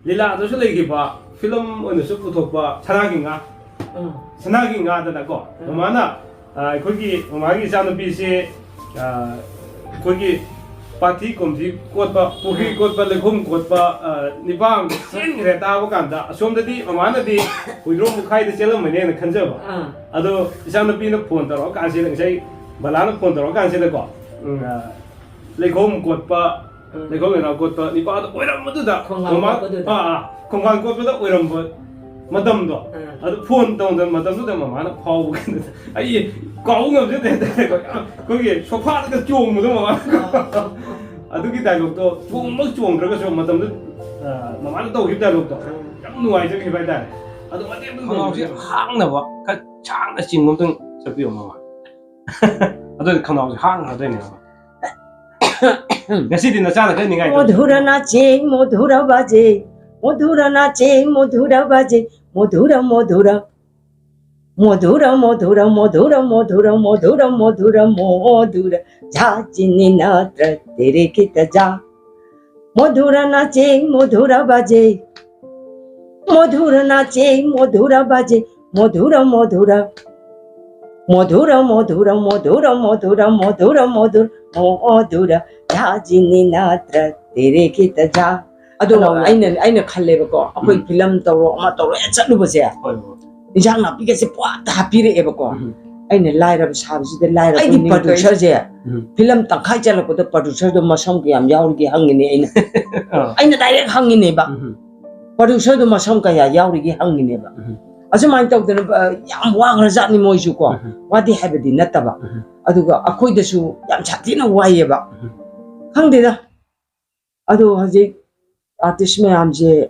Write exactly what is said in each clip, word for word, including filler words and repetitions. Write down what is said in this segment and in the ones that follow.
ꯂꯤꯂꯥꯗꯁꯨ ꯂꯩꯈꯤꯕ, ꯐꯤꯂꯝ ꯑꯣꯏꯅꯁꯨ ꯄꯨꯊꯣꯛꯄ ꯁꯅꯥꯒꯤ ꯉꯥ꯫ ꯎꯝ꯫ ꯁꯅꯥꯒꯤ ꯉꯥꯗꯅꯀꯣ, ꯎꯝ꯫ ꯃꯃꯥꯅ, ꯑ, ꯑꯩꯈꯣꯏꯒꯤ ꯃꯃꯥꯒꯤ ꯏꯆꯥꯅꯨꯄꯤꯁꯦ, ꯑ, ꯑꯩꯈꯣꯏꯒꯤ ꯄꯥꯊꯤ ꯀꯣꯝꯊꯤ ꯀꯣꯠꯄ, ꯄꯨꯈ꯭ꯔꯤ ꯎꯝ꯫ ꯀꯣꯠꯄ, ꯂꯩꯈꯣꯝ ꯀꯣꯠꯄ, ꯑ, ꯅꯤꯄꯥ ꯑꯃꯗ ꯆꯦꯟꯈ꯭ꯔꯦ ꯇꯥꯕ ꯀꯥꯟꯗ, ꯑꯁꯣꯝꯗꯗꯤ ꯃꯃꯥꯅꯗꯤ ꯍꯨꯏꯗ꯭ꯔꯣꯝ ꯃꯈꯥꯏꯗ ꯆꯦꯜꯂꯝꯃꯅꯦꯅ ꯈꯟꯖꯕ꯫ ꯑꯥ꯫ ꯑꯗꯣ ꯏꯆꯥꯅꯨꯄꯤꯅ ꯐꯣꯟ ꯇꯧꯔꯛꯑꯀꯥꯟꯁꯤꯗ, ꯉꯁꯥꯏ ꯕꯂꯥꯅ ꯐꯣꯟ ꯇꯧꯔꯛꯑꯀꯥꯟꯁꯤꯗꯀꯣ, ꯎꯝ, ꯑ, ꯂꯩꯈꯣꯝ ꯀꯣꯠꯄ, ꯎꯝ꯫ ꯂꯩꯈꯣꯝ ꯂꯩꯅꯥꯡ ꯀꯣꯠꯄ ꯅꯤꯄꯥꯗꯣ ꯑꯣꯏꯔꯝꯕꯗꯨꯗ ꯈꯣꯡꯒꯥꯡ ꯃꯃꯥ-, ꯀꯣꯠꯄꯗꯨꯗ꯫ ꯑꯥ, ꯑꯥ, ꯈꯣꯡꯒꯥꯡ ꯀꯣꯠꯄꯗ ꯑꯣꯏꯔꯝꯕ ꯃꯇꯝꯗꯣ, ꯎꯝ꯫ ꯑꯗꯨ ꯐꯣꯟ ꯇꯧꯗꯅ ꯃꯇꯝꯗꯨꯗ ꯃꯃꯥꯅ ꯐꯥꯎꯕ ꯀꯩꯅꯣꯗ ꯑꯩ ꯀꯥꯎꯕ ꯉꯝꯖꯗꯦ ꯍꯥꯏꯇꯥꯔꯦꯀꯣ꯫ ꯌꯥꯝ ꯑꯩꯈꯣꯏꯒꯤ ꯁꯣꯐꯥꯗꯒ ꯆꯣꯡꯕꯗꯣ ꯃꯃꯥꯅ꯫ ꯑꯥ꯫ ꯑꯗꯨꯒꯤ ꯗꯥꯏꯂꯣꯛꯇꯣ ꯆꯣꯡꯕ ꯆꯣꯡꯗ꯭ꯔꯒꯁꯨ ꯃꯇꯝꯗꯨ, ꯑ, ꯃꯃꯥꯅ ꯇꯧꯈꯤꯕ ꯗꯥꯏꯂꯣꯛꯇꯣ ꯎꯝ꯫ ꯌꯥꯝ ꯅꯨꯡꯉꯥꯏꯖꯈꯤꯕ ꯍꯥꯏꯇꯥꯔꯦ꯫ ꯑꯗꯨ ꯃꯇꯦꯛ ꯑꯗꯨꯝ ꯈꯅꯥꯎꯁꯦ ꯌꯦꯡꯕꯤꯌꯨ꯫ ꯍꯥꯡꯅꯕ ꯈꯔ ꯁꯥꯡꯅ ꯆꯤꯡꯕ ꯑꯝꯇꯪ ꯆꯠꯄꯤꯌꯣ ꯃꯃꯥ꯫ ꯑꯗꯨꯗꯤ ꯈꯅꯥꯎꯁꯦ ꯍꯥꯡꯈ꯭ꯔꯗꯣꯏꯅꯦꯕ꯫ ꯉꯁꯤꯗꯤ ꯅꯆꯥꯅ ꯈꯔ ꯅꯤꯡꯉꯥꯏ ꯇꯧ꯫ মধুর নাচে মধুর বাজে, মধুর নাচে মধুর বাজে, মধুর মধুর, মধুর মধুর, মধুর মধুর, মধুর মধুর, মধুর মধুর, যা চিনি না ত্রা তেরে কিতা যা। মধুর নাচে মধুর বাজে, মধুর নাচে মধুর বাজে, মধুর মধুর, মধুর মধুর, মধুর মধুর, মধুর মধুর, মধুর, যা চিনি না ত্রা তেরে কিতা যা꯫ ꯑꯗꯣ ꯈꯅꯥꯎ ꯑꯩꯅ, ꯑꯩꯅ ꯈꯜꯂꯦꯕꯀꯣ, ꯑꯩꯈꯣꯏ ꯎꯝ꯫ ꯐꯤꯂꯝ ꯇꯧꯔꯣ, ꯑꯃ ꯇꯧꯔꯣ, ꯍꯦꯛ ꯆꯠꯂꯨꯕꯁꯦ, ꯍꯣꯏ, ꯍꯣꯏ꯫ ꯏꯟꯖꯥꯡ ꯅꯥꯄꯤꯒꯁꯦ ꯄꯨꯡꯍꯥꯞꯇ ꯍꯥꯞꯄꯤꯔꯛꯑꯦꯕꯀꯣ꯫ ꯎꯝ꯫ ꯑꯩꯅ ꯂꯥꯏꯔꯕ ꯁꯥꯕꯁꯤꯗ ꯂꯥꯏꯔꯕ ꯑꯩꯒꯤ ꯃꯤꯅꯤꯡ producerꯁꯦ ꯎꯝ꯫ ꯐꯤꯂꯝ ꯇꯪꯈꯥꯏ ꯆꯠꯂꯛꯄꯗ producerꯗꯣ ꯃꯁꯝ ꯀꯌꯥꯝ ꯌꯥꯎꯔꯤꯒꯦ ꯍꯪꯉꯤꯅꯦ ꯑꯩꯅ꯫ ꯑꯥ꯫ ꯑꯩꯅ direct ꯍꯪꯉꯤꯅꯦꯕ꯫ ꯎꯝ꯫ Producerꯗꯣ ꯃꯁꯝ ꯀꯌꯥ ꯌꯥꯎꯔꯤꯒꯦ ꯍꯪꯉꯤꯅꯦꯕ꯫ ꯎꯝ꯫ ꯑꯁꯨꯃꯥꯏꯅ ꯇꯧꯗꯅ, ꯑ, ꯌꯥꯝ ꯋꯥꯈ꯭ꯔꯖꯥꯠꯅꯤ ꯃꯣꯏꯁꯨ ꯀꯣ꯫ ꯎꯝ꯫ ꯋꯥꯗꯦ ꯍꯥꯏꯕꯗꯤ ꯅꯠꯇꯕ꯫ ꯎꯝ꯫ ꯑꯗꯨꯒ ꯑꯩꯈꯣꯏꯗꯁꯨ ꯌꯥꯝ ꯁꯥꯊꯤꯅ ꯋꯥꯏꯌꯦꯕ꯫ ꯎꯝ꯫ ꯈꯪꯗꯦꯗ꯫ ꯑꯗꯣ ꯍꯧꯖꯤꯛ artist ꯃꯌꯥꯝꯁꯦ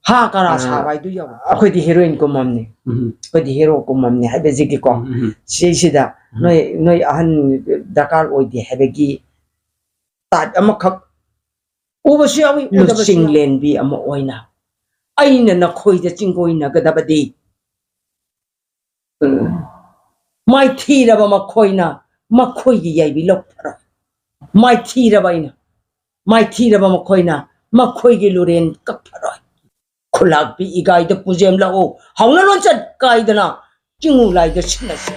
ꯍꯥ ꯀꯔꯥ ꯑꯥ꯫ ꯁꯥꯕ ꯍꯥꯏꯗꯨ ꯌꯧꯔꯦ꯫ ꯑꯩꯈꯣꯏꯗꯤ heroine ꯀꯨꯝꯃꯝꯅꯤ꯫ ꯎꯝ꯫ ꯑꯩꯈꯣꯏꯗꯤ hero ꯀꯨꯝꯃꯝꯅꯤ ꯍꯥꯏꯕꯁꯤꯒꯤꯀꯣ꯫ ꯎꯝ꯫ ꯁꯤꯁꯤꯗ ꯎꯝ꯫ ꯅꯣꯏ, ꯅꯣꯏ ꯑꯍꯟ ꯗꯔꯀꯥꯔ ꯑꯣꯏꯗꯦ ꯍꯥꯏꯕꯒꯤ type ꯑꯃꯈꯛ ꯎꯕꯁꯨ ꯌꯥꯎꯏ, ꯎꯗꯕꯁꯨ ꯂꯨꯆꯤꯡ ꯌꯥꯎꯏ꯫ ꯂꯦꯟꯕꯤ ꯑꯃ ꯑꯣꯏꯅ ꯑꯩꯅ ꯅꯈꯣꯏꯗ ꯆꯤꯡꯒꯣꯏꯅꯒꯗꯕꯗꯤ, ꯃꯥꯏꯊꯤꯔꯕ ꯃꯈꯣꯏꯅ ꯃꯈꯣꯏꯒꯤ ꯌꯥꯏꯕꯤ ꯂꯧꯊꯔꯣ꯫ ꯃꯥꯏꯊꯤꯔꯕ ꯑꯩꯅ, ꯃꯥꯏꯊꯤꯔꯕ ꯃꯈꯣꯏꯅ ꯃꯈꯣꯏꯒꯤ ꯂꯨꯔꯦꯟ ꯀꯞꯐꯔꯣꯏ꯫ ꯈꯨꯂꯥꯛꯄꯤ ꯏꯒꯥꯏꯗ ꯄꯨꯖꯦꯝ ꯂꯥꯛꯎ, ꯍꯧꯅ ꯂꯣꯟꯆꯠ ꯀꯥꯏꯗꯅ ꯆꯤꯡꯉꯨ ꯂꯥꯏꯗ ꯁꯤꯟꯅꯁꯤ꯫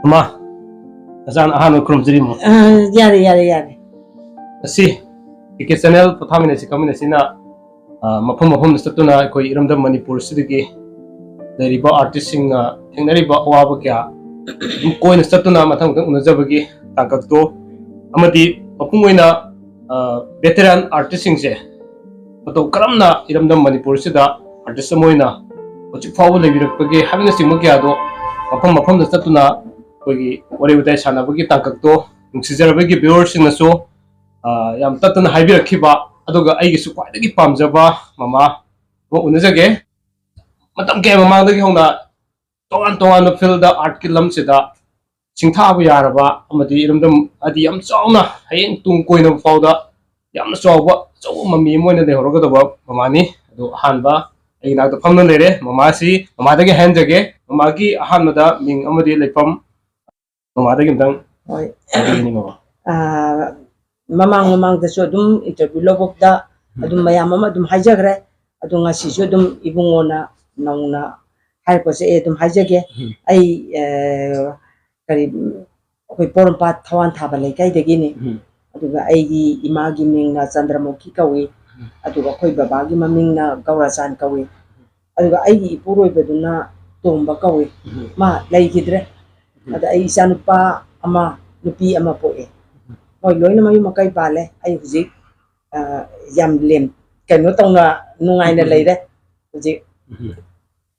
ꯑꯃ, ꯅꯆꯥꯅ ꯑꯍꯥꯟꯕ ꯈꯨꯔꯨꯝꯖꯔꯤꯃꯣ꯫ ꯑ, ꯌꯥꯔꯦ, ꯌꯥꯔꯦ, ꯌꯥꯔꯦ꯫ ꯑꯁꯤ, ꯀꯦ ꯀꯦ ꯆꯦꯅꯦꯜ ꯄꯣꯊꯥꯃꯤꯟꯅꯁꯤ ꯀꯥꯃꯤꯟꯅꯁꯤꯅ, ꯑ, ꯃꯐꯝ ꯃꯐꯝꯗ ꯆꯠꯇꯨꯅ ꯑꯩꯈꯣꯏ ꯏꯔꯝꯗꯝ ꯃꯅꯤꯄꯨꯔꯁꯤꯗꯒꯤ ꯂꯩꯔꯤꯕ ꯑꯥꯔꯇꯤꯁꯁꯤꯡꯅ ꯊꯦꯡꯅꯔꯤꯕ ꯑꯋꯥꯕ ꯀꯌꯥ ꯑꯗꯨꯝ ꯀꯣꯏꯅ ꯆꯠꯇꯨꯅ ꯃꯊꯪ ꯃꯊꯪ ꯎꯅꯖꯕꯒꯤ ꯇꯥꯡꯀꯛꯇꯣ ꯑꯃꯗꯤ ꯃꯄꯨꯡ ꯑꯣꯏꯅ, ꯑ, ꯚꯦꯇꯔꯥꯟ ꯑꯥꯔꯇꯤꯁꯁꯤꯡꯁꯦ ꯃꯇꯧ ꯀꯔꯝꯅ ꯏꯔꯝꯗꯝ ꯃꯅꯤꯄꯨꯔꯁꯤꯗ ꯑꯥꯔꯇꯤꯁ ꯑꯃ ꯑꯣꯏꯅ ꯍꯧꯖꯤꯛ ꯐꯥꯎꯕ ꯂꯩꯕꯤꯔꯛꯄꯒꯦ ꯍꯥꯏꯕꯅꯆꯤꯡꯕ ꯀꯌꯥꯗꯣ ꯃꯐꯝ ꯃꯐꯝꯗ ꯆꯠꯇꯨꯅ ꯑꯩꯈꯣꯏꯒꯤ ꯋꯥꯔꯤ ꯋꯥꯇꯥꯏ ꯁꯥꯟꯅꯕꯒꯤ ꯇꯥꯡꯀꯛꯇꯣ ꯅꯨꯡꯁꯤꯖꯔꯕꯒꯤ ꯚꯤꯌꯨꯋꯔꯁꯤꯡꯅꯁꯨ, ꯑ, ꯌꯥꯝ ꯇꯠꯇꯅ ꯍꯥꯏꯕꯤꯔꯛꯈꯤꯕ, ꯑꯗꯨꯒ ꯑꯩꯒꯤꯁꯨ ꯈ꯭ꯋꯥꯏꯗꯒꯤ ꯄꯥꯝꯖꯕ ꯃꯃꯥ ꯑꯃ ꯎꯅꯖꯒꯦ꯫ ꯃꯇꯝ ꯀꯌꯥ ꯃꯃꯥꯡꯗꯒꯤ ꯍꯧꯅ ꯇꯣꯉꯥꯟ ꯇꯣꯉꯥꯟꯕ ꯐꯤꯜꯗ ꯑꯥꯔꯠꯀꯤ ꯂꯝꯁꯤꯗ ꯁꯤꯡꯊꯥꯕ ꯌꯥꯔꯕ ꯑꯃꯗꯤ ꯏꯔꯝꯗꯝ ꯍꯥꯏꯗꯤ ꯌꯥꯝ ꯆꯥꯎꯅ ꯍꯌꯦꯡ ꯇꯨꯡ ꯀꯣꯏꯅꯕ ꯐꯥꯎꯗ ꯌꯥꯝꯅ ꯆꯥꯎꯕ ꯑꯆꯧꯕ ꯃꯃꯤ ꯑꯃ ꯑꯣꯏꯅ ꯂꯩꯍꯧꯔꯒꯗꯕ ꯃꯃꯥꯅꯤ꯫ ꯑꯗꯣ ꯑꯍꯥꯟꯕ ꯑꯩꯒꯤ ꯅꯥꯛꯇ ꯐꯝꯗꯨꯅ ꯂꯩꯔꯦ ꯃꯃꯥꯁꯤ, ꯃꯃꯥꯗꯒꯤ ꯍꯥꯏꯍꯟꯖꯒꯦ꯫ ꯃꯃꯥꯒꯤ ꯑꯍꯥꯟꯕꯗ ꯃꯤꯡ ꯑꯃꯗꯤ ꯂꯩꯐꯝ ꯃꯃꯥꯗꯒꯤ ꯑꯝꯇꯪ ꯍꯣꯏ꯫ ꯍꯥꯏꯕꯤꯒꯅꯤ ꯃꯃꯥ꯫ ꯑꯥ, ꯃꯃꯥꯡ ꯃꯃꯥꯡꯗꯁꯨ ꯑꯗꯨꯝ ꯏꯟꯇꯔꯚ꯭ꯌꯨ ꯂꯧꯕꯗ ꯎꯝ꯫ ꯑꯗꯨꯝ ꯃꯌꯥꯝ ꯑꯃ ꯑꯗꯨꯝ ꯍꯥꯏꯖꯈ꯭ꯔꯦ꯫ ꯑꯗꯣ ꯉꯁꯤꯁꯨ ꯑꯗꯨꯝ ꯏꯕꯨꯡꯉꯣꯅ ꯅꯧꯅ ꯍꯥꯏꯔꯛꯄꯁꯦ ꯑꯩ ꯑꯗꯨꯝ ꯍꯥꯏꯖꯒꯦ꯫ ꯎꯝ꯫ ꯑꯩ, ꯑ, ꯀꯔꯤ, ꯑꯩꯈꯣꯏ ꯄꯣꯔꯣꯝꯄꯥꯠ ꯊꯋꯥꯟ ꯊꯥꯕ ꯂꯩꯀꯥꯏꯗꯒꯤꯅꯤ꯫ ꯎꯝ꯫ ꯑꯗꯨꯒ ꯑꯩꯒꯤ ꯏꯃꯥꯒꯤ ꯃꯤꯡꯅ ꯆꯟꯗ꯭ꯔꯃꯨꯈꯤ ꯀꯧꯏ꯫ ꯎꯝ꯫ ꯑꯗꯨꯒ ꯑꯩꯈꯣꯏ ꯕꯕꯥꯒꯤ ꯃꯃꯤꯡꯅ ꯒꯧꯔꯥꯆꯥꯟ ꯀꯧꯏ꯫ ꯑꯗꯨꯒ ꯑꯩꯒꯤ ꯏꯄꯨꯔꯣꯏꯕꯗꯨꯅ ꯇꯣꯝꯕ ꯀꯧꯏ꯫ ꯎꯝ꯫ ꯃꯥ ꯂꯩꯈꯤꯗ꯭ꯔꯦ꯫ ꯎꯝ꯫ ꯑꯗ ꯑꯩ ꯏꯆꯥꯅꯨꯄꯥ ꯑꯃ, ꯅꯨꯄꯤ ꯑꯃ ꯄꯣꯛꯑꯦ꯫ ꯎꯝ꯫ ꯃꯣꯏ ꯂꯣꯏꯅ ꯃꯌꯨꯝ ꯃꯀꯩ ꯄꯥꯜꯂꯦ꯫ ꯑꯩ ꯍꯧꯖꯤꯛ, ꯑ, ꯌꯥꯝ ꯂꯦꯝ-, ꯀꯩꯅꯣ ꯇꯧꯅ ꯅꯨꯡꯉꯥꯏꯅ ꯎꯝ꯫ ꯂꯩꯔꯦ ꯍꯧꯖꯤꯛ꯫ ꯎꯝ꯫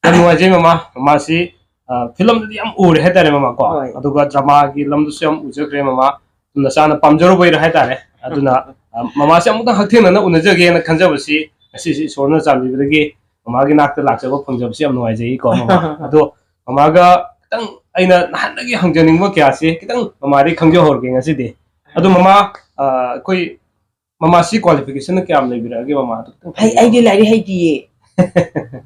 ꯌꯥꯝ ꯅꯨꯡꯉꯥꯏꯖꯩ ꯃꯃꯥ꯫ ꯃꯃꯥꯁꯤ, ꯑ, ꯐꯤꯂꯝꯗꯗꯤ ꯌꯥꯝ ꯎꯔꯦ ꯍꯥꯏꯇꯥꯔꯦ ꯃꯃꯥ ꯀꯣ꯫ ꯍꯣꯏ꯫ ꯑꯗꯨꯒ ꯗ꯭ꯔꯃꯥꯒꯤ ꯂꯝꯗꯁꯨ ꯌꯥꯝ ꯎꯖꯈ꯭ꯔꯦ ꯃꯃꯥ꯫ ꯅꯆꯥꯅ ꯄꯥꯝꯖꯔꯨꯕꯩꯔꯥ ꯍꯥꯏꯇꯥꯔꯦ꯫ ꯑꯗꯨꯅ, ꯑ, ꯃꯃꯥꯁꯦ ꯑꯃꯨꯛꯇꯪ ꯍꯛꯊꯦꯡꯅꯅ ꯎꯅꯖꯒꯦꯅ ꯈꯟꯖꯕꯁꯤ ꯉꯁꯤꯁꯤ ꯏꯁꯣꯔꯅ ꯆꯥꯟꯕꯤꯕꯗꯒꯤ ꯃꯃꯥꯒꯤ ꯅꯥꯛꯇ ꯂꯥꯛꯆꯕ ꯐꯪꯖꯕꯁꯤ ꯌꯥꯝ ꯅꯨꯡꯉꯥꯏꯖꯩꯀꯣ ꯃꯃꯥ꯫ ꯑꯗꯣ ꯃꯃꯥꯒ ꯈꯤꯇꯪ ꯑꯩꯅ ꯅꯍꯥꯟꯗꯒꯤ ꯍꯪꯖꯅꯤꯡꯕ ꯀꯌꯥꯁꯤ ꯈꯤꯇꯪ ꯃꯃꯥꯗꯒꯤ ꯈꯪꯖꯍꯧꯔꯒꯦ ꯉꯁꯤꯗꯤ꯫ ꯑꯗꯣ ꯃꯃꯥ, ꯑ, ꯑꯩꯈꯣꯏ ꯃꯃꯥꯁꯤ qualification ꯀꯌꯥꯝ ꯂꯩꯕꯤꯔꯛꯑꯒꯦ ꯃꯃꯥ? ꯑꯗꯨ ꯈꯤꯇꯪ ꯍꯩ-, ꯍꯥꯏꯕꯤꯌꯨ꯫ ꯑꯩꯗꯤ ꯂꯥꯏꯔꯤꯛ ꯍꯩꯇꯤꯌꯦ꯫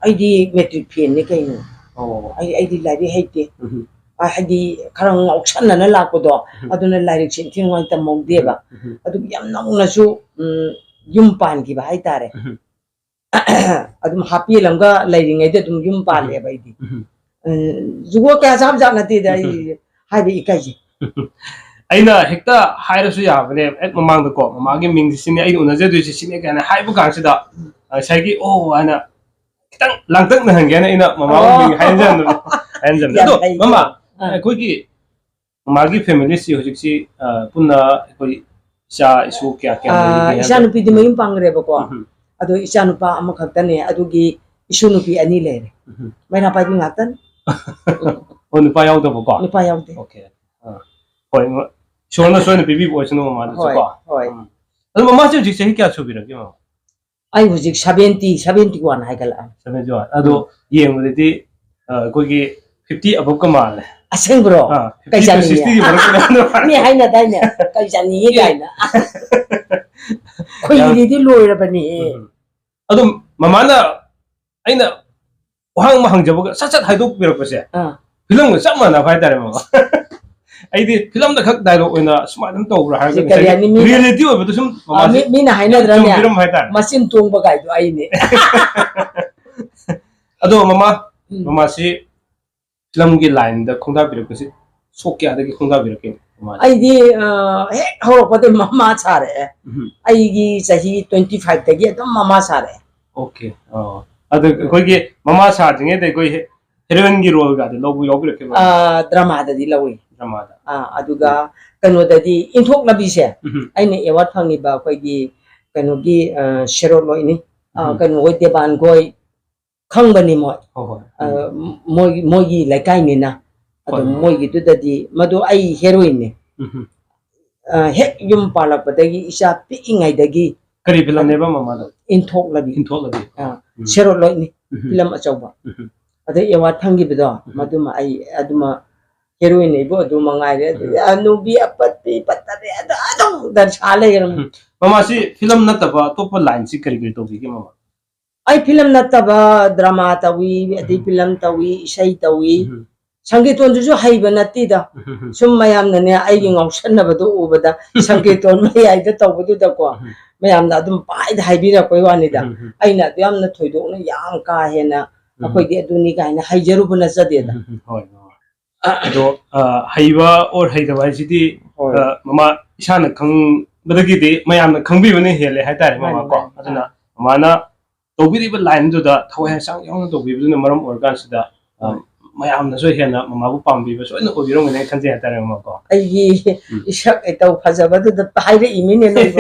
ꯑꯩꯗꯤ ꯃꯦꯇ꯭ꯔꯤꯛ ꯐꯦꯜꯅꯤ ꯀꯩꯅꯣ꯫ ꯑꯣ꯫ ꯑꯩ ꯑꯩꯗꯤ ꯂꯥꯏꯔꯤꯛ ꯍꯩꯇꯦ꯫ ꯎꯝ꯫ ꯑ, ꯍꯥꯏꯗꯤ ꯈꯔ ꯉꯥꯎꯁꯟꯅꯅ ꯂꯥꯛꯄꯗꯣ, ꯎꯝ꯫ ꯑꯗꯨꯅ ꯂꯥꯏꯔꯤꯛꯁꯦ ꯏꯟꯊꯤ ꯅꯨꯡꯉꯥꯏ ꯇꯝꯍꯧꯗꯦꯕ꯫ ꯎꯝ꯫ ꯑꯗꯨꯒꯤ ꯌꯥꯝ ꯅꯧꯅꯁꯨ, ꯎꯝ, ꯌꯨꯝ ꯄꯥꯟꯈꯤꯕ ꯍꯥꯏꯇꯥꯔꯦ꯫ ꯎꯝ꯫ ꯑꯗꯨꯝ ꯍꯥꯞꯄꯦꯜ ꯑꯃꯒ ꯂꯩꯔꯤꯉꯩꯗ ꯑꯗꯨꯝ ꯌꯨꯝ ꯄꯥꯜꯂꯦꯕ ꯑꯩꯗꯤ꯫ ꯎꯝ꯫ ꯎꯝ, ꯖꯨꯒꯣꯠ ꯀꯌꯥ ꯆꯥꯕ ꯖꯥꯠ ꯅꯠꯇꯦꯗ, ꯑꯩ ꯍꯥꯏꯕ ꯏꯀꯥꯏꯖꯩ꯫ ꯑꯩꯅ ꯍꯦꯛꯇ ꯍꯥꯏꯔꯁꯨ ꯌꯥꯕꯅꯦ, ꯍꯦꯛ ꯃꯃꯥꯡꯗꯀꯣ, "ꯃꯃꯥꯒꯤ ꯃꯤꯡꯁꯤ ꯁꯤꯅꯤ, ꯑꯩꯅ ꯎꯅꯖꯗꯣꯏꯁꯦ ꯁꯤꯅꯤ" ꯀꯥꯏꯅ ꯍꯥꯏꯕ ꯀꯥꯟꯁꯤꯗ, ꯉꯁꯥꯏꯒꯤ "ꯑꯣ" ꯍꯥꯏꯅ ꯈꯤꯇꯪ ꯂꯥꯡꯇꯛꯅꯍꯟꯒꯦ ꯍꯥꯏꯅ ꯑꯩꯅ ꯃꯃꯥꯒꯤ ꯑꯣ꯫ ꯃꯤꯡ ꯍꯥꯏꯍꯟꯖꯕꯅꯦ, ꯍꯥꯏꯍꯟꯖꯕꯅꯦ꯫ ꯌꯥꯝ ꯑꯗꯣ ꯐꯩꯀꯣ꯫ ꯃꯃꯥ, ꯑꯥ꯫ ꯑꯩꯈꯣꯏꯒꯤ ꯃꯃꯥꯒꯤ ꯐꯦꯃꯤꯂꯤꯁꯤ ꯍꯧꯖꯤꯛꯁꯤ, ꯑ, ꯄꯨꯟꯅ ꯑꯩꯈꯣꯏ ꯏꯆꯥ ꯏꯁꯨ ꯀꯌꯥ ꯀꯌꯥ ꯑꯥ, ꯂꯩꯔꯤꯒꯦ ꯍꯥꯏꯕ? ꯏꯆꯥꯅꯨꯄꯤꯗꯤ ꯃꯌꯨꯝ ꯄꯥꯟꯈ꯭ꯔꯦꯕꯀꯣ꯫ ꯎꯝ꯫ ꯑꯗꯣ ꯏꯆꯥꯅꯨꯄꯥ ꯑꯃꯈꯛꯇꯅꯦ, ꯑꯗꯨꯒꯤ ꯏꯁꯨ ꯅꯨꯄꯤ ꯑꯅꯤ ꯂꯩꯔꯦ꯫ ꯎꯝ꯫ ꯃꯩꯔꯥ ꯄꯥꯏꯕꯤ ꯉꯥꯛꯇꯅꯤ꯫ ꯑꯣ, ꯅꯨꯄꯥ ꯌꯥꯎꯗꯕꯀꯣ? ꯅꯨꯄꯥ ꯌꯥꯎꯗꯦ꯫ ꯑꯣꯀꯦ꯫ ꯑꯥ꯫ ꯍꯣꯏ, ꯃ-, ꯏꯁꯣꯔꯅ ꯁꯣꯏꯅ ꯄꯤꯕꯤꯕ ꯑꯣꯏꯁꯅꯨ ꯃꯃꯥꯗꯁꯨ ꯍꯣꯏ, ꯀꯣ꯫ ꯍꯣꯏ꯫ ꯎꯝ꯫ ꯑꯗꯣ ꯃꯃꯥꯁꯦ ꯍꯧꯖꯤꯛ ꯆꯍꯤ ꯀꯌꯥ ꯁꯨꯕꯤꯔꯒꯦ, ꯃꯃꯥ? ꯑꯩ ꯍꯧꯖꯤꯛ seventy, seventy one ꯍꯥꯏꯒꯠꯂꯛꯑꯦ꯫ Seventy one꯫ ꯑꯗꯣ ꯎꯝ꯫ ꯌꯦꯡꯕꯗꯗꯤ, ꯑ, ꯑꯩꯈꯣꯏꯒꯤ fifty above ꯀ ꯃꯥꯜꯂꯦ꯫ ꯑꯁꯦꯡꯕ꯭ꯔꯣ? ꯑꯥ, ꯀꯩ fifty to ꯆꯥꯅꯤꯡꯉꯦ? Sixty ꯒꯤ ꯃꯔꯛꯇ ꯂꯩꯔꯝꯗꯧ ꯃꯥꯜꯂꯦ꯫ ꯃꯤ ꯍꯥꯏꯅꯗꯥꯏꯅꯦ? ꯀꯩ ꯆꯥꯅꯤꯡꯉꯤ ꯑꯦ꯫ ꯀꯥꯏꯅ꯫ ꯈꯣꯏꯔꯤꯗꯤ ꯂꯣꯏꯔꯕꯅꯦ꯫ ꯎꯝ꯫ ꯑꯗꯨꯝ ꯃꯃꯥꯅ, ꯑꯩꯅ ꯋꯥꯍꯪ ꯑꯃ ꯍꯪꯖꯕꯒ ꯁꯠ ꯁꯠ ꯍꯥꯏꯗꯣꯛꯄꯤꯔꯛꯄꯁꯦ, ꯑꯥ꯫ ꯐꯤꯂꯝꯒ ꯆꯞ ꯃꯥꯟꯅꯕ ꯍꯥꯏꯇꯥꯔꯦ, ꯃꯃꯥ꯫ ꯑꯩꯗꯤ ꯐꯤꯂꯝꯗ ꯈꯛ dialogue ꯑꯣꯏꯅ ꯁꯨꯃꯥꯏꯅ ꯑꯗꯨꯝ ꯇꯧꯕ꯭ꯔꯥ ꯍꯥꯏꯔꯒ ꯁꯤ ꯀꯔꯤ ꯉꯁꯥꯏꯒꯤ ꯍꯥꯏꯅꯤ? ꯃꯤꯅ, reality ꯑꯣꯏꯕꯗꯣ ꯁꯨꯝ ꯑꯥ, ꯃꯃꯥꯁꯦ ꯃꯤ-, ꯃꯤꯅ ꯌꯥꯝ ꯍꯥꯏꯅꯗ꯭ꯔꯅꯦ? ꯆꯨꯝꯕꯤꯔꯝꯕ ꯍꯥꯏꯇꯥꯔꯦ꯫ ꯃꯆꯤꯟ ꯇꯣꯡꯕ ꯀꯥꯏꯗꯣ ꯑꯩꯅꯦ꯫ ꯑꯗꯣ ꯃꯃꯥ, ꯎꯝ꯫ ꯃꯃꯥꯁꯤ ꯐꯤꯂꯝꯒꯤ line ꯗ ꯈꯣꯡꯗꯥꯕꯤꯔꯛꯄꯁꯤ ꯁꯣꯛ ꯀꯌꯥꯗꯒꯤ ꯈꯣꯡꯗꯥꯕꯤꯔꯛꯀꯦ, ꯃꯃꯥꯁꯦ? ꯑꯩꯗꯤ, ꯑ, ꯍꯦꯛ ꯍꯧꯔꯛꯄꯗ ꯃꯃꯥ ꯁꯥꯔꯛꯑꯦ꯫ ꯎꯝ꯫ ꯑꯩꯒꯤ ꯆꯍꯤ twenty five ꯇꯒꯤ ꯑꯗꯨꯝ ꯃꯃꯥ ꯁꯥꯔꯛꯑꯦ꯫ ꯑꯣꯀꯦ꯫ ꯑꯣ꯫ ꯑꯗꯨ ꯑꯩꯈꯣꯏꯒꯤ ꯃꯃꯥ ꯁꯥꯗ꯭ꯔꯤꯉꯩꯗ ꯑꯩꯈꯣꯏ ꯍꯦ-, heroine ꯒꯤ role ꯒꯗꯤ ꯂꯧꯕ ꯌꯥꯎꯕꯤꯔꯛꯈꯤꯕ꯭ꯔꯥ? ꯑ, drama ꯗꯗꯤ ꯂꯧꯏ꯫ Drama ꯗ꯫ ꯑ, ꯑꯗꯨꯒ ꯎꯝ꯫ ꯀꯩꯅꯣꯗꯗꯤ ꯏꯟꯊꯣꯛꯅꯕꯤꯁꯦ ꯎꯝ꯫ ꯑꯩꯅ award ꯐꯪꯉꯤꯕ ꯑꯩꯈꯣꯏꯒꯤ ꯀꯩꯅꯣꯒꯤ, ꯑ, ꯁꯦꯔꯣꯠ ꯂꯣꯏꯅꯤ꯫ ꯑ, ꯎꯝ꯫ ꯀꯩꯅꯣ ꯍꯣꯏ, ꯗꯦꯕꯥꯟ ꯈꯣꯏ, ꯈꯪꯕꯅꯤ ꯃꯣꯏ꯫ ꯍꯣꯏ, ꯍꯣꯏ꯫ ꯑ, ꯎꯝ꯫ ꯃꯣꯏꯒꯤ, ꯃꯣꯏꯒꯤ ꯂꯩꯀꯥꯏꯅꯤꯅ꯫ ꯑꯗꯨ ꯍꯣꯏ, ꯍꯣꯏ꯫ ꯃꯣꯏꯒꯤꯗꯨꯗꯗꯤ ꯃꯗꯨ ꯑꯩ heroine ꯅꯦ꯫ ꯎꯝ꯫ ꯑ, ꯍꯦꯛ ꯌꯨꯝ ꯄꯥꯜꯂꯛꯄꯗꯒꯤ, ꯏꯆꯥ ꯄꯤꯛꯏꯉꯩꯗꯒꯤ ꯀꯔꯤ ꯐꯤꯂꯝꯅꯦꯕ ꯃꯃꯥꯗꯣ? ꯏꯟꯊꯣꯛꯂꯕꯤ꯫ ꯏꯟꯊꯣꯛꯂꯕꯤ꯫ ꯑ, ꯎꯝ꯫ ꯁꯦꯔꯣꯠ ꯂꯣꯏꯅꯤ, ꯎꯝ꯫ ꯐꯤꯂꯝ ꯑꯆꯧꯕ꯫ ꯎꯝ꯫ ꯑꯗꯩ award ꯐꯪꯈꯤꯕꯗꯣ, ꯎꯝ꯫ ꯃꯗꯨꯃ ꯑꯩ, ꯑꯗꯨꯃ heroine ꯏꯕꯨ ꯑꯗꯨ ꯃꯉꯥꯏꯔꯦ꯫ ꯑꯗꯨꯗꯤ ꯎꯝ꯫ ꯍꯅꯨꯕꯤ ꯑꯄꯠꯄꯤ, ꯄꯠꯇꯕꯤ, ꯑꯗꯨ, ꯑꯗꯨꯝ ꯗꯔꯁꯥ ꯂꯩꯈ꯭ꯔꯕꯅꯤ꯫ ꯎꯝ꯫ ꯃꯃꯥꯁꯤ ꯐꯤꯂꯝ ꯅꯠꯇꯕ ꯑꯇꯣꯞꯄ line ꯁꯤ ꯀꯔꯤ ꯀꯔꯤ ꯇꯧꯕꯤꯒꯦ, ꯃꯃꯥ? ꯑꯩ ꯐꯤꯂꯝ ꯅꯠꯇꯕ ꯗ꯭ꯔꯃꯥ ꯇꯧꯏ, ꯑꯗꯩ ꯎꯝ꯫ ꯐꯤꯂꯝ ꯇꯧꯏ, ꯏꯁꯩ ꯇꯧꯏ꯫ ꯎꯝ꯫ ꯁꯪꯀꯤꯔꯇꯣꯟꯗꯨꯁꯨ ꯍꯩꯕ ꯅꯠꯇꯦꯗ꯫ ꯎꯝ꯫ ꯁꯨꯝ ꯃꯌꯥꯝꯅꯅꯦ, ꯑꯩꯒꯤ ꯎꯝ꯫ ꯉꯥꯎꯁꯟꯅꯕꯗꯣ ꯎꯕꯗ ꯁꯪꯀꯤꯔꯇꯣꯟ ꯃꯌꯥꯏꯗ ꯇꯧꯕꯗꯨꯗꯀꯣ, ꯎꯝ꯫ ꯃꯌꯥꯝꯅ ꯑꯗꯨꯝ ꯄꯥꯏꯗ ꯍꯥꯏꯕꯤꯔꯛꯄꯩ ꯋꯥꯅꯤꯗ꯫ ꯎꯝ꯫ ꯑꯩꯅ ꯑꯗꯨ ꯌꯥꯝꯅ ꯊꯣꯏꯗꯣꯛꯅ ꯌꯥꯝ ꯀꯥ ꯍꯦꯟꯅ ꯎꯝ꯫ ꯑꯩꯈꯣꯏꯗꯤ ꯑꯗꯨꯅꯤ ꯀꯥꯏꯅ ꯍꯩꯖꯔꯨꯕ ꯅꯠꯆꯗꯦꯗ꯫ ꯎꯝ꯫ ꯍꯣꯏ, ꯍꯣꯏ꯫ ꯑꯗꯣ, ꯑ, ꯍꯩꯕ or ꯍꯩꯇꯕ ꯍꯥꯏꯁꯤꯗꯤ, ꯍꯣꯏ꯫ ꯑ, ꯃꯃꯥ ꯏꯁꯥꯅ ꯈꯪꯕꯗꯒꯤꯗꯤ ꯃꯌꯥꯝꯅ ꯈꯪꯕꯤꯕꯅ ꯍꯦꯜꯂꯦ ꯍꯥꯏꯇꯥꯔꯦ, ꯃꯥꯅꯤ, ꯃꯃꯥ ꯀꯣ꯫ ꯃꯥꯅꯤ꯫ ꯑꯗꯨꯅ ꯃꯃꯥꯅ ꯇꯧꯕꯤꯔꯤꯕ line ꯗꯨꯗ ꯊꯋꯥꯏ ꯍꯛꯆꯥꯡ ꯌꯥꯎꯅ ꯇꯧꯕꯤꯕꯗꯨꯅ ꯃꯔꯝ ꯑꯣꯏꯔꯀꯥꯟꯁꯤꯗ, ꯑ, ꯍꯣꯏ꯫ ꯃꯌꯥꯝꯅꯁꯨ ꯍꯦꯟꯅ ꯃꯃꯥꯕꯨ ꯄꯥꯝꯕꯤꯕ ꯁꯣꯏꯗꯅ ꯑꯣꯏꯕꯤꯔꯝꯒꯅꯤ ꯍꯥꯏꯅ ꯈꯟꯖꯩ ꯍꯥꯏꯇꯥꯔꯦ, ꯃꯃꯥ ꯀꯣ꯫ ꯑꯩꯒꯤ ꯎꯝ꯫ ꯏꯁꯛ ꯏꯇꯧ ꯐꯖꯕꯗꯨꯗ ꯍꯥꯏꯔꯛꯏꯃꯤꯅꯦ ꯅꯣꯏꯕꯨ꯫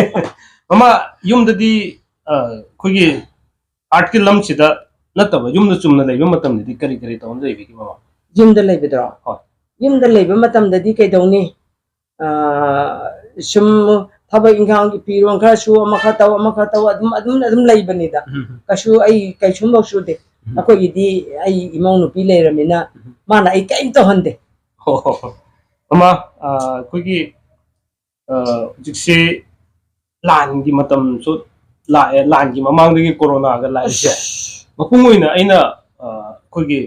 ꯃꯃꯥ, ꯌꯨꯝꯗꯗꯤ, ꯑ, ꯑꯩꯈꯣꯏꯒꯤ art ꯀꯤ ꯂꯝꯁꯤꯗ ꯅꯠꯇꯕ ꯌꯨꯝꯗ ꯆꯨꯝꯅ ꯂꯩꯕ ꯃꯇꯝꯗꯗꯤ ꯀꯔꯤ ꯀꯔꯤ ꯇꯧꯔ ꯂꯩꯕꯤꯒꯦ, ꯃꯃꯥ? ꯌꯨꯝꯗ ꯂꯩꯕꯗꯨꯔꯣ? ꯍꯣꯏ꯫ ꯌꯨꯝꯗ ꯂꯩꯕ ꯃꯇꯝꯗꯗꯤ ꯀꯩꯗꯧꯅꯤ? ꯑ, ꯁꯨꯝ ꯊꯕꯛ ꯏꯪꯈꯥꯡꯒꯤ ꯐꯤꯔꯣꯜ ꯈꯔ ꯁꯨ, ꯑꯃ ꯈꯔ ꯇꯧ, ꯑꯃ ꯈꯔ ꯇꯧ, ꯑꯗꯨꯝ, ꯑꯗꯨꯝ, ꯑꯗꯨꯝ ꯂꯩꯕꯅꯤꯗ꯫ ꯎꯝ, ꯎꯝ꯫ ꯀꯩꯁꯨ ꯑꯩ ꯀꯩꯁꯨꯝꯕꯧ ꯁꯨꯗꯦ꯫ ꯎꯝ꯫ ꯑꯩꯈꯣꯏꯒꯤꯗꯤ ꯑꯩ ꯏꯃꯧ ꯅꯨꯄꯤ ꯂꯩꯔꯃꯤꯅ ꯎꯝ꯫ ꯃꯥꯅ ꯑꯩ ꯀꯩꯝ ꯇꯧꯍꯟꯗꯦ꯫ ꯍꯣ, ꯍꯣ, ꯍꯣ꯫ ꯃꯃꯥ, ꯑ, ꯑꯩꯈꯣꯏꯒꯤ, ꯑ, ꯍꯧꯖꯤꯛꯁꯦ ꯂꯥꯟꯒꯤ ꯃꯇꯝꯁꯨ ꯂꯥꯛꯑꯦ, ꯂꯥꯟꯒꯤ ꯃꯃꯥꯡꯗꯒꯤ ꯀꯣꯔꯣꯅꯥꯒ ꯂꯥꯛꯏꯁꯦ꯫ ꯑꯁ꯫ ꯃꯄꯨꯡ ꯑꯣꯏꯅ ꯑꯩꯅ, ꯑ, ꯑꯩꯈꯣꯏꯒꯤ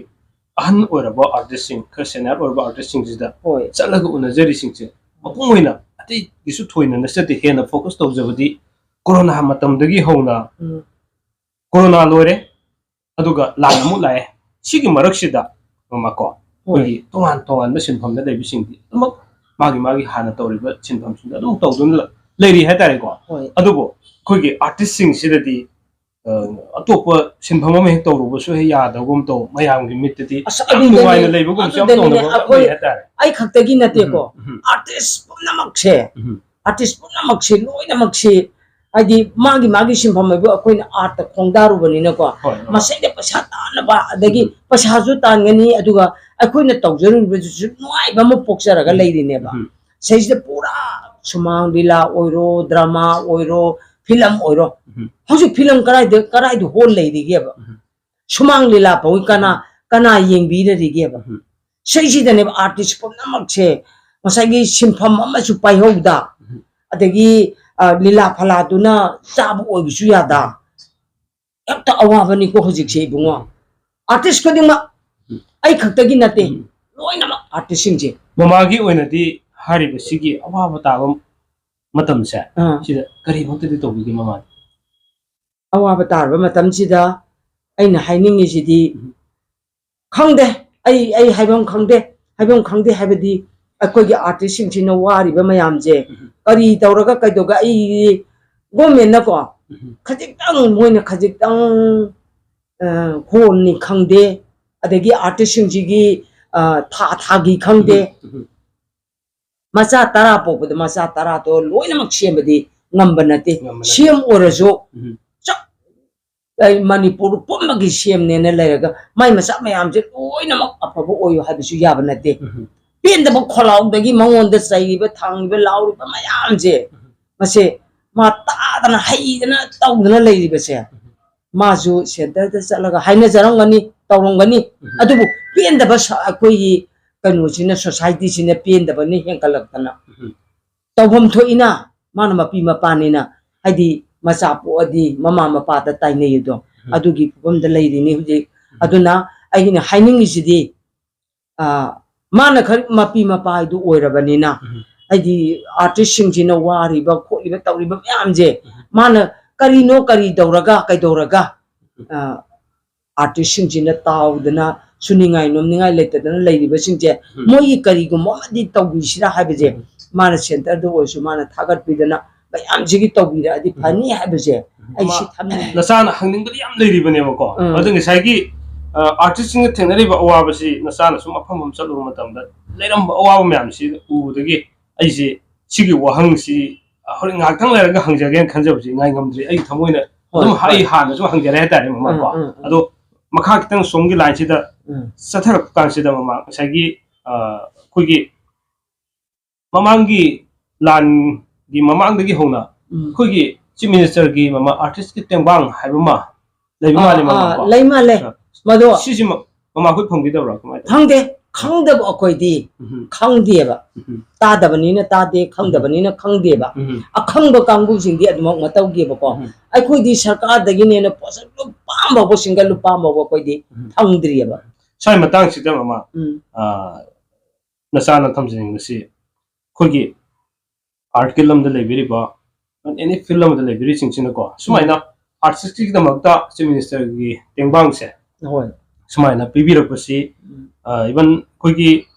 ꯑꯍꯟ ꯑꯣꯏꯔꯕ artist ꯁꯤꯡ, ꯈꯔ senior ꯑꯣꯏꯔꯕ artist ꯁꯤꯡꯁꯤꯗ ꯍꯣꯏ꯫ ꯆꯠꯂꯒ ꯎꯅꯖꯔꯤꯁꯤꯡꯁꯦ, ꯃꯄꯨꯡ ꯑꯣꯏꯅ ꯑꯇꯩꯒꯤꯁꯨ ꯊꯣꯏꯅ ꯅꯠꯆꯗꯦ, ꯍꯦꯟꯅ focus ꯇꯧꯖꯕꯗꯤ ꯀꯣꯔꯣꯅꯥ ꯃꯇꯝꯗꯒꯤ ꯍꯧꯅ ꯎꯝ꯫ ꯀꯣꯔꯣꯅꯥ ꯂꯣꯏꯔꯦ, ꯑꯗꯨꯒ ꯂꯥꯟ ꯑꯃꯨꯛ ꯂꯥꯛꯑꯦ꯫ ꯁꯤꯒꯤ ꯃꯔꯛꯁꯤꯗ, ꯃꯃꯥ ꯀꯣ, ꯍꯣꯏ꯫ ꯑꯩꯈꯣꯏꯒꯤ ꯇꯣꯉꯥꯟ ꯇꯣꯉꯥꯟꯕ ꯁꯤꯟꯐꯝꯗ ꯂꯩꯕꯁꯤꯡꯗꯤ ꯑꯗꯨꯃꯛ ꯃꯥꯒꯤ ꯃꯥꯒꯤ ꯍꯥꯟꯅ ꯇꯧꯔꯤꯕ ꯁꯤꯟꯐꯝꯁꯤꯡꯗ ꯑꯗꯨꯝ ꯇꯧꯗꯨꯅ ꯂꯩꯔꯤ ꯍꯥꯏꯇꯥꯔꯦꯀꯣ꯫ ꯍꯣꯏ꯫ ꯑꯗꯨꯕꯨ ꯑꯩꯈꯣꯏꯒꯤ artist ꯁꯤꯡꯁꯤꯗꯗꯤ, ꯑ, ꯑꯇꯣꯞꯄ ꯁꯤꯟꯐꯝ ꯑꯃ ꯍꯦꯛ ꯇꯧꯔꯨꯕꯁꯨ ꯍꯦꯛ ꯌꯥꯗꯕꯒꯨꯝ ꯇꯧ, ꯃꯌꯥꯝꯒꯤ ꯃꯤꯠꯇꯗꯤ ꯑꯁ, ꯌꯥꯝ ꯑꯗꯨꯗꯅꯦ, ꯅꯨꯡꯉꯥꯏꯅ ꯂꯩꯕꯒꯨꯝꯕꯁꯨ ꯌꯥꯝ ꯑꯗꯨꯗꯅꯤꯅꯦ ꯇꯧꯅꯕ ꯑꯩꯈꯣꯏ, ꯂꯩ ꯍꯥꯏꯇꯥꯔꯦ꯫ ꯑꯩ ꯈꯛꯇꯒꯤ ꯅꯠꯇꯦꯀꯣ, ꯎꯝ, ꯎꯝ꯫ Artist ꯄꯨꯝꯅꯃꯛꯁꯦ, ꯎꯝ꯫ Artist ꯄꯨꯝꯅꯃꯛꯁꯦ, ꯂꯣꯏꯅꯃꯛꯁꯤ, ꯍꯥꯏꯗꯤ ꯃꯥꯒꯤ ꯃꯥꯒꯤ ꯁꯤꯟꯐꯝ ꯍꯥꯏꯕꯨ ꯑꯩꯈꯣꯏꯅ art ꯇ ꯈꯣꯡꯗꯥꯔꯨꯕꯅꯤꯅꯀꯣ, ꯍꯣꯏ, ꯍꯣꯏ꯫ ꯃꯁꯤꯗ ꯄꯩꯁꯥ ꯇꯥꯟꯅꯕ, ꯑꯗꯒꯤ ꯎꯝ꯫ ꯄꯩꯁꯥꯁꯨ ꯇꯥꯟꯒꯅꯤ, ꯑꯗꯨꯒ ꯑꯩꯈꯣꯏꯅ ꯇꯧꯖꯔꯨꯔꯤꯕꯗꯨꯁꯨ ꯅꯨꯡꯉꯥꯏꯕ ꯑꯃ ꯄꯣꯛꯆꯔꯒ ꯎꯝ꯫ ꯂꯩꯔꯤꯅꯦꯕ꯫ ꯎꯝ꯫ ꯁꯤꯁꯤꯗ ꯄꯨꯔꯥ ꯁꯨꯃꯥꯡ ꯂꯤꯂꯥ ꯑꯣꯏꯔꯣ, ꯗ꯭ꯔꯃꯥ ꯑꯣꯏꯔꯣ, ꯐꯤꯂꯝ ꯑꯣꯏꯔꯣ꯫ ꯎꯝ꯫ ꯍꯧꯖꯤꯛ ꯐꯤꯂꯝ ꯀꯔꯥꯏꯗ, ꯀꯔꯥꯏꯗ hall ꯂꯩꯔꯤꯒꯦꯕ? ꯎꯝ꯫ ꯁꯨꯃꯥꯡ ꯂꯤꯂꯥ ꯐꯥꯎ ꯀꯅꯥ, ꯎꯝ꯫ ꯀꯅꯥ ꯌꯦꯡꯕꯤꯔꯔꯤꯒꯦꯕ? ꯎꯝ꯫ ꯁꯤꯁꯤꯗꯅꯦꯕ artist ꯄꯨꯝꯅꯃꯛꯁꯦ ꯉꯁꯥꯏꯒꯤ ꯁꯤꯟꯐꯝ ꯑꯃꯁꯨ ꯄꯥꯏꯍꯧꯗ, ꯎꯝ꯫ ꯑꯗꯒꯤ, ꯑ, ꯂꯤꯂꯥ ꯐꯂꯥꯗꯨꯅ ꯆꯥꯕ ꯑꯣꯏꯕꯁꯨ ꯌꯥꯗ, ꯎꯝ꯫ ꯍꯦꯛꯇ ꯑꯋꯥꯕꯅꯤꯀꯣ ꯍꯧꯖꯤꯛꯁꯦ ꯏꯕꯨꯡꯉꯣ꯫ ꯑꯥꯔꯇꯤꯁ ꯈꯨꯗꯤꯡꯃꯛ, ꯎꯝ꯫ ꯑꯩ ꯈꯛꯇꯒꯤ ꯅꯠꯇꯦ, ꯎꯝ꯫ ꯂꯣꯏꯅꯃꯛ ꯑꯥꯔꯇꯤꯁꯁꯤꯡꯁꯦ꯫ ꯃꯃꯥꯒꯤ ꯑꯣꯏꯅꯗꯤ ꯍꯥꯏꯔꯤꯕ ꯁꯤꯒꯤ ꯑꯋꯥꯕ ꯇꯥꯕ ꯃꯇꯝꯁꯦ, ꯑꯥ꯫ ꯁꯤꯗ ꯀꯔꯤꯃꯛꯇꯗꯤ ꯇꯧꯕꯤꯒꯦ ꯃꯃꯥꯅ? ꯑꯋꯥꯕ ꯇꯥꯔꯕ ꯃꯇꯝꯁꯤꯗ ꯑꯩꯅ ꯍꯥꯏꯅꯤꯡꯉꯤꯁꯤꯗꯤ, ꯎꯝ꯫ ꯈꯪꯗꯦ, ꯑꯩ, ꯑꯩ ꯍꯥꯏꯐꯝ ꯈꯪꯗꯦ, ꯍꯥꯏꯐꯝ ꯈꯪꯗꯦ ꯍꯥꯏꯕꯗꯤ ꯑꯩꯈꯣꯏꯒꯤ ꯑꯥꯔꯇꯤꯁꯁꯤꯡꯁꯤꯅ ꯋꯥꯔꯤꯕ ꯃꯌꯥꯝꯁꯦ ꯎꯝ꯫ ꯀꯔꯤ ꯇꯧꯔꯒ ꯀꯩꯗꯧꯒ ꯑꯩ ꯒꯣꯔꯃꯦꯟꯅꯀꯣ ꯎꯝ꯫ ꯈꯖꯤꯛꯇꯪ, ꯃꯣꯏꯅ ꯈꯖꯤꯛꯇꯪ, ꯑ, ꯍꯣꯜꯅꯤ ꯈꯪꯗꯦ, ꯑꯗꯒꯤ ꯑꯥꯔꯇꯤꯁꯁꯤꯡꯁꯤꯒꯤ, ꯑ, ꯊꯥ ꯊꯥꯒꯤ ꯈꯪꯗꯦ, ꯎꯝ꯫ ꯎꯝ꯫ ꯃꯆꯥ ꯇꯔꯥ ꯄꯣꯛꯄꯗ ꯃꯆꯥ ꯇꯔꯥꯗꯣ ꯂꯣꯏꯅꯃꯛ ꯁꯦꯝꯕꯗꯤ ꯉꯝꯕ ꯅꯠꯇꯦ꯫ ꯉꯝꯕ ꯅꯠꯇꯦ꯫ ꯁꯦꯝ ꯑꯣꯏꯔꯁꯨ ꯎꯝ꯫ ꯆꯞ, ꯑꯩ ꯃꯅꯤꯄꯨꯔ ꯄꯨꯝꯕꯒꯤ ꯁꯦꯝꯅꯦꯅ ꯂꯩꯔꯒ ꯃꯥꯏ ꯃꯆꯥ ꯃꯌꯥꯝꯁꯦ ꯂꯣꯏꯅꯃꯛ ꯑꯐꯕ ꯑꯣꯏꯌꯨ ꯍꯥꯏꯕꯁꯨ ꯌꯥꯕ ꯅꯠꯇꯦ꯫ ꯎꯝ꯫ ꯄꯦꯟꯗꯕ ꯈꯣꯜꯂꯥꯎꯗꯒꯤ ꯃꯉꯣꯟꯗ ꯆꯩꯔꯤꯕ ꯊꯥꯡꯉꯤꯕ ꯂꯥꯎꯔꯤꯕ ꯃꯌꯥꯝꯁꯦ, ꯎꯝ꯫ ꯃꯁꯦ ꯃꯥ ꯇꯥꯗꯅ ꯍꯩꯗꯅ ꯇꯧꯗꯅ ꯂꯩꯔꯤꯕꯁꯦ, ꯎꯝ꯫ ꯃꯥꯁꯨ ꯁꯦꯟꯇꯔꯗ ꯆꯠꯂꯒ ꯍꯥꯏꯅꯖꯔꯝꯒꯅꯤ, ꯇꯧꯔꯝꯒꯅꯤ꯫ ꯎꯝ꯫ ꯑꯗꯨꯕꯨ ꯄꯦꯟꯗꯕ ꯁ-, ꯑꯩꯈꯣꯏꯒꯤ ꯀꯩꯅꯣꯁꯤꯅ, ꯁꯣꯁꯥꯏꯇꯤꯁꯤꯅ ꯄꯦꯟꯗꯕꯅ ꯍꯦꯟꯒꯠꯂꯛꯇꯅ ꯎꯝ꯫ ꯇꯧꯐꯝ ꯊꯣꯛꯏꯅ, ꯃꯥꯅ ꯃꯄꯤ ꯃꯄꯥꯅꯤꯅ, ꯍꯥꯏꯗꯤ ꯃꯆꯥ ꯄꯣꯛꯑꯗꯤ ꯃꯃꯥ ꯃꯄꯥꯗ ꯇꯥꯏꯅꯩ ꯑꯗꯣ, ꯎꯝ꯫ ꯑꯗꯨꯒꯤ ꯐꯤꯕꯝꯗ ꯂꯩꯔꯤꯅꯤ ꯍꯧꯖꯤꯛ꯫ ꯎꯝ꯫ ꯑꯗꯨꯅ ꯑꯩꯅ ꯍꯥꯏꯅꯤꯡꯉꯤꯁꯤꯗꯤ, ꯑ, ꯃꯥꯅ ꯈꯔ ꯃꯄꯤ ꯃꯄꯥ ꯍꯥꯏꯗꯨ ꯑꯣꯏꯔꯕꯅꯤꯅ, ꯎꯝ꯫ ꯍꯥꯏꯗꯤ ꯑꯥꯔꯇꯤꯁꯁꯤꯡꯁꯤꯅ ꯋꯥꯔꯤꯕ ꯈꯣꯠꯂꯤꯕ ꯇꯧꯔꯤꯕ ꯃꯌꯥꯝꯁꯦ, ꯎꯝ꯫ ꯃꯥꯅ ꯀꯔꯤꯅꯣ, ꯀꯔꯤ ꯇꯧꯔꯒ, ꯀꯩꯗꯧꯔꯒ, ꯎꯝ꯫ ꯑ, ꯑꯥꯔꯇꯤꯁꯁꯤꯡꯁꯤꯅ ꯇꯥꯎꯗꯅ ꯁꯨꯅꯤꯡꯉꯥꯏ ꯅꯣꯝꯅꯤꯡꯉꯥꯏ ꯂꯩꯇꯗꯅ ꯂꯩꯔꯤꯕꯁꯤꯡꯁꯦ, ꯎꯝ꯫ ꯃꯣꯏꯒꯤ ꯀꯔꯤꯒꯨꯝꯕ ꯑꯃꯗꯤ ꯇꯧꯕꯤꯁꯤꯔꯥ ꯍꯥꯏꯕꯁꯦ, ꯎꯝ꯫ ꯃꯥꯅ ꯁꯦꯟꯇꯔꯗ ꯑꯣꯏꯔꯁꯨ ꯃꯥꯅ ꯊꯥꯒꯠꯄꯤꯗꯅ ꯃꯌꯥꯝꯁꯤꯒꯤ ꯇꯧꯕꯤꯔꯛꯑꯗꯤ ꯎꯝ꯫ ꯐꯅꯤ ꯍꯥꯏꯕꯁꯦ ꯑꯩ ꯁꯤ ꯊꯝꯅꯤꯡꯉꯤ꯫ ꯅꯆꯥꯅ ꯍꯪꯅꯤꯡꯕꯗꯤ ꯌꯥꯝ ꯂꯩꯔꯤꯕꯅꯦꯕꯀꯣ꯫ ꯎꯝ꯫ ꯑꯗꯨ ꯉꯁꯥꯏꯒꯤ, ꯑ, ꯑꯥꯔꯇꯤꯁꯁꯤꯡꯅ ꯊꯦꯡꯅꯔꯤꯕ ꯑꯋꯥꯕꯁꯤ ꯅꯆꯥꯅ ꯁꯨꯝ ꯃꯐꯝ ꯑꯃ ꯆꯠꯂꯨꯕ ꯃꯇꯝꯗ ꯂꯩꯔꯝꯕ ꯑꯋꯥꯕ ꯃꯌꯥꯝꯁꯤ ꯎꯕꯗꯒꯤ ꯑꯩꯁꯦ ꯁꯤꯒꯤ ꯋꯥꯍꯪꯁꯤ, ꯑ, ꯍꯣꯔꯦꯟ ꯉꯥꯏꯍꯥꯛꯇꯪ ꯂꯩꯔꯒ ꯍꯪꯖꯒꯦꯅ ꯈꯟꯖꯕꯁꯤ ꯉꯥꯏ ꯉꯝꯗ꯭ꯔꯤ꯫ ꯑꯩ ꯊꯃꯣꯏꯅ ꯍꯣꯏ, ꯑꯗꯨꯝ ꯍꯣꯏ꯫ ꯑꯩ ꯍꯥꯟꯅꯁꯨ ꯍꯪꯖꯔꯦ ꯍꯥꯏꯇꯥꯔꯦ ꯃꯃꯥ ꯀꯣ꯫ ꯎꯝ, ꯎꯝ, ꯎꯝ꯫ ꯑꯗꯣ ꯃꯈꯥ ꯈꯤꯇꯪ ꯁꯣꯝꯒꯤ ꯂꯥꯏꯟꯁꯤꯗ ꯎꯝ꯫ ꯆꯠꯊꯔꯛꯄ ꯀꯥꯟꯁꯤꯗ ꯃꯃꯥ ꯉꯁꯥꯏꯒꯤ, ꯑ, ꯑꯩꯈꯣꯏꯒꯤ ꯃꯃꯥꯡꯒꯤ ꯂꯥꯟꯒꯤ ꯃꯃꯥꯡꯗꯒꯤ ꯍꯧꯅ ꯎꯝ꯫ ꯑꯩꯈꯣꯏꯒꯤ ꯆꯤꯐ ꯃꯤꯅꯤꯁꯇꯔꯒꯤ ꯃꯃꯥ ꯑꯥꯔꯇꯤꯁꯀꯤ ꯇꯦꯡꯕꯥꯡ ꯍꯥꯏꯕ ꯑꯃ ꯂꯩꯕ ꯑꯥ, ꯃꯥꯜꯂꯦ ꯃꯃꯥ ꯑꯥ, ꯀꯣ꯫ ꯂꯩ ꯃꯥꯜꯂꯦ꯫ ꯑ, ꯃꯗꯣ ꯁꯤꯁꯤ ꯃ-, ꯃꯃꯥ ꯑꯩꯈꯣꯏ ꯐꯪꯕꯤꯗꯕ꯭ꯔꯥ ꯀꯃꯥꯏꯅ ꯇꯧꯏ? ꯐꯪꯗꯦ꯫ ꯈꯪꯗꯕ ꯑꯩꯈꯣꯏꯗꯤ ꯎꯝ, ꯈꯪꯗꯦꯕ꯫ ꯎꯝ, ꯇꯥꯗꯕꯅꯤꯅ ꯇꯥꯗꯦ, ꯈꯪꯗꯕꯅꯤꯅ ꯈꯪꯗꯦꯕ꯫ ꯎꯝ, ꯑꯈꯪꯕ ꯀꯥꯡꯕꯨꯁꯤꯡꯗꯤ ꯑꯗꯨꯃꯛ ꯃꯇꯧꯒꯦꯕꯀꯣ꯫ ꯎꯝ, ꯑꯩꯈꯣꯏꯗꯤ ꯁꯔꯀꯥꯔꯗꯒꯤꯅꯦꯅ ꯄꯣꯠꯁꯛ ꯂꯨꯄꯥ ꯑꯃ ꯐꯥꯎꯕ, ꯁꯤꯡꯒꯜ ꯂꯨꯄꯥ ꯑꯃ ꯐꯥꯎꯕ ꯑꯩꯈꯣꯏꯗꯤ ꯎꯝ. ꯐꯪꯗ꯭ꯔꯤꯑꯕ꯫ ꯁ꯭ꯋꯥꯏ ꯃꯇꯥꯡꯁꯤꯗ ꯃꯃꯥ ꯎꯝ. ꯑ, ꯅꯆꯥꯅ ꯊꯝꯖꯅꯤꯡꯕꯁꯤ ꯑꯩꯈꯣꯏꯒꯤ ꯑꯥꯔꯠꯀꯤ ꯂꯝꯗ ꯂꯩꯕꯤꯔꯤꯕ ꯑꯦꯅꯤ ꯐꯤꯜ ꯑꯃꯗ ꯂꯩꯕꯤꯔꯤꯁꯤꯡꯁꯤꯅꯀꯣ ꯁꯨꯃꯥꯏꯅ ꯑꯥꯔꯇꯤꯁꯀꯤꯗꯃꯛꯇ ꯆꯤꯐ ꯃꯤꯅꯤꯁꯇꯔꯒꯤ ꯇꯦꯡꯕꯥꯡꯁꯦ ꯍꯣꯏ. ꯁꯨꯃꯥꯏꯅ ꯄꯤꯕꯤꯔꯛꯄꯁꯤ ꯎꯝ. ꯏꯚꯟ ꯑꯩꯈꯣꯏꯒꯤ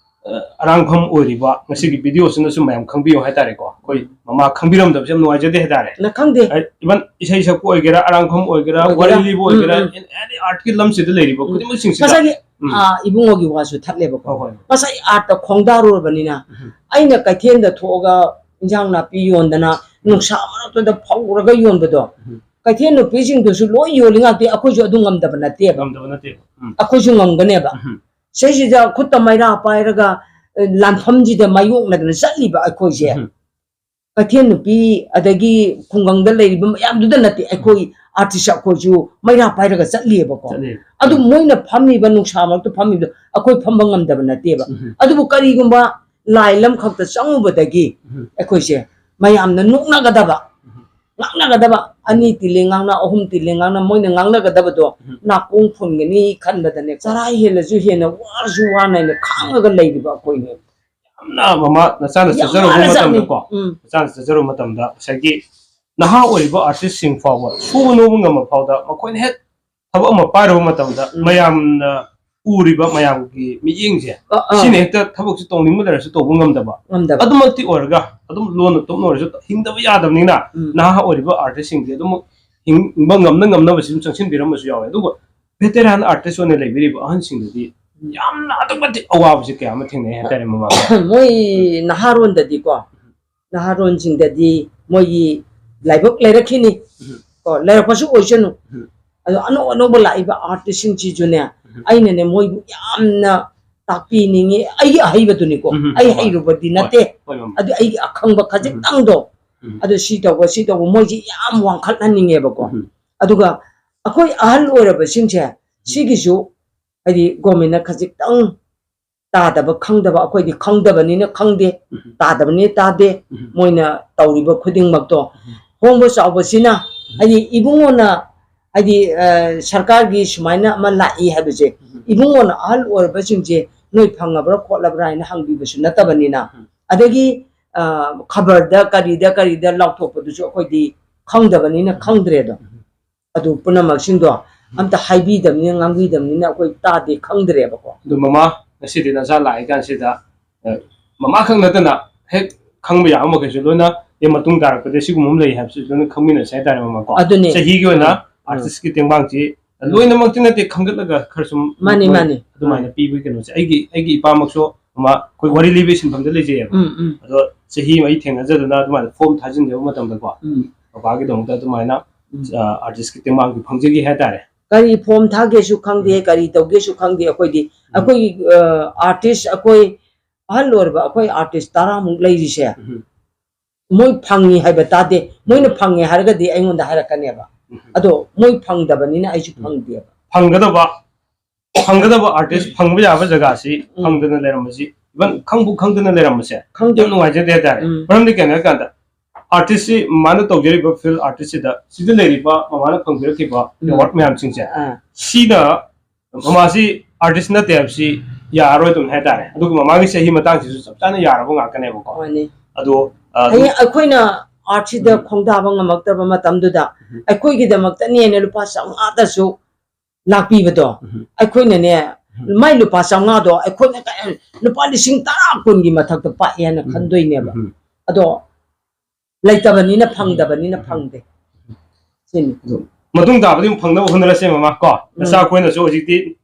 ꯑ, ꯑꯔꯥꯡꯐꯝ ꯑꯣꯏꯔꯤꯕ ꯉꯁꯤꯒꯤ ꯚꯤꯗꯤꯑꯣꯁꯤꯅꯁꯨ ꯃꯌꯥꯝ ꯈꯪꯕꯤꯌꯨ ꯍꯥꯏꯇꯥꯔꯦꯀꯣ꯫ ꯑꯩꯈꯣꯏ ꯃꯃꯥ ꯈꯪꯕꯤꯔꯝꯗꯕꯁꯦ ꯌꯥꯝ ꯅꯨꯡꯉꯥꯏꯖꯗꯦ ꯍꯥꯏꯇꯥꯔꯦ꯫ ꯅ ꯈꯪꯗꯦ. ꯏꯚꯟ ꯏꯁꯩ ꯁꯛꯄ ꯑꯣꯏꯒꯦꯔꯥ, ꯑꯔꯥꯡꯐꯝ ꯑꯣꯏꯒꯦꯔꯥ, ꯑꯣꯏꯒꯦꯔꯥ. ꯋꯥꯔꯤ ꯂꯤꯕ ꯑꯣꯏꯒꯦꯔꯥ, ꯎꯝ, ꯎꯝ. ꯑꯦꯅꯤ ꯑꯥꯔꯠꯀꯤ ꯂꯝꯁꯤꯗ ꯂꯩꯔꯤꯕ ꯎꯝ. ꯈꯨꯗꯤꯡꯃꯛꯁꯤꯡꯁꯤꯗ ꯉꯁꯥꯏꯒꯤ ꯎꯝ. ꯑ, ꯏꯕꯨꯡꯉꯣꯒꯤ ꯋꯥꯁꯨ ꯊꯠꯂꯦꯕꯀꯣ꯫ ꯍꯣꯏ, ꯍꯣꯏ. ꯉꯁꯥꯏ ꯑꯥꯔꯠꯇ ꯈꯣꯡꯗꯥꯔꯨꯔꯕꯅꯤꯅ ꯎꯝ. ꯑꯩꯅ ꯀꯩꯊꯦꯜꯗ ꯊꯣꯛꯑꯒ ꯏꯟꯖꯥꯡ ꯅꯥꯄꯤ ꯌꯣꯟꯗꯅ ꯅꯨꯡꯁꯥ ꯃꯔꯛꯇꯨꯗ ꯐꯧꯔꯒ ꯌꯣꯟꯕꯗꯣ ꯎꯝ. ꯀꯩꯊꯦꯜ ꯅꯨꯄꯤꯁꯤꯡꯗꯨꯁꯨ ꯂꯣꯏ ꯌꯣꯜꯂꯤ ꯉꯥꯛꯇꯦ꯫ ꯑꯩꯈꯣꯏꯁꯨ ꯑꯗꯨ ꯉꯝꯗꯕ ꯅꯠꯇꯦꯕ꯫ ꯉꯝꯗꯕ ꯅꯠꯇꯦꯕ꯫ ꯎꯝ. ꯑꯩꯈꯣꯏꯁꯨ ꯉꯝꯒꯅꯦꯕ꯫ ꯎꯝ. ꯁꯤꯁꯤꯗ ꯈꯨꯠꯇ ꯃꯩꯔꯥ ꯄꯥꯏꯔꯒ ꯑ, ꯂꯥꯟꯐꯝꯁꯤꯗ ꯃꯥꯌꯣꯛꯅꯗꯅ ꯆꯠꯂꯤꯕ ꯑꯩꯈꯣꯏꯁꯦ꯫ ꯎꯝ. ꯀꯩꯊꯦꯜ ꯅꯨꯄꯤ ꯑꯗꯒꯤ ꯈꯨꯡꯒꯪꯗ ꯂꯩꯔꯤꯕ ꯃꯌꯥꯝꯗꯨꯗ ꯅꯠꯇꯦ, ꯑꯩꯈꯣꯏ ꯑꯥꯔꯇꯤꯁ ꯑꯩꯈꯣꯏꯁꯨ ꯃꯩꯔꯥ ꯄꯥꯏꯔꯒ ꯆꯠꯂꯤꯑꯕꯀꯣ꯫ ꯆꯠꯂꯤ. ꯑꯗꯨ ꯃꯣꯏꯅ ꯐꯝꯃꯤꯕ ꯅꯨꯡꯁꯥ ꯃꯔꯛꯇ ꯐꯝꯃꯤꯕꯗꯣ ꯑꯩꯈꯣꯏ ꯐꯝꯕ ꯉꯝꯗꯕ ꯅꯠꯇꯦꯕ꯫ ꯎꯝ. ꯑꯗꯨꯕꯨ ꯀꯔꯤꯒꯨꯝꯕ ꯂꯥꯏ ꯂꯝꯈꯛꯇ ꯆꯪꯉꯨꯕꯗꯒꯤ ꯎꯝ. ꯑꯩꯈꯣꯏꯁꯦ ꯃꯌꯥꯝꯅ ꯅꯣꯛꯅꯒꯗꯕ, ꯎꯝ. ꯉꯥꯡꯅꯒꯗꯕ, ꯑꯅꯤ ꯇꯤꯜꯂꯤ ꯉꯥꯡꯅ, ꯑꯍꯨꯝ ꯇꯤꯜꯂꯤ ꯉꯥꯡꯅ, ꯃꯣꯏꯅ ꯉꯥꯡꯅꯒꯗꯕꯗꯣ ꯎꯝ. ꯅꯥꯀꯣꯡ ꯐꯨꯟꯒꯅꯤ ꯈꯟꯕꯗꯅꯦ, ꯆꯔꯥ ꯍꯦꯜꯂꯁꯨ ꯍꯦꯟꯅ ꯋꯥꯔꯁꯨ ꯋꯥꯅ ꯍꯥꯏꯅ ꯈꯥꯡꯉꯒ ꯂꯩꯔꯤꯕ ꯑꯩꯈꯣꯏꯅꯦ꯫ ꯌꯥꯝꯅ ꯃꯃꯥ ꯅꯆꯥꯅ ꯌꯥꯝ ꯆꯠꯆꯔꯨꯕ ꯋꯥꯅ ꯆꯠꯅꯤ꯫ ꯃꯇꯝꯗꯀꯣ ꯎꯝ. ꯅꯆꯥꯅ ꯆꯠꯆꯔꯨꯕ ꯃꯇꯝꯗ ꯉꯁꯥꯏꯒꯤ ꯅꯍꯥ ꯑꯣꯏꯔꯤꯕ ꯑꯥꯔꯇꯤꯁꯁꯤꯡ ꯐꯥꯎꯕ ꯁꯨꯕ ꯅꯣꯝꯕ ꯉꯝꯕ ꯐꯥꯎꯗ ꯃꯈꯣꯏꯅ ꯍꯦꯛ ꯊꯕꯛ ꯑꯃ ꯄꯥꯏꯔꯨꯕ ꯃꯇꯝꯗ ꯎꯝ. ꯃꯌꯥꯝꯅ ꯎꯔꯤꯕ ꯃꯌꯥꯝꯒꯤ ꯃꯤꯠꯌꯦꯡꯁꯦ ꯑ, ꯑ. ꯁꯤꯅ ꯍꯦꯛꯇ ꯊꯕꯛꯁꯤ ꯇꯧꯅꯤꯡꯕ ꯂꯩꯔꯁꯨ ꯇꯧꯕ ꯉꯝꯗꯕ ꯉꯝꯗꯕ꯫ ꯑꯗꯨꯃꯛꯇꯤ ꯑꯣꯏꯔꯒ ꯑꯗꯨꯝ ꯂꯣꯟꯅ ꯇꯨꯞꯅ ꯑꯣꯏꯔꯁꯨ ꯍꯤꯡꯗꯕ ꯌꯥꯗꯕꯅꯤꯅ ꯎꯝ. ꯅꯍꯥ ꯑꯣꯏꯔꯤꯕ ꯑꯥꯔꯇꯤꯁꯁꯤꯡꯗꯤ ꯑꯗꯨꯝ ꯍꯤꯡꯕ ꯉꯝꯅ ꯉꯝꯅꯕꯁꯤ ꯑꯗꯨꯝ ꯆꯪꯁꯤꯟꯕꯤꯔꯝꯕꯁꯨ ꯌꯥꯎꯋꯦ꯫ ꯑꯗꯨꯒ ꯚꯦꯇꯦꯔꯥꯟ ꯑꯥꯔꯇꯤꯁ ꯑꯣꯏꯅ ꯂꯩꯕꯤꯔꯤꯕ ꯑꯍꯟꯁꯤꯡꯗꯨꯗꯤ ꯌꯥꯝꯅ ꯑꯗꯨꯛꯀꯤ ꯃꯇꯤꯛ ꯑꯋꯥꯕꯁꯤ ꯀꯌꯥ ꯑꯃ ꯊꯦꯡꯅꯩ ꯍꯥꯏꯇꯥꯔꯦ ꯃꯃꯥ꯫ ꯃꯣꯏ ꯅꯍꯥꯔꯣꯟꯗꯗꯤꯀꯣ, ꯅꯍꯥꯔꯣꯟꯁꯤꯡꯗꯗꯤ ꯃꯣꯏꯒꯤ ꯂꯥꯏꯕꯛ ꯂꯩꯔꯛꯈꯤꯅꯤ꯫ ꯎꯝ. ꯀꯣ, ꯂꯩꯔꯛꯄꯁꯨ ꯑꯣꯏꯁꯅꯨ꯫ ꯎꯝ. ꯑꯗꯣ ꯑꯅꯧ ꯑꯅꯧꯕ ꯂꯥꯛꯏꯕ ꯑꯥꯔꯇꯤꯁꯁꯤꯡꯁꯤꯁꯨꯅꯦ, ꯎꯝ. ꯑꯩꯅꯅꯦ ꯃꯣꯏꯕꯨ ꯌꯥꯝꯅ ꯇꯥꯛꯄꯤꯅꯤꯡꯉꯤ꯫ ꯑꯩꯒꯤ ꯑꯍꯩꯕꯗꯨꯅꯤꯀꯣ, ꯎꯝ. ꯑꯩ ꯍꯣꯏ. ꯍꯩꯔꯨꯕꯗꯤ ꯍꯣꯏ. ꯅꯠꯇꯦ꯫ ꯍꯣꯏ, ꯃꯃꯥ. ꯑꯗꯨ ꯑꯩꯒꯤ ꯑꯈꯪꯕ ꯈꯖꯤꯛꯇꯪꯗꯣ, ꯎꯝ. ꯑꯗꯨ ꯁꯤ ꯇꯧꯕ, ꯁꯤ ꯇꯧꯕ, ꯃꯣꯏꯁꯤ ꯌꯥꯝ ꯋꯥꯡꯈꯠꯍꯟꯅꯤꯡꯉꯦꯕꯀꯣ꯫ ꯎꯝ. ꯑꯗꯨꯒ ꯑꯩꯈꯣꯏ ꯑꯍꯜ ꯑꯣꯏꯔꯕꯁꯤꯡꯁꯦ, ꯁꯤꯒꯤꯁꯨ ꯍꯥꯏꯗꯤ ꯒꯣꯔꯃꯦꯟꯅ ꯈꯖꯤꯛꯇꯪ ꯇꯥꯗꯕ ꯈꯪꯗꯕ, ꯑꯩꯈꯣꯏꯗꯤ ꯈꯪꯗꯕꯅꯤꯅ ꯈꯪꯗꯦ, ꯎꯝ꯫ ꯇꯥꯗꯕꯅꯤꯅ ꯇꯥꯗꯦ꯫ ꯎꯝ꯫ ꯃꯣꯏꯅ ꯇꯧꯔꯤꯕ ꯈꯨꯗꯤꯡꯃꯛꯇꯣ, ꯎꯝ꯫ ꯍꯣꯡꯕ ꯆꯥꯎꯕꯁꯤꯅ, ꯎꯝ꯫ ꯍꯥꯏꯗꯤ ꯏꯕꯨꯡꯉꯣꯅ, ꯍꯥꯏꯗꯤ, ꯑ, ꯁꯔꯀꯥꯔꯒꯤ ꯁꯨꯃꯥꯏꯅ ꯑꯃ ꯂꯥꯛꯏ ꯍꯥꯏꯕꯁꯦ, ꯎꯝ꯫ ꯏꯕꯨꯡꯉꯣꯅ ꯑꯍꯜ ꯑꯣꯏꯔꯕꯁꯤꯡꯁꯦ ꯅꯣꯏ ꯐꯪꯉꯕ꯭ꯔꯥ ꯈꯣꯠꯂꯕ꯭ꯔꯥ ꯍꯥꯏꯅ ꯍꯪꯕꯤꯕꯁꯨ ꯅꯠꯇꯕꯅꯤꯅ, ꯎꯝ꯫ ꯑꯗꯒꯤ, ꯑ, ꯈꯕꯔꯗ ꯀꯔꯤꯗ ꯀꯔꯤꯗ ꯂꯥꯎꯊꯣꯛꯄꯗꯨꯁꯨ ꯑꯩꯈꯣꯏꯗꯤ ꯈꯪꯗꯕꯅꯤꯅ ꯎꯝ꯫ ꯈꯪꯗ꯭ꯔꯦꯗꯣ꯫ ꯎꯝ꯫ ꯑꯗꯨ ꯄꯨꯝꯅꯃꯛꯁꯤꯡꯗꯣ ꯎꯝ꯫ ꯑꯝꯇ ꯍꯥꯏꯕꯤꯗꯕꯅꯤꯅ, ꯉꯥꯡꯕꯤꯗꯕꯅꯤꯅ ꯑꯩꯈꯣꯏ ꯇꯥꯗꯦ, ꯈꯪꯗ꯭ꯔꯦꯕꯀꯣ꯫ ꯑꯗꯨ ꯃꯃꯥ, ꯉꯁꯤꯗꯤ ꯅꯆꯥ ꯂꯥꯛꯏ ꯀꯥꯟꯁꯤꯗ, ꯑ, ꯃꯃꯥ ꯈꯛ ꯅꯠꯇꯅ ꯍꯦꯛ ꯈꯪꯕ ꯌꯥꯕ ꯃꯈꯩꯁꯨ ꯂꯣꯏꯅ, ꯑꯦ, ꯃꯇꯨꯡ ꯇꯥꯔꯛꯄꯗ ꯁꯤꯒꯨꯝꯕ ꯑꯃ ꯂꯩ ꯍꯥꯏꯕꯁꯤ ꯂꯣꯏꯅ ꯈꯪꯃꯤꯟꯅꯁꯦ ꯍꯥꯏꯇꯥꯔꯦ, ꯃꯃꯥ ꯀꯣ꯫ ꯑꯗꯨꯅꯦ꯫ ꯆꯍꯤꯒꯤ ꯑꯣꯏꯅ ꯎꯝ꯫ ꯑꯥꯔꯇꯤꯁꯀꯤ ꯇꯦꯡꯕꯥꯡꯁꯤ ꯎꯝ꯫ ꯂꯣꯏꯅꯃꯛꯇꯤ ꯅꯠꯇꯦ, ꯈꯟꯒꯠꯂꯒ ꯈꯔ ꯁꯨꯝ ꯃꯥꯅꯤ, ꯃꯣꯏ ꯃꯥꯅꯤ꯫ ꯑꯗꯨꯃꯥꯏꯅ ꯎꯝ꯫ ꯄꯤꯕꯒꯤ ꯀꯩꯅꯣꯁꯦ꯫ ꯑꯩꯒꯤ, ꯑꯩꯒꯤ ꯏꯄꯥꯃꯛꯁꯨ, ꯃꯃꯥ, ꯑꯩꯈꯣꯏ ꯋꯥꯔꯤ ꯂꯤꯕꯒꯤ ꯁꯤꯟꯐꯝꯗ ꯂꯩꯖꯩꯌꯦꯕ꯫ ꯎꯝ, ꯎꯝ꯫ ꯑꯗꯣ ꯆꯍꯤ ꯑꯃ ꯑꯩ ꯊꯦꯡꯅꯖꯗꯅ ꯑꯗꯨꯃꯥꯏꯅ ꯐꯣꯝ ꯊꯥꯖꯤꯟꯖꯕ ꯃꯇꯝꯗꯀꯣ, ꯎꯝ꯫ ꯕꯕꯥꯒꯤꯗꯃꯛꯇ ꯑꯗꯨꯃꯥꯏꯅ, ꯎꯝ꯫ ꯑ, ꯑꯥꯔꯇꯤꯁꯀꯤ ꯇꯦꯡꯕꯥꯡꯁꯨ ꯐꯪꯖꯈꯤ ꯍꯥꯏꯇꯥꯔꯦ꯫ ꯀꯔꯤ ꯐꯣꯝ ꯊꯥꯒꯦꯁꯨ ꯈꯪꯗꯦ, ꯎꯝ꯫ ꯀꯔꯤ ꯇꯧꯒꯦꯁꯨ ꯈꯪꯗꯦ꯫ ꯑꯩꯈꯣꯏꯗꯤ, ꯎꯝ꯫ ꯑꯩꯈꯣꯏꯒꯤ, ꯑ, ꯑꯥꯔꯇꯤꯁ, ꯑꯩꯈꯣꯏ ꯑꯍꯜ ꯑꯣꯏꯔꯕ ꯑꯩꯈꯣꯏ ꯑꯥꯔꯇꯤꯁ ꯇꯔꯥꯃꯨꯛ ꯂꯩꯔꯤꯁꯦ, ꯎꯝ꯫ ꯃꯣꯏ ꯐꯪꯉꯤ ꯍꯥꯏꯕ ꯇꯥꯗꯦ꯫ ꯃꯣꯏꯅ ꯎꯝ꯫ ꯐꯪꯉꯦ ꯍꯥꯏꯔꯒꯗꯤ ꯑꯩꯉꯣꯟꯗ ꯍꯥꯏꯔꯛꯀꯅꯦꯕ꯫ ꯎꯝ꯫ ꯑꯗꯣ ꯃꯣꯏ ꯐꯪꯗꯕꯅꯤꯅ ꯑꯩꯁꯨ ꯎꯝ꯫ ꯐꯪꯗꯦꯕ꯫ ꯐꯪꯒꯗꯕ, ꯐꯪꯒꯗꯕ ꯑꯥꯔꯇꯤꯁ ꯐꯪꯕ ꯌꯥꯕ ꯖꯒꯥꯁꯤ ꯎꯝ꯫ ꯐꯪꯗꯅ ꯂꯩꯔꯝꯕꯁꯤ, even ꯈꯪꯕꯨ ꯈꯪꯗꯅ ꯂꯩꯔꯝꯕꯁꯦ ꯈꯪꯗꯦ꯫ ꯌꯥꯝ ꯅꯨꯡꯉꯥꯏꯖꯗꯦ ꯍꯥꯏꯇꯥꯔꯦ꯫ ꯎꯝ꯫ ꯃꯔꯝꯗꯤ ꯀꯩꯅꯣ ꯍꯥꯏꯔꯀꯥꯟꯗ, ꯑꯥꯔꯇꯤꯁꯁꯤ ꯃꯥꯅ ꯇꯧꯖꯔꯤꯕ ꯐꯤꯜ ꯑꯥꯔꯇꯤꯁꯁꯤꯗ, ꯁꯤꯗ ꯂꯩꯔꯤꯕ ꯃꯃꯥꯅ ꯐꯪꯕꯤꯔꯛꯈꯤꯕ ꯎꯝ꯫ ꯑꯦꯋꯥꯔꯗ ꯃꯌꯥꯝꯁꯤꯡꯁꯦ, ꯑꯥ꯫ ꯁꯤꯅ ꯃꯃꯥꯁꯤ ꯑꯥꯔꯇꯤꯁ ꯅꯠꯇꯦ ꯍꯥꯏꯕꯁꯤ ꯌꯥꯔꯔꯣꯏ ꯑꯗꯨꯝ ꯍꯥꯏꯇꯥꯔꯦ꯫ ꯑꯗꯨꯒ ꯃꯃꯥꯒꯤ ꯆꯍꯤ ꯃꯇꯥꯡꯁꯤꯁꯨ ꯆꯞ ꯆꯥꯅ ꯌꯥꯔꯕ ꯉꯥꯛꯇꯅꯦꯕꯀꯣ꯫ ꯃꯥꯅꯤ꯫ ꯑꯗꯣ, ꯑ, ꯑꯗꯨ ꯍꯌꯦꯡ ꯑꯩꯈꯣꯏꯅ ꯑꯥꯔꯠꯁꯤꯗ ꯎꯝ꯫ ꯈꯣꯡꯗꯥꯕ ꯉꯝꯃꯛꯇꯕ ꯃꯇꯝꯗꯨꯗ ꯎꯝ꯫ ꯑꯩꯈꯣꯏꯒꯤꯗꯃꯛꯇꯅꯦꯅ ꯂꯨꯄꯥ ꯆꯥꯝꯃꯉꯥꯗꯁꯨ ꯂꯥꯛꯄꯤꯕꯗꯣ, ꯎꯝ꯫ ꯑꯩꯈꯣꯏꯅꯅꯦ, ꯎꯝ꯫ ꯃꯥꯏ ꯂꯨꯄꯥ ꯆꯥꯝꯃꯉꯥꯗꯣ ꯑꯩꯈꯣꯏꯅ ꯀ-, ꯂꯨꯄꯥ ꯂꯤꯁꯤꯡ ꯇꯔꯥ ꯀꯨꯟꯒꯤ ꯃꯊꯛꯇ ꯄꯥꯛꯑꯦꯅ ꯎꯝ꯫ ꯈꯟꯗꯣꯏꯅꯦꯕ꯫ ꯎꯝ꯫ ꯑꯗꯣ ꯂꯩꯇꯕꯅꯤꯅ ꯐꯪꯗꯕꯅꯤꯅ ꯎꯝ꯫ ꯐꯪꯗꯦ꯫ ꯁꯤꯅꯤ꯫ ꯑꯗꯨ ꯃꯇꯨꯡ ꯇꯥꯕꯗꯤ ꯑꯃꯨꯛ ꯐꯪꯅꯕ ꯍꯣꯠꯅꯔꯁꯦ, ꯃꯃꯥ, ꯀꯣ? ꯎꯝ꯫ ꯅꯆꯥ ꯑꯩꯈꯣꯏꯅꯁꯨ ꯍꯧꯖꯤꯛꯇꯤ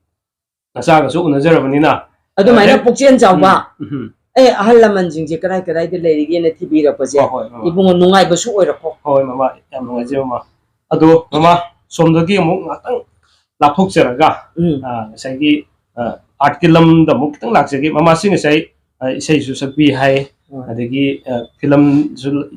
ꯅꯆꯥꯒꯁꯨ ꯎꯅꯖꯔꯕꯅꯤꯅ, ꯑꯗꯨꯃꯥꯏꯅ ꯍꯦꯛ ꯄꯨꯛꯆꯦꯜ ꯆꯥꯎꯕ, ꯎꯝ, ꯎꯝ꯫ ꯑꯦ, ꯑꯍꯜ ꯂꯃꯟꯁꯤꯡꯁꯦ ꯀꯗꯥꯏ ꯀꯗꯥꯏꯗ ꯂꯩꯔꯤꯒꯦꯅ ꯊꯤꯕꯤꯔꯛꯄꯁꯦ, ꯍꯣꯏ, ꯍꯣꯏ, ꯃꯃꯥ꯫ ꯏꯕꯨꯡꯉꯣ, ꯅꯨꯡꯉꯥꯏꯕꯁꯨ ꯑꯣꯏꯔꯛꯄ꯫ ꯍꯣꯏ, ꯃꯃꯥ, ꯌꯥꯝ ꯅꯨꯡꯉꯥꯏꯖꯩ, ꯃꯃꯥ꯫ ꯑꯗꯣ, ꯃꯃꯥ, ꯁꯣꯝꯗꯒꯤ ꯑꯃꯨꯛ ꯉꯥꯛꯇꯪ ꯂꯥꯞꯊꯣꯛꯆꯔꯒ, ꯎꯝ꯫ ꯑ, ꯉꯁꯥꯏꯒꯤ, ꯑ, ꯑꯥꯔꯠꯀꯤ ꯂꯝꯗ ꯑꯃꯨꯛ ꯈꯤꯇꯪ ꯂꯥꯛꯆꯒꯦ꯫ ꯃꯃꯥꯁꯤ ꯉꯁꯥꯏ, ꯑ, ꯏꯁꯩꯁꯨ ꯁꯛꯄꯤ ꯍꯥꯏ, ꯍꯣꯏ꯫ ꯑꯗꯒꯤ, ꯑ, ꯐꯤꯂꯝꯁꯨ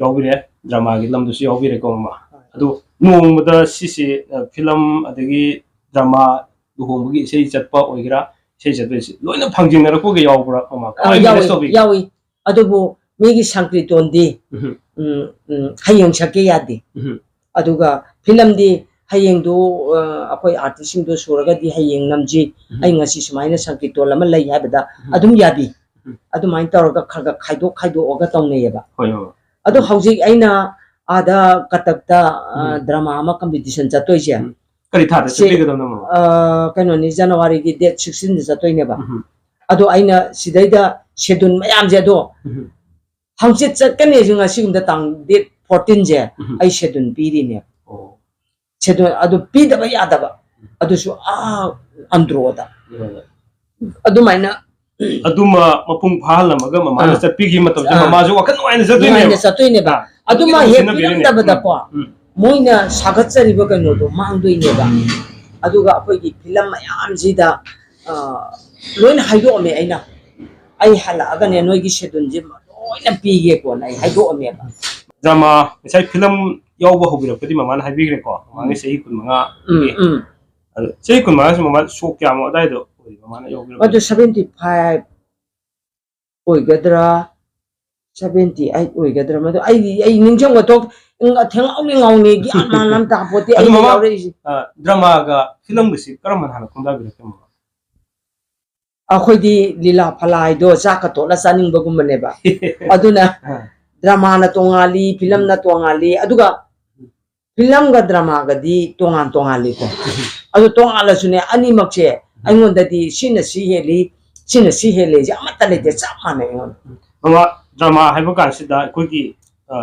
ꯌꯥꯎꯕꯤꯔꯦ, ꯗ꯭ꯔꯃꯥꯒꯤ ꯂꯝꯗꯁꯨ ꯌꯥꯎꯕꯤꯔꯦꯀꯣ, ꯃꯃꯥ? ꯍꯣꯏ꯫ ꯑꯗꯣ ꯅꯣꯡꯃꯗ ꯁꯤꯁꯦ, ꯑ, ꯐꯤꯂꯝ ꯑꯗꯒꯤ ꯗ꯭ꯔꯃꯥ, ꯂꯨꯍꯣꯡꯕꯒꯤ ꯏꯁꯩ ꯆꯠꯄ ꯑꯣꯏꯒꯦꯔꯥ, ꯏꯁꯩ ꯁꯛꯇꯣꯏꯁꯦ ꯂꯣꯏꯅ ꯐꯪꯖꯤꯟꯅꯔꯛꯄꯒ ꯌꯥꯎꯕ꯭ꯔꯥ, ꯃꯃꯥ? ꯑ, ꯀꯃꯥꯏꯅ manage ꯌꯥꯎꯏ ꯇꯧꯕꯤ? ꯌꯥꯎꯏ ꯑꯗꯨꯕꯨ ꯃꯤꯒꯤ ꯁꯪꯀ꯭ꯔꯤꯇꯣꯟꯗꯤ ꯎꯝ, ꯎꯝ, ꯎꯝ, ꯍꯌꯦꯡ ꯁꯛꯀꯦ ꯌꯥꯗꯦ꯫ ꯎꯝ, ꯑꯗꯨꯒ ꯐꯤꯂꯝꯗꯤ ꯍꯌꯦꯡꯗꯨ ꯑ, ꯑꯩꯈꯣꯏ ꯑꯥꯔꯇꯤꯁꯁꯤꯡꯗꯣ ꯁꯨꯔꯒꯗꯤ ꯍꯌꯦꯡ ꯅꯝꯁꯤ, ꯎꯝ, ꯑꯩ ꯉꯁꯤ ꯁꯨꯃꯥꯏꯅ ꯁꯪꯀꯤꯔꯇꯣꯟ ꯑꯃ ꯂꯩ ꯍꯥꯏꯕꯗ ꯎꯝ, ꯑꯗꯨꯝ ꯌꯥꯕꯤ꯫ ꯎꯝ, ꯑꯗꯨꯃꯥꯏꯅ ꯇꯧꯔꯒ ꯈꯔ ꯈꯔ ꯈꯥꯏꯗꯣꯛ ꯈꯥꯏꯗꯣꯛꯑꯒ ꯇꯧꯅꯩꯌꯦꯕ꯫ ꯍꯣꯏ, ꯍꯣꯏ꯫ ꯑꯗꯣ ꯍꯧꯖꯤꯛ ꯑꯩꯅ ꯑꯥꯗ ꯀꯇꯛꯇ ꯑ, ꯎꯝ, ꯗ꯭ꯔꯃꯥ ꯑꯃ ꯀꯝꯄꯤꯇꯤꯁꯟ ꯆꯠꯇꯣꯏꯁꯦ ꯎꯝ꯫ ꯀꯔꯤ ꯊꯥꯗ ꯁꯤ- ꯆꯠꯄꯤꯒꯗꯕꯅꯣ, ꯃꯃꯥ? ꯑ, ꯀꯩꯅꯣꯅꯤ, ꯖꯅꯋꯥꯔꯤꯒꯤ ꯗꯦꯠ ꯁꯤꯛꯁꯇꯤꯟꯗ ꯆꯠꯇꯣꯏꯅꯦꯕ꯫ ꯎꯝ, ꯑꯗꯣ ꯑꯩꯅ ꯁꯤꯗꯩꯗ ꯁꯦꯗꯨꯜ ꯃꯌꯥꯝꯁꯦ ꯑꯗꯣ ꯎꯝ, ꯍꯪꯆꯤꯠ ꯆꯠꯀꯅꯤꯁꯨ ꯉꯁꯤꯒꯨꯝꯗ ꯇꯥꯡ ꯗꯦꯠ ꯐꯣꯔꯇꯤꯟꯁꯦ ꯎꯝ꯫ ꯑꯩ ꯁꯦꯗꯨꯜ ꯄꯤꯔꯤꯅꯦ꯫ ꯑꯣ꯫ ꯁꯦꯗꯨꯜ ꯑꯗꯨ ꯄꯤꯗꯕ ꯌꯥꯗꯕ, ꯑꯗꯨꯁꯨ ꯑꯥ ꯑꯟꯗ꯭ꯔꯣꯗ꯫ ꯎꯝ꯫ ꯑꯗꯨꯃꯥꯏꯅ ꯑꯗꯨꯃ ꯃꯄꯨꯡ ꯐꯥꯍꯜꯂꯝꯃꯒ ꯃꯃꯥꯅ ꯑꯥ꯫ ꯆꯠꯄꯤꯈꯤꯕ ꯃꯇꯝꯁꯦ ꯑꯥ꯫ ꯃꯃꯥꯁꯨ ꯋꯥꯈꯜ ꯅꯨꯡꯉꯥꯏꯅ ꯆꯠꯇꯣꯏꯅꯦꯕ꯫ ꯅꯨꯡꯉꯥꯏꯅ ꯆꯠꯇꯣꯏꯅꯦꯕ꯫ ꯑꯥ꯫ ꯑꯗꯨꯃ ꯑꯗꯨꯒꯤ ꯍꯦꯛ ꯁꯤꯟꯅꯕꯤꯔꯤꯅꯦ꯫ ꯄꯤꯔꯝꯗꯕꯗꯀꯣ ꯎꯝ꯫ ꯃꯣꯏꯅ ꯁꯥꯒꯠꯆꯔꯤꯕ ꯀꯩꯅꯣꯗꯣ ꯃꯥꯡꯗꯣꯏꯅꯦꯕ꯫ ꯑꯗꯨꯒ ꯑꯩꯈꯣꯏꯒꯤ ꯐꯤꯂꯝ ꯃꯌꯥꯝꯁꯤꯗ ꯑ, ꯂꯣꯏꯅ ꯍꯥꯏꯗꯣꯛꯑꯝꯃꯦ ꯑꯩꯅ꯫ ꯑꯩ ꯍꯜꯂꯛꯑꯒꯅꯦ ꯅꯣꯏꯒꯤ ꯁꯦꯗꯨꯜꯁꯦ ꯂꯣꯏꯅ ꯄꯤꯒꯦꯀꯣꯅ ꯑꯩ ꯍꯥꯏꯗꯣꯛꯑꯝꯃꯦꯕ꯫ ꯗ꯭ꯔꯃꯥ ꯉꯁꯥꯏ ꯐꯤꯂꯝ ꯌꯥꯎꯕ ꯍꯧꯕꯤꯔꯛꯄꯗꯤ ꯃꯃꯥꯅ ꯍꯥꯏꯕꯤꯈ꯭ꯔꯦꯀꯣ, ꯃꯃꯥꯡꯒꯤ ꯆꯍꯤ ꯀꯨꯟꯃꯉꯥ꯫ ꯎꯝ, ꯎꯝ꯫ ꯑꯗꯣ ꯆꯍꯤ ꯀꯨꯟꯃꯉꯥꯁꯤ ꯃꯃꯥ ꯁꯣꯛ ꯀꯌꯥꯃꯨꯛ ꯑꯗꯥꯏꯗꯣ ꯑꯣꯏ ꯃꯃꯥꯅ ꯌꯥꯎꯕꯤꯔꯛꯄ? ꯑꯗꯨ ꯁꯚꯦꯟꯇꯤ ꯐꯥꯏꯚ ꯑꯣꯏꯒꯗ꯭ꯔꯥ, ꯁꯚꯦꯟꯇꯤ ꯑꯩꯠ ꯑꯣꯏꯒꯗ꯭ꯔꯥ, ꯃꯗꯨ ꯑꯩ, ꯑꯩ ꯅꯤꯡꯁꯤꯡꯕ ꯊꯣꯛ-, ꯊꯦꯡꯉꯥꯎ ꯂꯩꯉꯥꯎꯅꯤ, ꯒ꯭ꯌꯥꯟ ꯃꯥꯟ ꯑꯃ ꯇꯥꯄꯣꯠꯇꯦ ꯑꯗꯨ ꯑꯩꯅ ꯃꯃꯥ- ꯌꯥꯎꯔꯛꯏꯁꯦ꯫ ꯑ, ꯗ꯭ꯔꯃꯥꯒ ꯐꯤꯂꯝꯒꯁꯤ ꯀꯔꯝꯕꯅ ꯍꯥꯟꯅ ꯈꯣꯡꯗꯥꯕꯤꯔꯛꯀꯦ, ꯃꯃꯥ? ꯑꯩꯈꯣꯏꯗꯤ ꯂꯤꯂꯥ ꯐꯂꯥ ꯍꯥꯏꯗꯣ ꯆꯥꯛꯀ ꯇꯣꯠꯂ ꯆꯥꯅꯤꯡꯕꯒꯨꯝꯕꯅꯦꯕ꯫ ꯑꯗꯨꯅ ꯑ, ꯗ꯭ꯔꯃꯥꯅ ꯇꯣꯉꯥꯜꯂꯤ, ꯐꯤꯂꯝꯅ ꯇꯣꯉꯥꯜꯂꯤ, ꯑꯗꯨꯒ ꯐꯤꯂꯝꯒ ꯗ꯭ꯔꯃꯥꯒꯗꯤ ꯇꯣꯉꯥꯟ ꯇꯣꯉꯥꯜꯂꯤꯀꯣ꯫ ꯑꯗꯨ ꯇꯣꯉꯥꯜꯂꯁꯨꯅꯦ, ꯑꯅꯤꯃꯛꯁꯦ ꯑꯩꯉꯣꯟꯗꯗꯤ ꯁꯤꯅ ꯁꯤ ꯍꯦꯜꯂꯤ, ꯁꯤꯅ ꯁꯤ ꯍꯦꯜꯂꯤꯁꯦ ꯑꯃꯠꯇ ꯂꯩꯇꯦ, ꯆꯞ ꯃꯥꯟꯅꯩ ꯑꯩꯉꯣꯟꯗ꯫ ꯃꯃꯥ, ꯗ꯭ꯔꯃꯥ ꯍꯥꯏꯕ ꯀꯥꯟꯁꯤꯗ ꯑꯩꯈꯣꯏꯒꯤ, ꯑ,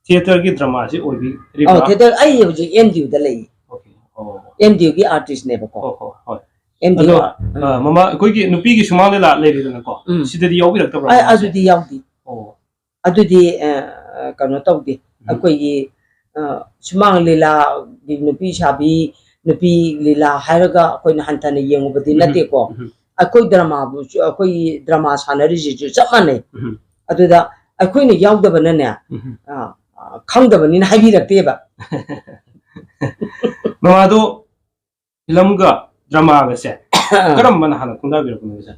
ꯊꯤꯌꯦꯇꯔꯒꯤ ꯗ꯭ꯔꯃꯥꯁꯤ ꯑꯣꯏꯕꯤꯔꯤꯕ꯭ꯔꯥ? ꯑꯧ, ꯊꯤꯌꯦꯇꯔ, ꯑꯩ ꯍꯧꯖꯤꯛ ꯑꯦꯝ ꯗꯤ ꯌꯨꯗ ꯂꯩ꯫ ꯑꯣꯀꯦ꯫ ꯑꯣ꯫ ꯑꯦꯝ ꯗꯤ ꯌꯨꯒꯤ ꯑꯥꯔꯇꯤꯁꯅꯦꯕꯀꯣ꯫ ꯍꯣꯏ, ꯍꯣꯏ, ꯍꯣꯏ꯫ ꯑꯦꯝ ꯗꯤ ꯌꯨ ꯑꯗꯣ, ꯑꯥꯔ-, ꯎꯝ꯫ ꯑ, ꯃꯃꯥ, ꯑꯩꯈꯣꯏꯒꯤ ꯅꯨꯄꯤꯒꯤ ꯁꯨꯃꯥꯡ ꯂꯤꯂꯥ ꯂꯩꯔꯤꯗꯅꯀꯣ, ꯎꯝ꯫ ꯁꯤꯗꯗꯤ ꯌꯥꯎꯕꯤꯔꯛꯇꯕ꯭ꯔꯥ, ꯑ-, ꯃꯃꯥꯁꯦ? ꯑꯗꯨꯗꯤ ꯌꯥꯎꯗꯦ꯫ ꯑꯣ꯫ ꯑꯗꯨꯗꯤ, ꯑ, ꯀꯩꯅꯣ ꯇꯧꯗꯦ꯫ ꯎꯝ꯫ ꯑꯩꯈꯣꯏꯒꯤ, ꯑ, ꯁꯨꯃꯥꯡ ꯂꯤꯂꯥꯒꯤ ꯅꯨꯄꯤ ꯁꯥꯕꯤ, ꯅꯨꯄꯤ ꯂꯤꯂꯥ ꯍꯥꯏꯔꯒ ꯑꯩꯈꯣꯏꯅ ꯍꯟꯊꯅ ꯌꯦꯡꯉꯨꯕꯗꯤ ꯎꯝ꯫ ꯅꯠꯇꯦꯀꯣ꯫ ꯎꯝ꯫ ꯑꯩꯈꯣꯏ ꯗ꯭ꯔꯃꯥꯕꯨꯁꯨ, ꯑꯩꯈꯣꯏꯒꯤ ꯗ꯭ꯔꯃꯥ ꯁꯥꯟꯅꯔꯤꯁꯤꯁꯨ ꯆꯞ ꯃꯥꯟꯅꯩ꯫ ꯎꯝ꯫ ꯑꯗꯨꯗ ꯑꯩꯈꯣꯏꯅ ꯌꯥꯎꯗꯕꯅꯅꯦ, ꯎꯝ꯫ ꯑ, ꯑ, ꯈꯪꯗꯕꯅꯤꯅ ꯍꯥꯏꯕꯤꯔꯛꯇꯦꯕ꯫ ꯃꯃꯥꯗꯣ ꯐꯤꯂꯝꯒ ꯗ꯭ꯔꯃꯥꯒꯁꯦ ꯀꯔꯝꯕꯅ ꯍꯥꯟꯅ ꯈꯣꯡꯗꯥꯕꯤꯔꯛꯄꯅꯣ ꯁꯦ?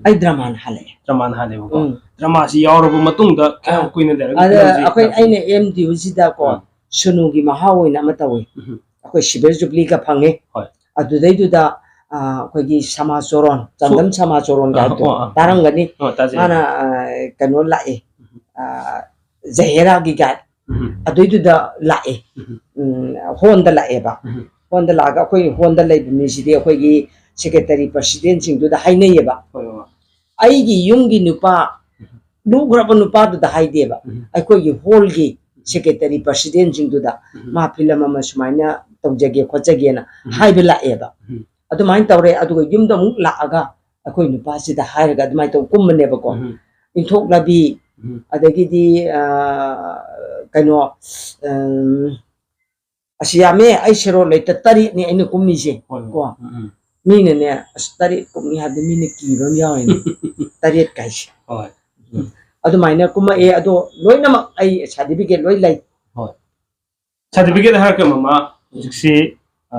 ꯑꯩ ꯗ꯭ꯔꯃꯥꯅ ꯍꯜꯂꯛꯑꯦ꯫ ꯗ꯭ꯔꯃꯥꯅ ꯍꯥꯜꯂꯦꯕꯀꯣ꯫ ꯎꯝ꯫ ꯗ꯭ꯔꯃꯥꯁꯤ ꯌꯥꯎꯔꯕ ꯃꯇꯨꯡꯗ ꯀꯌꯥꯝ ꯑ, ꯀꯨꯏꯅ ꯂꯩꯔꯒ ꯑꯗ ꯐꯤꯂꯝꯁꯤ ꯑꯩꯈꯣꯏ ꯂꯥꯛꯄ? ꯑꯩꯅ ꯑꯦꯝ ꯗꯤꯌꯨꯁꯤꯗꯀꯣ ꯎꯝ꯫ ꯁꯣꯅꯨꯒꯤ ꯃꯍꯥ ꯑꯣꯏꯅ ꯑꯃ ꯇꯧꯏ꯫ ꯎꯝ꯫ ꯑꯩꯈꯣꯏ ꯁꯤꯜꯚꯔ ꯖꯨꯕ꯭ꯂꯤꯒ ꯐꯪꯉꯦ꯫ ꯍꯣꯏ꯫ ꯑꯗꯨꯗꯩꯗꯨꯗ ꯑ, ꯑꯩꯈꯣꯏꯒꯤ ꯁꯃꯥ ꯆꯣꯔꯣꯟ, ꯆꯥꯡꯗꯝ ꯁꯃꯥ ꯆꯣꯔꯣꯟꯒ ꯑ, ꯍꯥꯏꯕꯗꯣ ꯑꯣ, ꯑ꯫ ꯇꯥꯔꯝꯒꯅꯤ꯫ ꯑꯣ, ꯇꯥꯖꯩ꯫ ꯃꯥꯅ ꯑ, ꯀꯩꯅꯣ ꯂꯥꯛꯑꯦ, ꯑ, ꯖꯍꯦꯔꯥꯒꯤ ꯒꯥꯏꯗ ꯎꯝ꯫ ꯑꯗꯨꯏꯗꯨꯗ ꯂꯥꯛꯑꯦ꯫ ꯎꯝ꯫ ꯎꯝ, ꯍꯣꯟꯗ ꯂꯥꯛꯑꯦꯕ꯫ ꯎꯝ꯫ ꯍꯣꯟꯗ ꯂꯥꯛꯑꯒ ꯑꯩꯈꯣꯏ ꯍꯣꯟꯗ ꯂꯩꯕ ꯃꯤꯁꯤꯗꯤ ꯑꯩꯈꯣꯏꯒꯤ ꯁꯦꯀ꯭ꯔꯦꯇꯔꯤ ꯄ꯭ꯔꯁꯤꯗꯦꯟꯁꯤꯡꯗꯨꯗ ꯍꯥꯏꯅꯩꯌꯦꯕ꯫ ꯍꯣꯏ, ꯍꯣꯏ꯫ ꯑꯩꯒꯤ ꯌꯨꯝꯒꯤ ꯅꯨꯄꯥ, ꯂꯨꯈ꯭ꯔꯕ ꯅꯨꯄꯥꯗꯨꯗ ꯍꯥꯏꯗꯦꯕ꯫ ꯎꯝ꯫ ꯑꯩꯈꯣꯏꯒꯤ ꯍꯣꯜꯒꯤ ꯁꯦꯀ꯭ꯔꯦꯇꯔꯤ ꯄ꯭ꯔꯁꯤꯗꯦꯟꯁꯤꯡꯗꯨꯗ ꯎꯝ꯫ ꯃꯥ ꯐꯤꯂꯝ ꯑꯃ ꯁꯨꯃꯥꯏꯅ ꯇꯧꯖꯒꯦ ꯈꯣꯠꯆꯒꯦꯅ ꯎꯝ꯫ ꯍꯥꯏꯕ ꯂꯥꯛꯑꯦꯕ꯫ ꯎꯝ꯫ ꯑꯗꯨꯃꯥꯏꯅ ꯇꯧꯔꯦ꯫ ꯑꯗꯨꯒ ꯌꯨꯝꯗ ꯑꯃꯨꯛ ꯂꯥꯛꯑꯒ ꯑꯩꯈꯣꯏ ꯅꯨꯄꯥꯁꯤꯗ ꯍꯥꯏꯔꯒ ꯑꯗꯨꯃꯥꯏꯅ ꯇꯧ ꯀꯨꯝꯕꯅꯦꯕꯀꯣ꯫ ꯎꯝ꯫ ꯏꯟꯊꯣꯛꯅꯕꯤ, ꯎꯝ꯫ ꯑꯗꯒꯤꯗꯤ, ꯑ, ꯀꯩꯅꯣ, ꯎꯝ, ꯑꯁ, ꯌꯥꯝꯃꯦ꯫ ꯑꯩ ꯁꯦꯔꯣ ꯂꯩꯇ ꯇꯔꯦꯠꯅꯤ ꯑꯩꯅ ꯀꯨꯝꯃꯤꯁꯦ꯫ ꯍꯣꯏ, ꯍꯣꯏ꯫ ꯀꯣ꯫ ꯎꯝ, ꯎꯝ꯫ ꯃꯤꯅꯅꯦ, "ꯑꯁ, ꯇꯔꯦꯠ ꯀꯨꯝꯃꯤ" ꯍꯥꯏꯕꯗ ꯃꯤꯅ ꯀꯤꯕ ꯑꯃ ꯌꯥꯎꯔꯤꯅꯦ꯫ ꯇꯔꯦꯠ ꯀꯥꯏꯁꯦ꯫ ꯍꯣꯏ꯫ ꯑꯗꯨꯃꯥꯏꯅ ꯀꯨꯝꯃꯛꯑꯦ꯫ ꯑꯗꯣ ꯂꯣꯏꯅꯃꯛ ꯑꯩ ꯁꯥꯔꯇꯤꯐꯤꯀꯦꯠ ꯂꯣꯏ ꯂꯩ꯫ ꯍꯣꯏ꯫ ꯁꯥꯔꯇꯤꯐꯤꯀꯦꯠ ꯍꯥꯏꯔꯒ ꯃꯃꯥ, ꯍꯧꯖꯤꯛꯁꯤ, ꯑ,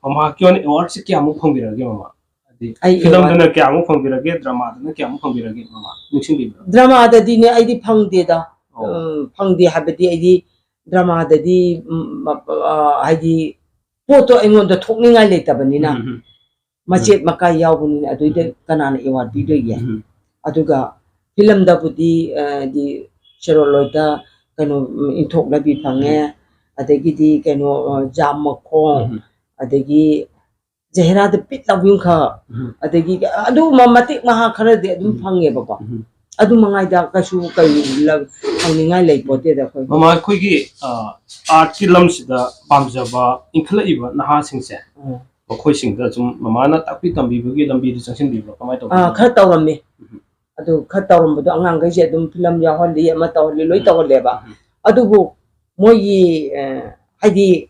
ꯃꯃꯥꯒꯤ ꯑꯣꯏꯅ ꯑꯦꯋꯥꯔꯗꯁꯤ ꯀꯌꯥꯃꯨꯛ ꯐꯪꯕꯤꯔꯒꯦ ꯃꯃꯥ? ꯍꯥꯏꯗꯤ ꯑꯩ ꯐꯤꯂꯝꯗꯅ ꯀꯌꯥꯃꯨꯛ ꯐꯪꯕꯤꯔꯒꯦ, ꯗ꯭ꯔꯃꯥꯗꯅ ꯀꯌꯥꯃꯨꯛ ꯐꯪꯕꯤꯔꯒꯦ ꯃꯃꯥ? ꯅꯤꯡꯁꯤꯡꯕꯤꯕ꯭ꯔꯥ? ꯗ꯭ꯔꯃꯥꯗꯗꯤꯅꯦ ꯑꯩꯗꯤ ꯐꯪꯗꯦꯗ꯫ ꯑꯣ꯫ ꯎꯝ, ꯐꯪꯗꯦ ꯍꯥꯏꯕꯗꯤ ꯑꯩꯗꯤ ꯗ꯭ꯔꯃꯥꯗꯗꯤ, ꯎꯝ, ꯃ-, ꯑ, ꯍꯥꯏꯗꯤ ꯄꯣꯠꯇꯣ ꯑꯩꯉꯣꯟꯗ ꯊꯣꯛꯅꯤꯡꯉꯥꯏ ꯂꯩꯇꯕꯅꯤꯅ꯫ ꯎꯝ, ꯎꯝ꯫ ꯃꯆꯦꯠ ꯃꯀꯥꯏ ꯌꯥꯎꯕꯅꯤꯅ ꯑꯗꯨꯏꯗ ꯎꯝ꯫ ꯀꯅꯥꯅ ꯑꯦꯋꯥꯔꯗ ꯄꯤꯗꯣꯏꯒꯦ? ꯎꯝ꯫ ꯑꯗꯨꯒ ꯐꯤꯂꯝꯗꯕꯨꯗꯤ, ꯑ, ꯗꯤ ꯁꯦꯔꯣꯜ ꯂꯣꯏꯇ ꯀꯩꯅꯣ, ꯎꯝ, ꯏꯟꯊꯣꯛꯅꯕꯤ ꯐꯪꯉꯦ, ꯎꯝ꯫ ꯑꯗꯒꯤꯗꯤ ꯀꯩꯅꯣ, ꯑ, ꯖꯥꯝ ꯃꯈꯣꯡ, ꯎꯝ꯫ ꯑꯗꯒꯤ ꯖꯍꯦꯔꯥꯗ ꯄꯤꯠ ꯂꯥꯎꯕꯤ ꯑꯃꯈꯛ, ꯎꯝ꯫ ꯑꯗꯒꯤ ꯑꯗꯨꯒꯨꯝꯕ ꯃꯇꯦꯛ ꯃꯍꯥ ꯈꯔꯗꯤ ꯑꯗꯨꯝ ꯎꯝ꯫ ꯐꯪꯉꯦꯕꯀꯣ꯫ ꯎꯝ꯫ ꯑꯗꯨ ꯃꯉꯥꯏꯗ ꯀꯩꯁꯨ ꯀꯔꯤ ꯂ-, ꯐꯪꯅꯤꯡꯉꯥꯏ ꯂꯩ ꯄꯣꯠꯇꯦꯗ ꯑꯩꯈꯣꯏ꯫ ꯃꯃꯥ, ꯑꯩꯈꯣꯏꯒꯤ, ꯑ, ꯑꯥꯔꯠꯀꯤ ꯂꯝꯁꯤꯗ ꯄꯥꯝꯖꯕ ꯏꯟꯈꯠꯂꯛꯏꯕ ꯅꯍꯥꯁꯤꯡꯁꯦ, ꯎꯝ꯫ ꯃꯈꯣꯏꯁꯤꯡꯗ ꯁꯨꯝ ꯃꯃꯥꯅ ꯇꯥꯛꯄꯤ ꯇꯝꯕꯤꯕꯒꯤ ꯂꯝꯕꯤꯗ ꯆꯪꯁꯤꯟꯕꯤꯕ꯭ꯔꯣ? ꯀꯃꯥꯏꯅ ꯇꯧꯕꯅꯣ? ꯑꯥ, ꯈꯔ ꯇꯧꯔꯝꯃꯤ꯫ ꯎꯝ꯫ ꯑꯗꯨ ꯈꯔ ꯇꯧꯔꯝꯕꯗꯣ ꯑꯉꯥꯡꯈꯩꯁꯦ ꯑꯗꯨꯝ ꯐꯤꯂꯝ ꯌꯥꯎꯍꯜꯂꯤ, ꯑꯃ ꯇꯧꯍꯜꯂꯤ, ꯂꯣꯏ ꯎꯝ꯫ ꯇꯧꯍꯜꯂꯦꯕ꯫ ꯎꯝ꯫ ꯑꯗꯨꯕꯨ ꯃꯣꯏꯒꯤ, ꯑ, ꯍꯥꯏꯗꯤ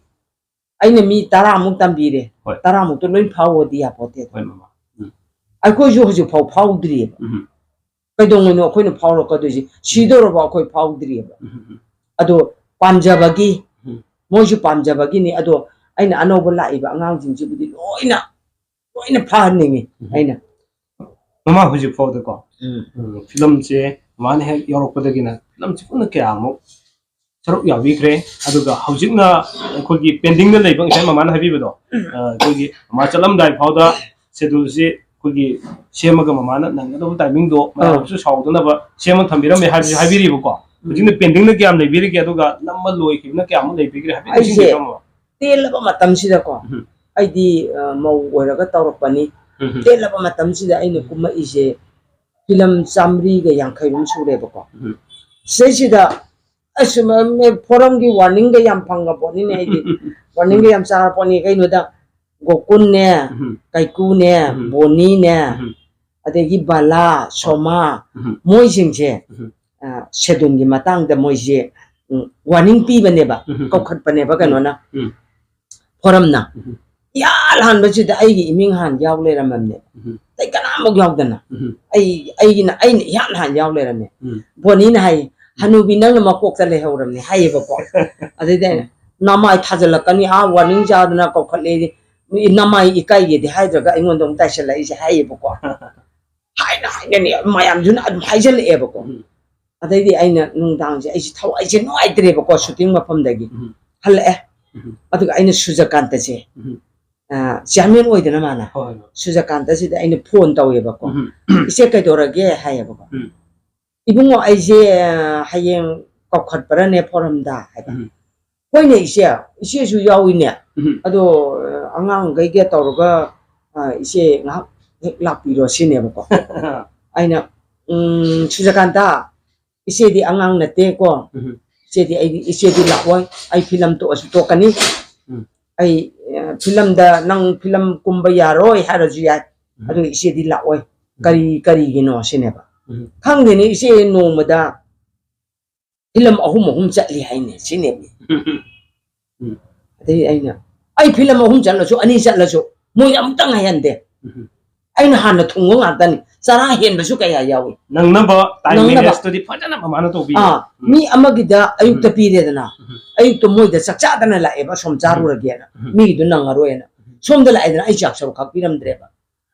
ꯑꯩꯅ ꯃꯤ ꯇꯔꯥꯃꯨꯛ ꯇꯝꯕꯤꯔꯦ, ꯍꯣꯏ꯫ ꯇꯔꯥꯃꯨꯛꯇꯣ ꯂꯣꯏ ꯐꯥꯎꯑꯣꯗꯤ ꯌꯥꯄꯣꯠꯇꯦ꯫ ꯍꯣꯏ, ꯃꯃꯥ꯫ ꯎꯝ꯫ ꯑꯩꯈꯣꯏꯁꯨ ꯍꯧꯖꯤꯛ ꯐꯥꯎ ꯐꯥꯎꯗ꯭ꯔꯤꯑꯕ꯫ ꯎꯝ꯫ ꯀꯩꯗꯧꯉꯩꯅꯣ ꯑꯩꯈꯣꯏꯅ ꯐꯥꯎꯔꯛꯀꯗꯣꯏꯁꯦ? ꯁꯤꯗꯧꯔꯕ ꯑꯩꯈꯣꯏ ꯐꯥꯎꯗ꯭ꯔꯤꯑꯕ꯫ ꯎꯝ, ꯎꯝ꯫ ꯑꯗꯣ ꯄꯥꯝꯖꯕꯒꯤ, ꯎꯝ꯫ ꯃꯣꯏꯁꯨ ꯄꯥꯝꯖꯕꯒꯤꯅꯤ꯫ ꯑꯗꯣ ꯑꯩꯅ ꯑꯅꯧꯕ ꯂꯥꯛꯏꯕ ꯑꯉꯥꯡꯁꯤꯡꯁꯤꯕꯨꯗꯤ ꯂꯣꯏꯅ ꯂꯣꯏꯅ ꯐꯥꯍꯟꯅꯤꯡꯉꯤ꯫ ꯎꯝ꯫ ꯑꯩꯅ ꯃꯃꯥ ꯍꯧꯖꯤꯛ ꯐꯥꯎꯗꯀꯣ ꯎꯝ, ꯎꯝ, ꯐꯤꯂꯝꯁꯦ ꯃꯃꯥꯅ ꯍꯦꯛ ꯌꯥꯎꯔꯛꯄꯗꯒꯤꯅ ꯐꯤꯂꯝꯁꯦ ꯄꯨꯟꯅ ꯀꯌꯥꯃꯨꯛ ꯁꯔꯨꯛ ꯌꯥꯕꯤꯈ꯭ꯔꯦ, ꯑꯗꯨꯒ ꯍꯧꯖꯤꯛꯅ ꯑꯩꯈꯣꯏꯒꯤ ꯄꯦꯟꯗꯤꯡꯗ ꯂꯩꯕ ꯉꯁꯥꯏ ꯃꯃꯥꯅ ꯍꯥꯏꯕꯤꯕꯗꯣ, ꯑ, ꯑꯩꯈꯣꯏꯒꯤ ꯃꯃꯥ ꯆꯠꯂꯝꯗꯥꯏ ꯐꯥꯎꯗ ꯁꯦꯗꯨꯜꯁꯦ ꯑꯩꯈꯣꯏꯒꯤ ꯁꯦꯝꯃꯒ ꯃꯃꯥꯅ ꯅꯪꯒꯗꯕ ꯇꯥꯏꯃꯤꯡꯗꯣ ꯃꯌꯥꯝꯁꯨ ꯁꯥꯎꯗꯅꯕ ꯁꯦꯝꯃ ꯊꯝꯕꯤꯔꯝꯃꯦ ꯍꯥꯏꯕꯁꯨ ꯍꯥꯏꯕꯤꯔꯤꯕꯀꯣ꯫ ꯍꯧꯖꯤꯛꯅ ꯄꯦꯟꯗꯤꯡꯗ ꯀꯌꯥꯝ ꯂꯩꯕꯤꯔꯤꯒꯦ, ꯑꯗꯨꯒ ꯅꯝꯕ ꯂꯣꯏꯈꯤꯕꯅ ꯀꯌꯥꯃꯨꯛ ꯂꯩꯕꯤꯈ꯭ꯔꯦ ꯍꯥꯏꯐꯦꯠ ꯑꯩꯁꯦ ꯅꯤꯡꯁꯤꯡꯕꯤꯔꯝꯃꯣ꯫ ꯇꯦꯜꯂꯕ ꯃꯇꯝꯁꯤꯗꯀꯣ ꯎꯝ꯫ ꯑꯩꯗꯤ ꯑ, ꯃꯧ ꯑꯣꯏꯔꯒ ꯇꯧꯔꯛꯄꯅꯤ꯫ ꯎꯝ꯫ ꯇꯦꯜꯂꯕ ꯃꯇꯝꯁꯤꯗ ꯑꯩꯅ ꯀꯨꯝꯃꯛꯏꯁꯦ ꯐꯤꯂꯝ ꯆꯥꯃꯔꯤꯒ ꯌꯥꯡꯈꯩ ꯔꯣꯝ ꯁꯨꯔꯦꯕꯀꯣ꯫ ꯎꯝ꯫ ꯁꯤꯗꯩꯁꯤꯗ ꯑꯁ ꯃ- ꯃ- ꯐꯣꯔꯝꯒꯤ ꯋꯥꯔꯅꯤꯡꯒ ꯌꯥꯝ ꯐꯪꯉ ꯄꯣꯠꯅꯤꯅꯦ ꯑꯩꯗꯤ꯫ ꯋꯥꯔꯅꯤꯡꯒ ꯌꯥꯝ ꯆꯥꯔ ꯄꯣꯠꯅꯤ꯫ ꯀꯩꯅꯣꯗ ꯒꯣꯀꯨꯟꯅꯦ, ꯎꯝ꯫ ꯀꯩꯀꯨꯅꯦ, ꯎꯝ꯫ ꯕꯣꯅꯤꯅꯦ, ꯎꯝ꯫ ꯑꯗꯒꯤ ꯕꯂꯥ, ꯁꯣꯃꯥ, ꯎꯝ꯫ ꯃꯣꯏꯁꯤꯡꯁꯦ ꯎꯝ꯫ ꯑ, ꯁꯦꯗꯨꯜꯒꯤ ꯃꯇꯥꯡꯗ ꯃꯣꯏꯁꯦ ꯎꯝ, ꯋꯥꯔꯅꯤꯡ ꯄꯤꯕꯅꯦꯕ, ꯎꯝ꯫ ꯀꯧꯈꯠꯄꯅꯦꯕ ꯀꯩꯅꯣꯅ, ꯎꯝ꯫ ꯐꯣꯔꯝꯅ꯫ ꯎꯝ꯫ ꯏꯍꯥꯟ ꯍꯥꯟꯕꯁꯤꯗ ꯑꯩꯒꯤ ꯏꯃꯤꯡ ꯍꯥꯟ ꯌꯥꯎ ꯂꯩꯔꯝꯃꯕꯅꯦ꯫ ꯎꯝ꯫ ꯑꯇꯩ ꯀꯅꯥꯃꯨꯛ ꯌꯥꯎꯗꯅ ꯎꯝ꯫ ꯑꯩ ꯑꯩꯒꯤꯅ ꯑꯩꯅ ꯏꯍꯥꯟ ꯍꯥꯟ ꯌꯥꯎ ꯂꯩꯔꯝꯃꯦ꯫ ꯎꯝ꯫ ꯕꯣꯅꯤꯅ ꯍꯥꯏ, "ꯍꯅꯨꯕꯤ ꯅꯪꯅ ꯃꯀꯣꯛꯇ ꯂꯩꯍꯧꯔꯝꯅꯦ" ꯍꯥꯏꯌꯦꯕꯀꯣ꯫ ꯑꯗꯩꯗꯤ ꯑꯩꯅ, "ꯅꯃꯥꯏ ꯊꯥꯖꯤꯜꯂꯛꯀꯅꯤ, ꯑꯥ ꯋꯥꯔꯅꯤꯡ ꯆꯥꯗꯅ ꯀꯧꯈꯠꯂꯦ, ꯅꯃꯥꯏ ꯏꯀꯥꯏꯒꯦꯗꯤ ꯍꯥꯏꯗ꯭ꯔꯒ ꯑꯩꯉꯣꯟꯗ ꯑꯃꯨꯛ ꯇꯥꯏꯁꯜꯂꯛꯏꯁꯦ" ꯍꯥꯏꯌꯦꯕꯀꯣ꯫ ꯍꯥꯏꯅ ꯍꯥꯏꯅꯅꯦ ꯃꯌꯥꯝꯗꯨꯅ ꯑꯗꯨꯝ ꯍꯥꯏꯖꯜꯂꯛꯑꯦꯕꯀꯣ꯫ ꯎꯝ꯫ ꯑꯗꯩꯗꯤ ꯑꯩꯅ ꯅꯨꯡꯗꯥꯡꯁꯦ ꯑꯩꯁꯦ ꯊꯋꯥꯏꯁꯦ ꯅꯨꯡꯉꯥꯏꯇ꯭ꯔꯦꯕꯀꯣ, ꯁꯨꯇꯤꯡ ꯃꯐꯝꯗꯒꯤ ꯎꯝ꯫ ꯍꯜꯂꯛꯑꯦ꯫ ꯎꯝ꯫ ꯑꯗꯨꯒ ꯑꯩꯅ ꯁꯨꯖꯀꯥꯟꯇꯁꯦ, ꯎꯝ꯫ ꯑ, ꯆꯤꯌꯥꯔꯃꯦꯟ ꯑꯣꯏꯗꯅ ꯃꯥꯅ, ꯍꯣꯏ, ꯍꯣꯏ꯫ ꯁꯨꯖꯀꯥꯟꯇꯁꯤꯗ ꯑꯩꯅ ꯐꯣꯟ ꯇꯧꯋꯦꯕꯀꯣ꯫ ꯎꯝ꯫ "ꯏꯆꯦ ꯀꯩꯗꯧꯔꯒꯦ?" ꯍꯥꯏꯌꯦꯕꯀꯣ꯫ ꯎꯝ꯫ "ꯏꯕꯨꯡꯉꯣ, ꯑꯩꯁꯦ, ꯑ, ꯍꯌꯦꯡ ꯀꯧꯈꯠꯄ꯭ꯔꯅꯦ ꯐꯣꯔꯝꯗ?" ꯍꯥꯏꯕ꯫ ꯎꯝ꯫ "ꯍꯣꯏꯅꯦ ꯏꯆꯦ, ꯏꯆꯦꯁꯨ ꯌꯥꯎꯏꯅꯦ꯫ ꯎꯝ꯫ ꯑꯗꯣ, ꯑ, ꯑꯉꯥꯡꯈꯩꯒ ꯇꯧꯔꯒ, ꯑ, ꯏꯆꯦ ꯉꯥꯏꯍꯥꯛ ꯍꯦꯛ ꯂꯥꯛꯄꯤꯔꯣ" ꯁꯤꯅꯦꯕꯀꯣ꯫ ꯑꯩꯅ, "ꯎꯝ, ꯁꯨꯖꯀꯥꯟꯇ, ꯏꯆꯦꯗꯤ ꯑꯉꯥꯡ ꯅꯠꯇꯦꯀꯣ꯫ ꯎꯝ꯫ ꯏꯆꯦꯗꯤ ꯑꯩꯗꯤ, ꯏꯆꯦꯗꯤ ꯂꯥꯛꯑꯣꯏ꯫ ꯑꯩ ꯐꯤꯂꯝ ꯇꯣꯛꯑꯁꯨ ꯇꯣꯛꯀꯅꯤ꯫ ꯎꯝ꯫ ꯑꯩ, ꯑ, ꯐꯤꯂꯝꯗ ꯅꯪ ꯐꯤꯂꯝ ꯀꯨꯝꯕ ꯌꯥꯔꯣꯏ ꯍꯥꯏꯔꯁꯨ ꯌꯥꯏ꯫ ꯎꯝ꯫ ꯑꯗꯨ ꯏꯆꯦꯗꯤ ꯂꯥꯛꯑꯣꯏ꯫ ꯀꯔꯤ, ꯀꯔꯤꯒꯤꯅꯣ?" ꯁꯤꯅꯦꯕ꯫ ꯎꯝ꯫ "ꯈꯪꯗꯦꯅꯦ ꯏꯆꯦ, ꯅꯣꯡꯃꯗ ꯐꯤꯂꯝ ꯑꯍꯨꯝ ꯑꯍꯨꯝ ꯆꯠꯂꯤ ꯍꯥꯏꯅꯦ" ꯁꯤꯅꯦꯕ꯫ ꯎꯝ꯫ ꯑꯗꯩ ꯑꯩꯅ, "ꯑꯩ ꯐꯤꯂꯝ ꯑꯍꯨꯝ ꯆꯠꯂꯁꯨ, ꯑꯅꯤ ꯆꯠꯂꯁꯨ ꯃꯣꯏ ꯑꯃꯨꯛꯇ ꯉꯥꯏꯍꯟꯗꯦ꯫ ꯎꯝ꯫ ꯑꯩꯅ ꯍꯥꯟꯅ ꯊꯨꯡꯕ ꯉꯥꯛꯇꯅꯤ, ꯆꯔꯥ ꯍꯦꯟꯕꯁꯨ ꯀꯌꯥ ꯌꯥꯎꯏ꯫ ꯅꯪꯅꯕ time ꯅꯪꯅꯕ꯫ Manage ꯇꯨꯗꯤ ꯐꯖꯅ ꯃꯃꯥꯅ ꯇꯧꯕꯤ꯫ ꯑꯥ, ꯎꯝ꯫ ꯃꯤ ꯑꯃꯒꯤꯗ ꯑꯌꯨꯛꯇ ꯎꯝ꯫ ꯄꯤꯔꯦꯗꯅ, ꯎꯝ꯫ ꯑꯌꯨꯛꯇ ꯃꯣꯏꯗ ꯆꯥꯛ ꯆꯥꯗꯅ ꯂꯥꯛꯑꯦꯕ, ꯑꯁꯣꯝ ꯆꯥꯔꯨꯔꯒꯦꯅ, ꯎꯝ꯫ ꯃꯤꯒꯤꯗꯨ ꯅꯪꯉꯔꯣꯏꯅ꯫ ꯁꯣꯝꯗ ꯂꯥꯛꯑꯦꯗꯅ, ꯑꯩ ꯆꯥꯛ ꯁꯔꯨꯛ ꯈꯥꯛꯄꯤꯔꯝꯗ꯭ꯔꯦꯕ,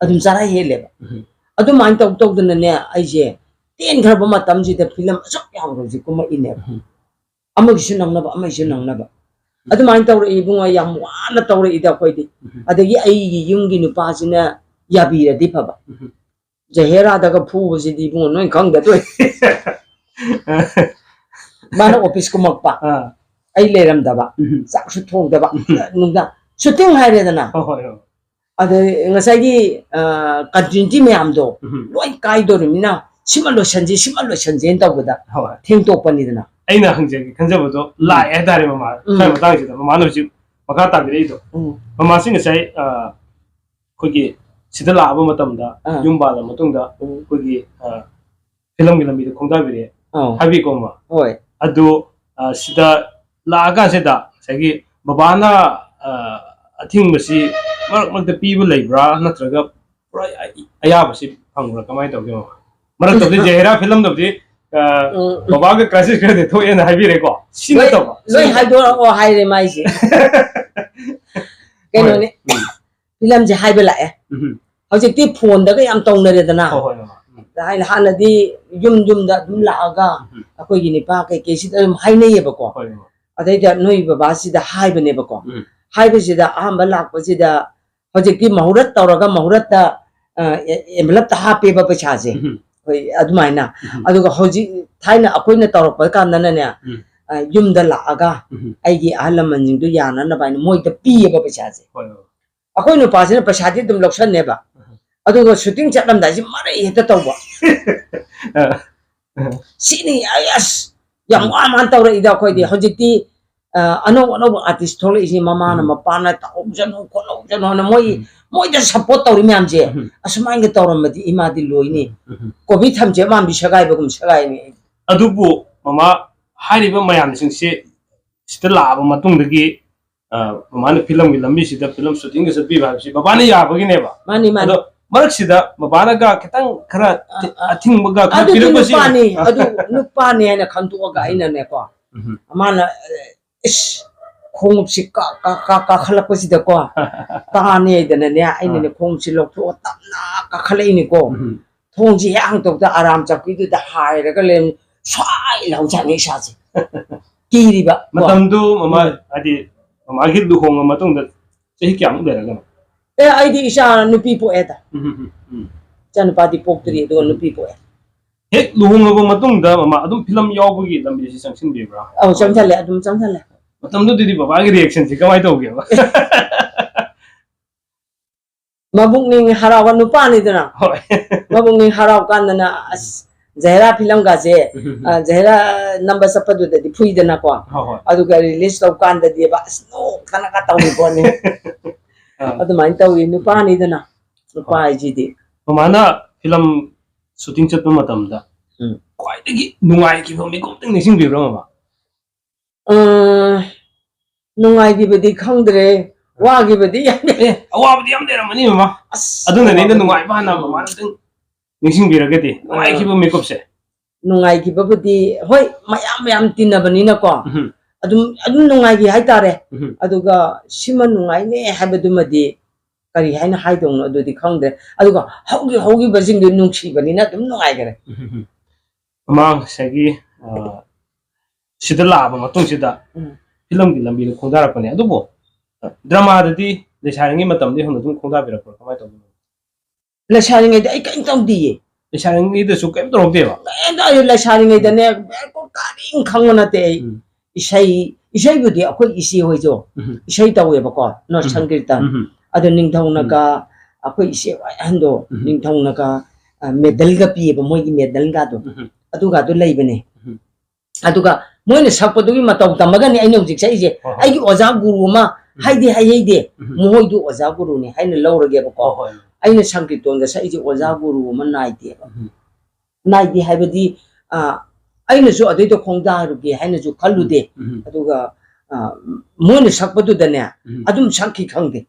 ꯑꯗꯨꯝ ꯆꯔꯥ ꯍꯦꯜꯂꯦꯕ꯫ ꯎꯝ. ꯑꯗꯨꯃꯥꯏꯅ ꯇꯧ ꯇꯧꯗꯅꯅꯦ, ꯑꯩꯁꯦ ꯇꯦꯟꯈ꯭ꯔꯕ ꯃꯇꯝꯁꯤꯗ ꯐꯤꯂꯝ ꯑꯁꯨꯛ ꯌꯥꯝꯈ꯭ꯔꯕꯁꯤ ꯀꯨꯝꯃꯛꯏꯅꯦꯕ꯫ ꯎꯝ. ꯑꯃꯒꯤꯁꯨ ꯅꯪꯅꯕ, ꯑꯃꯒꯤꯁꯨ ꯅꯪꯅꯕ, ꯑꯗꯨꯃꯥꯏꯅ ꯇꯧꯔꯛꯏ ꯏꯕꯨꯡꯉꯣ, ꯌꯥꯝ ꯋꯥꯅ ꯇꯧꯔꯛꯏꯗ ꯑꯩꯈꯣꯏꯗꯤ꯫ ꯎꯝ. ꯑꯗꯒꯤ ꯑꯩꯒꯤ ꯌꯨꯝꯒꯤ ꯅꯨꯄꯥꯁꯤꯅ ꯌꯥꯕꯤꯔꯗꯤ ꯐꯕ, ꯎꯝ. ꯖꯍꯦꯔꯥꯗꯒ ꯐꯨꯕꯁꯤꯗꯤ ꯏꯕꯨꯡꯉꯣ ꯅꯣꯏ ꯈꯪꯗ ꯇꯣꯏ꯫ ꯃꯥꯅ ꯑꯣꯐꯤꯁ ꯀꯨꯝꯃꯛꯄ, ꯑꯥ. ꯑꯩ ꯂꯩꯔꯝꯗꯕ, ꯎꯝ. ꯆꯥꯛꯁꯨ ꯊꯣꯡꯗꯕ, ꯎꯝ. ꯅꯨꯡꯗꯥꯡ ꯁꯨꯇꯤꯡ ꯍꯥꯏꯔꯦꯗꯅ, ꯍꯣꯏ, ꯍꯣꯏ, ꯍꯣꯏ. ꯑꯗꯩ ꯉꯁꯥꯏꯒꯤ ꯀꯟꯇꯤꯅ꯭ꯌꯨꯇꯤ ꯃꯌꯥꯝꯗꯣ ꯎꯝ. ꯂꯣꯏ ꯀꯥꯏꯗꯣꯔꯤꯃꯤꯅ, ꯁꯤꯃ ꯂꯣꯏꯁꯟꯁꯤ, ꯁꯤꯃ ꯂꯣꯏꯁꯟꯁꯦꯅ ꯇꯧꯕꯗ ꯍꯣꯏ. ꯊꯦꯡꯇꯣꯛꯄꯅꯤꯗꯅ꯫ ꯑꯩꯅ ꯍꯪꯖꯒꯦ ꯈꯟꯖꯕꯗꯣ ꯂꯥꯛꯑꯦ ꯍꯥꯏꯇꯥꯔꯦ ꯃꯃꯥ꯫ ꯎꯝ. ꯁ꯭ꯋꯥꯏ ꯃꯇꯥꯡꯁꯤꯗ ꯃꯃꯥꯅ ꯍꯧꯖꯤꯛ ꯃꯈꯥ ꯇꯥꯕꯤꯔꯛꯏꯗꯣ, ꯎꯝ. ꯃꯃꯥꯁꯤ ꯉꯁꯥꯏ, ꯑ, ꯑꯩꯈꯣꯏꯒꯤ ꯁꯤꯗ ꯂꯥꯛꯑꯕ ꯃꯇꯝꯗ, ꯑꯥ. ꯌꯨꯝ ꯄꯥꯜꯂ ꯃꯇꯨꯡꯗ ꯎꯝ. ꯑꯩꯈꯣꯏꯒꯤ, ꯑ, ꯐꯤꯂꯝꯒꯤ ꯂꯝꯕꯤꯗ ꯈꯣꯡꯗꯥꯕꯤꯔꯛꯑꯦ ꯑꯧ. ꯍꯥꯏꯕꯤꯀꯣ ꯃꯃꯥ꯫ ꯍꯣꯏ. ꯑꯗꯨ, ꯑ, ꯁꯤꯗ ꯂꯥꯛꯑꯀꯥꯟꯁꯤꯗ ꯉꯁꯥꯏꯒꯤ ꯕꯕꯥꯅ, ꯑ, ꯑꯊꯤꯡꯕꯁꯤ ꯃꯔꯛ ꯃꯔꯛꯇ ꯄꯤꯕ ꯂꯩꯕ꯭ꯔꯥ, ꯅꯠꯇ꯭ꯔꯒ ꯄꯨꯔꯥ ꯑ-, ꯑꯌꯥꯕꯁꯤ ꯐꯪꯕ꯭ꯔꯥ, ꯀꯃꯥꯏꯅ ꯇꯧꯒꯦ ꯃꯃꯥ? ꯃꯔꯛꯇꯕꯨꯗꯤ ꯖꯍꯦꯔꯥ ꯐꯤꯂꯝꯗꯕꯨꯗꯤ, ꯑ, ꯎꯝ. ꯕꯕꯥꯒ ꯀ꯭ꯔꯥꯏꯁꯤꯁ ꯈꯔꯗꯤ ꯊꯣꯛꯑꯦꯅ ꯍꯥꯏꯕꯤꯔꯦꯀꯣ, ꯁꯤ ꯂꯣꯏ, ꯅꯠꯇꯕ꯫ ꯂꯣꯏ ꯍꯥꯏꯗꯣꯔꯛꯑꯣ ꯍꯥꯏꯔꯦ ꯃꯥꯏꯁꯦ꯫ ꯀꯩꯅꯣꯅꯦ, ꯎꯝ. ꯐꯤꯂꯝꯁꯦ ꯍꯥꯏꯕ ꯂꯥꯛꯑꯦ꯫ ꯎꯝ. ꯍꯧꯖꯤꯛꯇꯤ ꯐꯣꯟꯗꯒ ꯌꯥꯝ ꯇꯧꯅꯔꯦꯗꯅ꯫ ꯍꯣꯏ, ꯍꯣꯏ, ꯃꯃꯥ. ꯎꯝ. ꯍꯥꯏꯅ ꯍꯥꯟꯅꯗꯤ ꯌꯨꯝ ꯌꯨꯝꯗ ꯑꯗꯨꯝ ꯂꯥꯛꯑꯒ ꯎꯝ. ꯑꯩꯈꯣꯏꯒꯤ ꯅꯤꯄꯥ ꯀꯩꯀꯩꯁꯤꯗ ꯑꯗꯨꯝ ꯍꯥꯏꯅꯩꯌꯦꯕꯀꯣ꯫ ꯍꯣꯏ, ꯃꯃꯥ. ꯑꯗꯩꯗ ꯅꯣꯏ ꯕꯕꯥꯁꯤꯗ ꯍꯥꯏꯕꯅꯦꯕꯀꯣ꯫ ꯎꯝ. ꯍꯥꯏꯕꯁꯤꯗ ꯑꯍꯥꯟꯕ ꯂꯥꯛꯄꯁꯤꯗ ꯍꯧꯖꯤꯛꯇꯤ ꯃꯍꯨꯔꯠ ꯇꯧꯔꯒ ꯃꯍꯨꯔꯠꯇ, ꯑ, ꯑꯦ-, ꯑꯦꯟꯚꯦꯂꯞꯇ ꯍꯥꯞꯄꯦꯕ ꯄꯩꯁꯥꯁꯦ꯫ ꯎꯝ. ꯍꯣꯏ, ꯑꯗꯨꯃꯥꯏꯅ꯫ ꯎꯝ. ꯑꯗꯨꯒ ꯍꯧꯖꯤꯛ ꯊꯥꯏꯅ ꯑꯩꯈꯣꯏꯅ ꯇꯧꯔꯛꯄ ꯀꯥꯟꯗꯅꯅꯦ, ꯎꯝ. ꯑ, ꯌꯨꯝꯗ ꯂꯥꯛꯑꯒ ꯎꯝ. ꯑꯩꯒꯤ ꯑꯍꯜ ꯂꯃꯟꯁꯤꯡꯗꯣ ꯌꯥꯅꯅꯕ ꯍꯥꯏꯅ ꯃꯣꯏꯗ ꯄꯤꯌꯦꯕ ꯄꯩꯁꯥꯁꯦ꯫ ꯍꯣꯏ, ꯍꯣꯏ. ꯑꯩꯈꯣꯏ ꯅꯨꯄꯥꯁꯤꯅ ꯄꯩꯁꯥꯗꯤ ꯑꯗꯨꯝ ꯂꯧꯁꯟꯅꯦꯕ, ꯎꯝ. ꯑꯗꯨꯒ ꯁꯨꯇꯤꯡ ꯆꯠꯂꯝꯗꯥꯏꯁꯤ ꯃꯔꯩ ꯍꯦꯛꯇ ꯇꯧꯕ꯫ ꯑ, ꯑ. ꯁꯤꯅꯤ, ꯑꯁ, ꯌꯥꯝ ꯎꯝ. ꯋꯥ ꯃꯥꯅ ꯇꯧꯔꯛꯏꯗ ꯑꯩꯈꯣꯏꯗꯤ꯫ ꯎꯝ. ꯍꯧꯖꯤꯛꯇꯤ, ꯑ, ꯑꯅꯧ ꯑꯅꯧꯕ ꯑꯥꯔꯇꯤꯁ ꯊꯣꯛꯂꯛꯏꯁꯤ, ꯃꯃꯥꯅ ꯎꯝ. ꯃꯄꯥꯅ ꯇꯧꯍꯧꯁꯅꯨ ꯈꯣꯠꯍꯧꯁꯅꯨꯅ ꯃꯣꯏ, ꯎꯝ. ꯃꯣꯏꯗ ꯁꯞꯄꯣꯔꯠ ꯇꯧꯔꯤ ꯃꯌꯥꯝꯁꯦ, ꯎꯝ. ꯑꯁꯨꯃꯥꯏꯅ ꯇꯧꯔꯝꯃꯗꯤ ꯏꯃꯥꯗꯤ ꯂꯣꯏꯅꯤ꯫ ꯎꯝ. ꯀꯣꯕꯤ ꯊꯝꯆꯦꯠ ꯃꯥꯟꯕꯤ ꯁꯦꯒꯥꯏꯕꯒꯨꯝ ꯁꯦꯒꯥꯏꯅꯤ꯫ ꯑꯗꯨꯕꯨ ꯃꯃꯥ, ꯍꯥꯏꯔꯤꯕ ꯃꯌꯥꯝꯁꯤꯡꯁꯦ ꯁꯤꯗ ꯂꯥꯛꯑꯕ ꯃꯇꯨꯡꯗꯒꯤ, ꯑ, ꯃꯃꯥꯅ ꯐꯤꯂꯝꯒꯤ ꯂꯝꯕꯤꯁꯤꯗ ꯐꯤꯂꯝ ꯁꯨꯇꯤꯡꯒ ꯆꯠꯄꯤꯕ ꯍꯥꯏꯕꯁꯤ ꯕꯕꯥꯅ ꯌꯥꯕꯒꯤꯅꯦꯕ꯫ ꯃꯥꯅꯤ, ꯃꯥꯅꯤ꯫ ꯑꯗꯣ ꯃꯔꯛꯁꯤꯗ ꯕꯕꯥꯅꯒ ꯈꯤꯇꯪ ꯈꯔ ꯑ, ꯊꯤ-, ꯑ, ꯑꯊꯤꯡꯕꯒ ꯈꯔ ꯑꯗꯨꯗꯤ ꯄꯤꯔꯛꯄꯁꯤ ꯅꯨꯄꯥꯅꯤ, ꯑꯗꯨ ꯅꯨꯄꯥꯅꯤ ꯍꯥꯏꯅ ꯈꯟꯗꯣꯛꯑꯒ ꯑꯩꯅꯅꯦꯀꯣ, ꯎꯝ. ꯃꯥꯅ, ꯑꯦ, ꯏꯁ, ꯈꯣꯡꯎꯞꯁꯤ ꯀꯥ-, ꯀꯥ-, ꯀꯥ-, ꯀꯥꯈꯠꯂꯛꯄꯁꯤꯗꯀꯣ, ꯀꯥꯅꯦꯗꯅꯅꯦ, ꯑꯩꯅꯅꯦ ꯑꯥ꯫ ꯈꯣꯡꯎꯞꯁꯤ ꯂꯧꯊꯣꯛꯑ ꯇꯞꯅ ꯀꯥꯈꯠꯂꯛꯏꯅꯤꯀꯣ꯫ ꯎꯝ꯫ ꯊꯣꯡꯁꯤ ꯍꯦꯛ ꯍꯥꯡꯇꯣꯛꯇ ꯑꯔꯥꯝ ꯆꯧꯀꯤꯗꯨꯗ ꯍꯥꯏꯔꯒ ꯂꯩꯔꯝꯃꯤ꯫ ꯁ꯭ꯋꯥꯏ ꯂꯥꯎꯖꯥꯠꯅꯤ ꯏꯁꯥꯁꯦ꯫ ꯀꯤꯔꯤꯕ ꯀꯣ꯫ ꯃꯇꯝꯗꯨ ꯃꯃꯥ, ꯎꯝ꯫ ꯍꯥꯏꯗꯤ ꯃꯃꯥꯒꯤ ꯂꯨꯍꯣꯡꯉ ꯃꯇꯨꯡꯗ ꯆꯍꯤ ꯀꯌꯥꯃꯨꯛ ꯂꯩꯔꯒꯅꯣ? ꯑꯦ, ꯑꯩꯗꯤ ꯏꯆꯥ ꯅꯨꯄꯤ ꯄꯣꯛꯑꯦꯗ꯫ ꯎꯝ, ꯎꯝ, ꯎꯝ, ꯎꯝ꯫ ꯏꯆꯥ ꯅꯨꯄꯥꯗꯤ ꯄꯣꯛꯇ꯭ꯔꯤ, ꯑꯗꯨꯒ ꯅꯨꯄꯤ ꯄꯣꯛꯑꯦ꯫ ꯍꯦꯛ ꯂꯨꯍꯣꯡꯉꯕ ꯃꯇꯨꯡꯗ ꯃꯃꯥ ꯑꯗꯨꯝ ꯐꯤꯂꯝ ꯌꯥꯎꯕꯒꯤ ꯂꯝꯕꯤꯁꯤ ꯆꯪꯁꯤꯟꯕꯤꯕ꯭ꯔꯥ? ꯑꯧ, ꯆꯪꯁꯜꯂꯦ, ꯑꯗꯨꯝ ꯆꯪꯁꯜꯂꯦ꯫ ꯃꯇꯝꯗꯨꯗꯗꯤ ꯕꯕꯥꯒꯤ reactionꯁꯤ ꯀꯃꯥꯏꯅ ꯇꯧꯒꯦꯕ? ꯃꯕꯨꯛꯅꯤꯡ ꯍꯔꯥꯎꯕ ꯅꯨꯄꯥꯅꯤꯗꯅ꯫ ꯍꯣꯏ꯫ ꯃꯕꯨꯛꯅꯤꯡ ꯍꯔꯥꯎ ꯀꯥꯟꯗꯅ, ꯑꯁ, ꯖꯍꯦꯔꯥ ꯐꯤꯂꯝꯒꯁꯦ, ꯎꯝ, ꯎꯝ, ꯎꯝ꯫ ꯑ, ꯖꯍꯦꯔꯥ ꯅꯝꯕ ꯆꯠꯄꯗꯨꯗꯗꯤ ꯐꯨꯏꯗꯅꯀꯣ꯫ ꯍꯣꯏ, ꯍꯣꯏ꯫ ꯑꯗꯨꯒ release ꯇꯧ ꯀꯥꯟꯗꯗꯤ, ꯑꯁ, ꯅꯣꯛꯇꯅꯒ ꯇꯧꯔꯤ ꯄꯣꯠꯅꯤ꯫ ꯑꯥ꯫ ꯑꯗꯨꯃꯥꯏꯅ ꯇꯧꯋꯤ, ꯅꯨꯄꯥꯅꯤꯗꯅ꯫ ꯅꯨꯄꯥ ꯍꯣꯏ꯫ ꯍꯥꯏꯁꯤꯗꯤ꯫ ꯃꯃꯥꯅ ꯐꯤꯂꯝ shooting ꯆꯠꯄ ꯃꯇꯝꯗ ꯎꯝ꯫ ꯈ꯭ꯋꯥꯏꯗꯒꯤ ꯅꯨꯡꯉꯥꯏꯈꯤꯕ ꯃꯤꯀꯨꯞꯇꯪ ꯅꯤꯡꯁꯤꯡꯕꯤꯕ꯭ꯔꯥ, ꯃꯃꯥ? ꯑ, ꯅꯨꯡꯉꯥꯏꯈꯤꯕꯗꯤ ꯈꯪꯗ꯭ꯔꯦ, ꯋꯥꯈꯤꯕꯗꯤ ꯌꯥꯝ ꯑꯦ, ꯑꯋꯥꯕꯗꯤ ꯌꯥꯝ ꯂꯩꯔꯝꯃꯅꯤ, ꯃꯃꯥ꯫ ꯑꯁ, ꯑꯗꯨꯅꯅꯦ ꯑꯩꯅ ꯑꯋꯥꯕꯗꯤ ꯅꯨꯡꯉꯥꯏꯕ ꯍꯥꯟꯅ ꯃꯃꯥꯗꯪ ꯅꯤꯡꯁꯤꯡꯕꯤꯔꯒꯗꯤ, ꯑ, ꯅꯨꯡꯉꯥꯏꯈꯤꯕ ꯃꯤꯀꯨꯞꯁꯦ꯫ ꯅꯨꯡꯉꯥꯏꯈꯤꯕꯕꯨꯗꯤ, ꯍꯣꯏ, ꯃꯌꯥꯝ ꯃꯌꯥꯝ ꯇꯤꯟꯅꯕꯅꯤꯅꯀꯣ, ꯎꯝ꯫ ꯑꯗꯨꯝ, ꯑꯗꯨꯝ ꯅꯨꯡꯉꯥꯏꯈꯤ ꯍꯥꯏꯇꯥꯔꯦ꯫ ꯎꯝ꯫ ꯑꯗꯨꯒ ꯁꯤꯃ ꯅꯨꯡꯉꯥꯏꯅꯦ ꯍꯥꯏꯕꯗꯨꯃꯗꯤ ꯀꯔꯤ ꯍꯥꯏꯅ ꯍꯥꯏꯗꯧꯅꯣ ꯑꯗꯨꯗꯤ ꯈꯪꯗ꯭ꯔꯦ꯫ ꯑꯗꯨꯒ ꯍꯧꯈꯤ-, ꯍꯧꯈꯤꯕꯁꯤꯡꯗꯨ ꯅꯨꯡꯁꯤꯕꯅꯤꯅ ꯑꯗꯨꯝ ꯅꯨꯡꯉꯥꯏꯈꯔꯦ꯫ ꯎꯝ꯫ ꯃꯃꯥ ꯉꯁꯥꯏꯒꯤ, ꯑ, ꯁꯤꯗ ꯂꯥꯛꯑꯕ ꯃꯇꯨꯡꯁꯤꯗ ꯎꯝ꯫ ꯐꯤꯂꯝꯒꯤ ꯂꯝꯕꯤꯗ ꯈꯣꯡꯗꯥꯔꯛꯄꯅꯦ꯫ ꯑꯗꯨꯕꯨ, ꯑ, dramaꯗꯗꯤ ꯂꯩꯁꯥꯔꯤꯉꯩ ꯃꯇꯝꯗꯒꯤ ꯍꯧꯅ ꯑꯗꯨꯝ ꯈꯣꯡꯗꯥꯕꯤꯔꯛꯄ꯭ꯔꯥ? ꯀꯃꯥꯏꯅ ꯇꯧꯕꯅꯣ? ꯂꯩꯁꯥꯔꯤꯉꯩꯗ ꯑꯩ ꯀꯔꯤꯝ ꯇꯧꯗꯤꯌꯦ꯫ ꯂꯩꯁꯥꯔꯤꯉꯩꯗꯁꯨ ꯀꯔꯤꯝ ꯇꯧꯔꯛꯇꯦꯕ? ꯀꯔꯤꯝꯇ ꯑꯩ ꯂꯩꯁꯥꯔꯤꯉꯩꯗꯅꯦ, ꯀꯔꯤꯝ ꯈꯪꯕ ꯅꯠꯇꯦ ꯑꯩ꯫ ꯎꯝ꯫ ꯏꯁꯩ, ꯏꯁꯩꯕꯨꯗꯤ ꯑꯩꯈꯣꯏ ꯏꯆꯦ ꯍꯣꯏꯁꯨ ꯎꯝ꯫ ꯏꯁꯩ ꯇꯧꯋꯦꯕꯀꯣ, ꯅꯣꯠ ꯎꯝ꯫ ꯁꯪꯀꯤꯔꯇꯟ꯫ ꯎꯝ꯫ ꯑꯗꯨ ꯅꯤꯡꯊꯧꯅꯒ ꯎꯝ꯫ ꯑꯩꯈꯣꯏ ꯏꯆꯦ ꯍꯣꯏ ꯑꯍꯟꯗꯣ ꯎꯝ꯫ ꯅꯤꯡꯊꯧꯅꯒ, ꯑ, medalꯒ ꯄꯤꯌꯦꯕ, ꯃꯣꯏꯒꯤ medalꯒꯗꯣ꯫ ꯎꯝ꯫ ꯑꯗꯨꯒꯗꯣ ꯂꯩꯕꯅꯦ꯫ ꯎꯝ꯫ ꯑꯗꯨꯒ ꯃꯣꯏꯅ ꯁꯛꯄꯗꯨꯒꯤ ꯃꯇꯧ ꯇꯝꯃꯒꯅꯤ ꯑꯩꯅ ꯍꯧꯖꯤꯛ ꯁꯛꯏꯁꯦ꯫ ꯍꯣꯏ, ꯍꯣꯏ꯫ ꯑꯩꯒꯤ ꯑꯣꯖꯥ ꯒꯨꯔꯨ ꯑꯃ ꯎꯝ꯫ ꯍꯥꯏꯗꯤ ꯍꯥꯏ ꯍꯩꯗꯦ, ꯎꯝ꯫ ꯃꯈꯣꯏꯗꯨ ꯑꯣꯖꯥ ꯒꯨꯔꯨꯅꯤ ꯍꯥꯏꯅ ꯂꯧꯔꯒꯦꯕꯀꯣ꯫ ꯍꯣꯏ, ꯍꯣꯏ꯫ ꯑꯩꯅ ꯁꯪꯀꯤꯔꯇꯣꯟꯒ ꯁꯛꯏꯁꯦ ꯑꯣꯖꯥ ꯎꯝ꯫ ꯒꯨꯔꯨ ꯑꯃ ꯅꯥꯏꯗꯦꯕ꯫ ꯎꯝ꯫ ꯅꯥꯏꯗꯦ ꯍꯥꯏꯕꯗꯤ, ꯑ, ꯑꯩꯅꯁꯨ ꯑꯗꯩꯗ ꯈꯣꯡꯗꯥꯔꯨꯒꯦ ꯍꯥꯏꯅꯁꯨ ꯈꯜꯂꯨꯗꯦ꯫ ꯎꯝ, ꯎꯝ꯫ ꯑꯗꯨꯒ, ꯑ, ꯃꯣꯏꯅ ꯁꯛꯄꯗꯨꯗꯅꯦ, ꯎꯝ꯫ ꯑꯗꯨꯝ ꯁꯛꯈꯤ ꯈꯪꯗꯦ꯫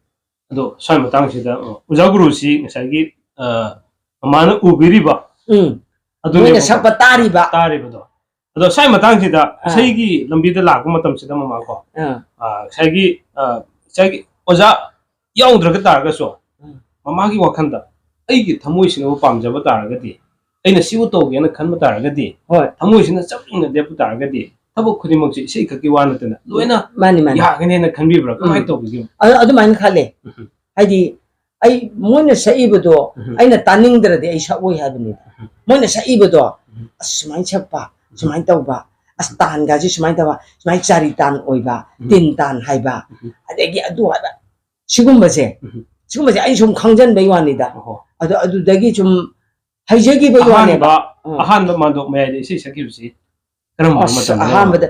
ꯑꯗꯣ ꯁ꯭ꯋꯥꯏ ꯃꯇꯥꯡꯁꯤꯗ, ꯑ, ꯑꯣꯖꯥ ꯒꯨꯔꯨꯁꯤ ꯉꯁꯥꯏꯒꯤ, ꯑ, ꯃꯃꯥꯅ ꯎꯕꯤꯔꯤꯕ ꯎꯝ꯫ ꯑꯗꯨꯅꯦꯕꯀꯣ꯫ ꯃꯣꯏꯅ ꯁꯛꯄ ꯇꯥꯔꯤꯕ꯫ ꯇꯥꯔꯤꯕꯗꯣ꯫ ꯑꯗꯣ ꯁ꯭ꯋꯥꯏ ꯃꯇꯥꯡꯁꯤꯗ ꯑꯥ꯫ ꯏꯁꯩꯒꯤ ꯂꯝꯕꯤꯗ ꯂꯥꯛꯄ ꯃꯇꯝꯁꯤꯗ ꯃꯃꯥ ꯀꯣ, ꯑꯥ꯫ ꯑꯥ, ꯉꯁꯥꯏꯒꯤ, ꯑꯥ, ꯉꯁꯥꯏꯒꯤ ꯑꯣꯖꯥ ꯌꯥꯎꯗ꯭ꯔꯒ ꯇꯥꯔꯒꯁꯨ ꯎꯝ꯫ ꯃꯃꯥꯒꯤ ꯋꯥꯈꯜꯗ ꯑꯩꯒꯤ ꯊꯃꯣꯏꯁꯤꯅꯕꯨ ꯄꯥꯝꯖꯕ ꯇꯥꯔꯒꯗꯤ, ꯑꯩꯅ ꯁꯤꯕꯨ ꯇꯧꯒꯦꯅ ꯈꯟꯕ ꯇꯥꯔꯒꯗꯤ, ꯍꯣꯏ꯫ ꯊꯃꯣꯏꯁꯤꯅ ꯆꯞ ꯌꯨꯡꯅ ꯂꯦꯞꯄ ꯇꯥꯔꯒꯗꯤ ꯊꯕꯛ ꯈꯨꯗꯤꯡꯃꯛꯁꯦ ꯏꯁꯩ ꯈꯛꯀꯤ ꯋꯥ ꯅꯠꯇꯅ ꯂꯣꯏꯅ ꯃꯥꯅꯤ, ꯃꯥꯅꯤ꯫ ꯌꯥꯒꯅꯦꯅ ꯈꯟꯕꯤꯕ꯭ꯔꯥ? ꯀꯃꯥꯏꯅ ꯎꯝ꯫ ꯇꯧꯕꯤꯒꯦ? ꯑ-, ꯑꯗꯨꯃꯥꯏꯅ ꯈꯜꯂꯦ꯫ ꯎꯝ꯫ ꯍꯥꯏꯗꯤ ꯑꯩ ꯃꯣꯏꯅ ꯁꯛꯏꯕꯗꯣ ꯎꯝ꯫ ꯑꯩꯅ ꯇꯥꯅꯤꯡꯗ꯭ꯔꯗꯤ ꯑꯩ ꯁꯛꯑꯣꯏ ꯍꯥꯏꯕꯅꯤꯗ꯫ ꯎꯝ꯫ ꯃꯣꯏꯅ ꯁꯛꯏꯕꯗꯣ ꯎꯝ꯫ ꯑꯁ ꯁꯨꯃꯥꯏꯅ ꯁꯛꯄ, ꯎꯝ꯫ ꯁꯨꯃꯥꯏꯅ ꯇꯧꯕ, ꯑꯁ ꯇꯥꯟꯒꯥꯁꯦ ꯁꯨꯃꯥꯏꯅ ꯇꯧꯕ, ꯁꯨꯃꯥꯏꯅ ꯆꯥꯔꯤ ꯇꯥꯟ ꯑꯣꯏꯕ, ꯎꯝ꯫ ꯇꯤꯟ ꯇꯥꯟ ꯍꯥꯏꯕ, ꯎꯝ꯫ ꯑꯗꯒꯤ ꯑꯗꯨ ꯍꯥꯏꯕ, ꯁꯤꯒꯨꯝꯕꯁꯦ, ꯎꯝ꯫ ꯁꯤꯒꯨꯝꯕꯁꯦ ꯑꯩ ꯁꯨꯝ ꯈꯪꯖꯟꯕꯩ ꯋꯥꯅꯤꯗ꯫ ꯑꯣꯍꯣ꯫ ꯑꯗꯣ ꯑꯗꯨꯗꯒꯤ ꯁꯨꯝ ꯍꯩꯖꯈꯤꯕꯩ ꯋꯥꯅꯦꯕ꯫ ꯑꯍꯥꯟꯕ, ꯎꯝ꯫ ꯑꯍꯥꯟꯕ ꯃꯥꯟꯗꯣꯞ ꯃꯌꯥꯏꯗ ꯏꯁꯩ ꯁꯛꯈꯤꯕꯁꯤ ꯀꯔꯝꯕ ꯑꯁ, ꯃꯇꯝꯗꯅꯣ? ꯑꯍꯥꯟꯕꯗ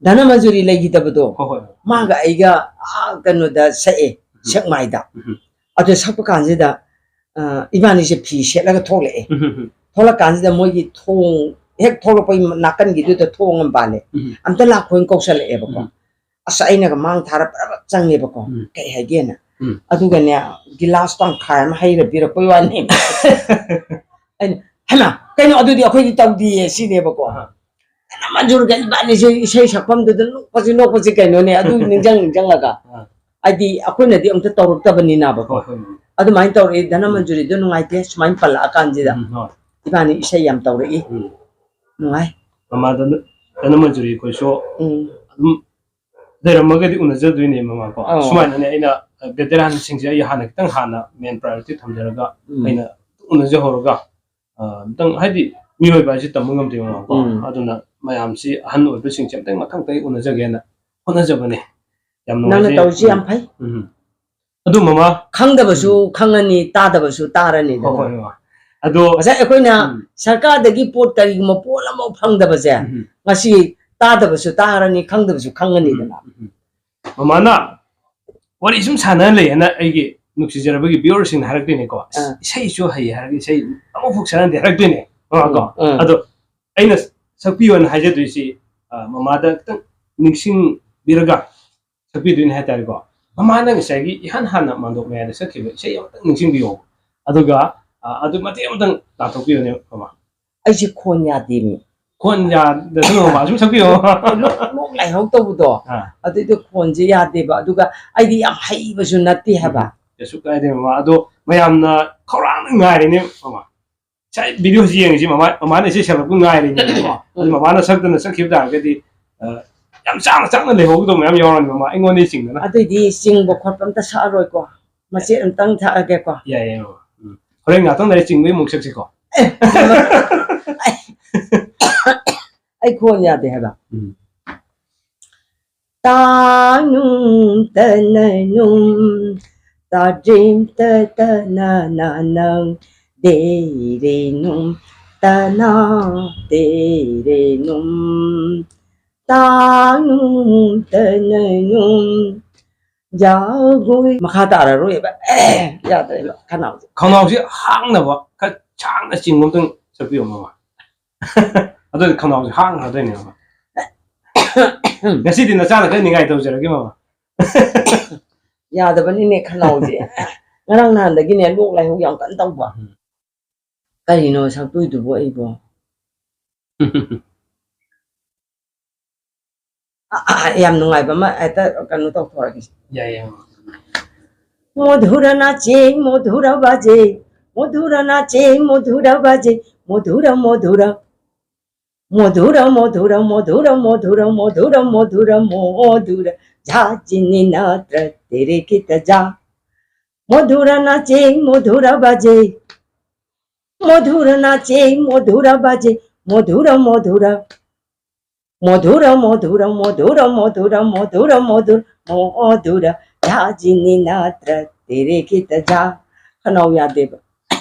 ꯙꯅꯃꯟꯖꯨꯔꯤ ꯂꯩꯈꯤꯗꯕꯗꯣ, ꯍꯣꯏ, ꯍꯣꯏ꯫ ꯃꯥꯒ ꯑꯩꯒ ꯑꯥ ꯀꯩꯅꯣꯗ ꯁꯛꯑꯦ, ꯎꯝ꯫ ꯁꯦꯛꯃꯥꯏꯗ꯫ ꯎꯝ꯫ ꯑꯗꯨ ꯁꯛꯄ ꯀꯥꯟꯁꯤꯗ, ꯑ, ꯏꯕꯥꯅꯤꯁꯦ ꯐꯤ ꯁꯦꯠꯂꯒ ꯊꯣꯛꯂꯛꯑꯦ꯫ ꯎꯝ꯫ ꯊꯣꯛꯂꯛꯀꯥꯟꯁꯤꯗ ꯃꯣꯏꯒꯤ ꯊꯣꯡ ꯍꯦꯛ ꯊꯣꯛꯂꯛꯄꯒꯤ ꯅꯥꯀꯟꯒꯤꯗꯨꯗ ꯊꯣꯡ ꯑꯃ ꯄꯥꯜꯂꯦ꯫ ꯎꯝ꯫ "ꯑꯝꯇ ꯂꯥꯛꯈꯣꯅ" ꯀꯧꯁꯜꯂꯛꯑꯦꯕꯀꯣ꯫ ꯎꯝ꯫ ꯑꯁ, ꯑꯩꯅꯒ ꯃꯥꯡ ꯊꯥꯔ ꯄ꯭ꯔꯞ ꯆꯪꯉꯦꯕꯀꯣ꯫ ꯎꯝ꯫ ꯀꯩ ꯍꯥꯏꯒꯦꯅ꯫ ꯎꯝ꯫ ꯑꯗꯨꯒꯅꯦ, ꯒꯤꯂꯥꯁ ꯇꯪꯈꯥꯏ ꯑꯃ ꯍꯩꯔ ꯄꯤꯔꯛꯄꯩ ꯋꯥꯅꯤ꯫ ꯑꯩꯅ, "ꯍꯩꯃꯥ, ꯀꯩꯅꯣ ꯑꯗꯨꯗꯤ ꯑꯩꯈꯣꯏꯗꯤ ꯇꯧꯗꯤꯌꯦ," ꯁꯤꯅꯦꯕꯀꯣ꯫ ꯑꯥ꯫ ꯙꯅꯃꯟꯖꯨꯔꯒ ꯏꯕꯥꯅꯤꯁꯦ ꯏꯁꯩ ꯁꯛꯐꯝꯗꯨꯗ ꯅꯣꯛꯄꯁꯤ, ꯅꯣꯛꯄꯁꯤ ꯀꯩꯅꯣꯅꯦ, ꯑꯗꯨ ꯅꯤꯡꯁꯤꯡ ꯅꯤꯡꯁꯤꯡꯉꯒ꯫ ꯑꯥ꯫ ꯍꯥꯏꯗꯤ ꯑꯩꯈꯣꯏꯅꯗꯤ ꯑꯝꯇ ꯇꯧꯔꯛꯇꯕꯅꯤꯅꯕꯀꯣ꯫ ꯍꯣꯏ, ꯍꯣꯏ, ꯍꯣꯏ꯫ ꯑꯗꯨꯃꯥꯏꯅ ꯇꯧꯔꯛꯑꯦ, ꯙꯅꯃꯟꯖꯨꯔꯤꯗꯣ ꯅꯨꯡꯉꯥꯏꯇꯦ ꯁꯨꯃꯥꯏꯅ ꯄꯜꯂꯛꯑꯀꯥꯟꯁꯤꯗ꯫ ꯎꯝ, ꯍꯣꯏ꯫ ꯏꯕꯥꯅꯤ ꯏꯁꯩ ꯌꯥꯝ ꯇꯧꯔꯛꯏ꯫ ꯎꯝ꯫ ꯅꯨꯡꯉꯥꯏ꯫ ꯃꯃꯥ ꯙꯅ-, ꯙꯅꯃꯟꯖꯨꯔꯤ ꯑꯩꯈꯣꯏꯁꯨ ꯎꯝ꯫ ꯑꯗꯨꯝ ꯂꯩꯔꯝꯃꯒꯗꯤ ꯎꯅꯖꯗꯣꯏꯅꯦ ꯃꯃꯥ ꯀꯣ꯫ ꯑꯧ꯫ ꯁꯨꯃꯥꯏꯅꯅꯦ ꯑꯩꯅ, ꯑ, veteran ꯁꯤꯡꯁꯦ ꯑꯩ ꯍꯥꯟꯅ ꯈꯤꯇꯪ ꯍꯥꯟꯅ main priority ꯊꯝꯖꯔꯒ ꯎꯝ꯫ ꯑꯩꯅ ꯎꯅꯖꯍꯧꯔꯒ, ꯑ, ꯑꯝꯇꯪ ꯍꯥꯏꯗꯤ ꯃꯤꯑꯣꯏꯕ ꯍꯥꯏꯁꯦ ꯇꯝꯕ ꯉꯝꯗꯦ ꯃꯃꯥ ꯀꯣ꯫ ꯎꯝ꯫ ꯑꯗꯨꯅ ꯃꯌꯥꯝꯁꯤ ꯑꯍꯟ ꯑꯣꯏꯕꯁꯤꯡꯁꯦ ꯑꯝꯇꯪ ꯃꯊꯪꯗ ꯑꯩ ꯎꯅꯖꯒꯦꯅ ꯍꯣꯠꯅꯖꯕꯅꯦ꯫ ꯌꯥꯝ ꯅꯪꯅ ꯅꯨꯡꯉꯥꯏꯖꯩ꯫ ꯇꯧꯔꯤꯁꯤ ꯌꯥꯝ ꯎꯝ꯫ ꯐꯩ꯫ ꯎꯝ꯫ ꯑꯗꯨ ꯃꯃꯥ꯫ ꯈꯪꯗꯕꯁꯨ ꯎꯝ꯫ ꯈꯪꯉꯅꯤ, ꯇꯥꯗꯕꯁꯨ ꯇꯥꯔꯅꯤꯗꯅ꯫ ꯍꯣꯏ, ꯍꯣꯏ, ꯃꯃꯥ꯫ ꯑꯗꯣ ꯉꯁꯥꯏ ꯑꯩꯈꯣꯏꯅ ꯎꯝ꯫ ꯁꯔꯀꯥꯔꯗꯒꯤ ꯄꯣꯠ ꯀꯔꯤꯒꯨꯝꯕ ꯄꯣꯠ ꯑꯃ ꯐꯪꯗꯕꯁꯦ ꯎꯝ꯫ ꯉꯁꯤ ꯇꯥꯗꯕꯁꯨ ꯇꯥꯔꯅꯤ, ꯈꯪꯗꯕꯁꯨ ꯈꯪꯉꯅꯤꯗꯅ꯫ ꯎꯝ, ꯎꯝ꯫ ꯃꯃꯥꯅ ꯋꯥꯔꯤ ꯁꯨꯝ ꯁꯥꯟꯅ ꯂꯩꯌꯦꯅ ꯑꯩꯒꯤ ꯅꯨꯡꯁꯤꯖꯔꯕꯒꯤ viewer ꯁꯤꯡꯅ ꯍꯥꯏꯔꯛꯇꯣꯏꯅꯦꯀꯣ꯫ "ꯑꯁ, ꯑꯥ꯫ ꯏꯁꯩꯁꯨ ꯍꯩ ꯍꯥꯏꯔꯒ ꯏꯁꯩ ꯑꯃꯐꯥꯎ ꯁꯛꯍꯟꯗꯦ" ꯍꯥꯏꯔꯛꯇꯣꯏꯅꯦ꯫ ꯀꯣ? ꯎꯝ, ꯎꯝ꯫ ꯑꯗꯣ ꯑꯩꯅ ꯁꯛꯄꯤꯌꯣꯅ ꯍꯥꯏꯖꯗꯣꯏꯁꯤ, ꯑ, ꯃꯃꯥꯗ ꯈꯤꯇꯪ ꯅꯤꯡꯁꯤꯡꯕꯤꯔꯒ ꯁꯛꯄꯤꯗꯣꯏꯅꯦ ꯍꯥꯏꯇꯥꯔꯦꯀꯣ꯫ ꯃꯃꯥꯅ ꯉꯁꯥꯏꯒꯤ ꯏꯍꯥꯟ ꯍꯥꯟꯅ ꯃꯥꯟꯗꯣꯞ ꯃꯌꯥꯗ ꯁꯛꯈꯤꯕ ꯏꯁꯩ ꯑꯃꯇꯪ ꯅꯤꯡꯁꯤꯡꯕꯤꯌꯣ꯫ ꯑꯗꯨꯒ, ꯑ, ꯑꯗꯨ ꯃꯇꯦꯛ ꯑꯃꯇꯪ ꯂꯥꯟꯊꯣꯛꯄꯤꯌꯣꯅꯦ ꯃꯃꯥ꯫ ꯑꯩꯁꯦ ꯈꯣꯟ ꯌꯥꯗꯦꯃꯤ꯫ ꯈꯣꯟ ꯌꯥꯗꯁꯨ ꯃꯃꯥ ꯁꯨꯝ ꯁꯛꯄꯤꯌꯣ꯫ ꯂꯣꯛ ꯂꯣꯛ ꯂꯥꯏꯍꯧ ꯇꯧꯕꯗꯣ, ꯑꯥ꯫ ꯑꯗꯨꯏꯗꯣ ꯈꯣꯟꯁꯦ ꯌꯥꯗꯦꯕ꯫ ꯑꯗꯨꯒ ꯑꯩꯗꯤ ꯌꯥꯝ ꯍꯩꯕꯁꯨ ꯅꯠꯇꯦ ꯍꯥꯏꯕ꯫ ꯎꯝ, ꯀꯩꯁꯨ ꯀꯥꯏꯗꯦ ꯃꯃꯥ꯫ ꯑꯗꯣ ꯃꯌꯥꯝꯅ ꯈꯧꯔꯥꯡꯅ ꯉꯥꯏꯔꯤꯅꯦ ꯃꯃꯥ꯫ ꯉꯁꯥꯏ ꯚꯤꯗꯤꯑꯣꯁꯤ ꯌꯦꯡꯉꯤꯁꯤ ꯃꯃꯥ, ꯃꯃꯥꯅ ꯏꯁꯩ ꯁꯛꯂꯛꯄ ꯉꯥꯏꯔꯤꯅꯦꯕꯀꯣ꯫ ꯑꯗꯨ ꯃꯃꯥꯅ ꯁꯛꯇꯅ ꯆꯠꯈꯤꯕ ꯇꯥꯔꯒꯗꯤ, ꯑ, ꯌꯥꯝ ꯁꯥꯡꯅ ꯁꯥꯡꯅ ꯂꯩꯍꯧꯒꯗꯧꯕ ꯃꯌꯥꯝ ꯌꯥꯎꯔꯅꯤ ꯃꯃꯥ, ꯑꯩꯉꯣꯟꯗꯒꯤ ꯆꯤꯡꯗꯅ꯫ ꯑꯗꯨꯏꯗꯤ ꯆꯤꯡꯕ ꯈꯣꯠꯄ ꯑꯝꯇ ꯁꯛꯑꯔꯣꯏꯀꯣ꯫ ꯃꯆꯦꯠ ꯑꯝꯇꯪ ꯊꯛꯑꯒꯦꯀꯣ꯫ ꯌꯥꯏ, ꯌꯥꯏ, ꯃꯃꯥ꯫ ꯎꯝ꯫ ꯍꯣꯔꯦꯟ ꯉꯥꯛꯇꯪ ꯂꯩꯔ ꯆꯤꯡꯕꯩ ꯑꯃꯨꯛ ꯁꯛꯁꯤꯀꯣ꯫ ꯑꯦ, ꯑꯩ ꯈꯣꯟ ꯌꯥꯗꯦ ꯍꯥꯏꯕ꯫ ꯎꯝ꯫ ꯇꯥꯅꯨꯝ ꯇꯅꯅꯨꯝ, ꯇꯥꯗ꯭ꯔꯤꯝ ꯇ ꯇꯅ ꯅ ꯅꯪ, ꯗꯦꯔꯦꯅꯨꯝ, ꯇꯅ, ꯗꯦꯔꯦꯅꯨꯝ, ꯇꯥꯅꯨꯝ ꯇꯅꯅꯨꯝ, ꯖꯒꯣꯏ꯫ ꯃꯈꯥ ꯇꯥꯔꯔꯣꯏꯕ꯫ ꯌꯥꯗ꯭ꯔꯦꯕ ꯈꯅꯥꯎꯁꯦ꯫ ꯈꯅꯥꯎꯁꯦ ꯍꯥꯡꯅꯕ ꯈꯔ ꯁꯥꯡꯅ ꯆꯤꯡꯕ ꯑꯝꯇꯪ ꯆꯠꯄꯤꯌꯣ ꯃꯃꯥ꯫ ꯑꯗꯨꯗꯤ ꯈꯅꯥꯎꯁꯦ ꯍꯥꯡꯈ꯭ꯔꯗꯣꯏꯅꯦ ꯃꯃꯥ꯫ ꯉꯁꯤꯗꯤ ꯅꯆꯥꯅ ꯈꯔ ꯅꯤꯡꯉꯥꯏ ꯇꯧꯖꯔꯒꯦ ꯃꯃꯥ꯫ ꯌꯥꯗꯕꯅꯤꯅꯦ ꯈꯅꯥꯎꯁꯦ꯫ ꯉꯔꯥꯡ ꯅꯍꯥꯟꯗꯒꯤꯅꯦ ꯂꯣꯛ ꯂꯥꯏꯍꯧ ꯌꯥꯝ ꯀꯟꯅ ꯇꯧꯕ꯫ ꯎꯝ꯫ ꯀꯔꯤꯅꯣ ꯁꯛꯇꯣꯏꯗꯨꯕꯨ ꯑꯩꯕꯨ? ꯑ, ꯑ, ꯌꯥꯝ ꯅꯨꯡꯉꯥꯏꯕ ꯑꯃ ꯍꯦꯛꯇ ꯀꯩꯅꯣ ꯇꯧꯊꯣꯔꯛꯀꯦ꯫ ꯌꯥꯏ, ꯌꯥꯏ꯫ ꯃꯣꯙꯨꯔ ꯅꯥꯆꯦ ꯃꯣꯙꯨꯔ ꯕꯥꯖꯦ, ꯃꯣꯙꯨꯔ ꯅꯥꯆꯦ ꯃꯣꯙꯨꯔ ꯕꯥꯖꯦ, ꯃꯣꯙꯨꯔ ꯃꯣꯙꯨꯔ꯫ ꯃꯣꯙꯨꯔ ꯃꯣꯙꯨꯔ ꯃꯣꯙꯨꯔ ꯃꯣꯙꯨꯔ ꯃꯣꯙꯨꯔ ꯃꯣꯙꯨꯔ ꯃꯣꯙꯨꯔ, ꯖꯥ ꯖꯤꯅꯤ ꯅꯥ ꯇ꯭ꯔ ꯇꯦꯔꯦ ꯈꯤꯇ ꯖꯥ꯫ ꯃꯣꯙꯨꯔ ꯅꯥꯆꯦ ꯃꯣꯙꯨꯔ ꯕꯥꯖꯦ, ꯃꯣꯙꯨꯔ ꯅꯥꯆꯦ ꯃꯣꯙꯨꯔ ꯕꯥꯖꯦ, ꯃꯣꯙꯨꯔ ꯃꯣꯙꯨꯔ꯫ ꯃꯣꯙꯨꯔ ꯃꯣꯙꯨꯔ ꯃꯣꯙꯨꯔ ꯃꯣꯙꯨꯔ ꯃꯣꯙꯨꯔ ꯃꯣꯙꯨꯔ, ꯃꯣꯙꯨꯔ, ꯖꯥ ꯖꯤꯅꯤ ꯅꯥ ꯇ꯭ꯔ ꯇꯦꯔꯦ ꯈꯤꯇ ꯖꯥ꯫ ꯈꯅꯥꯎ ꯌꯥꯗꯦꯕ꯫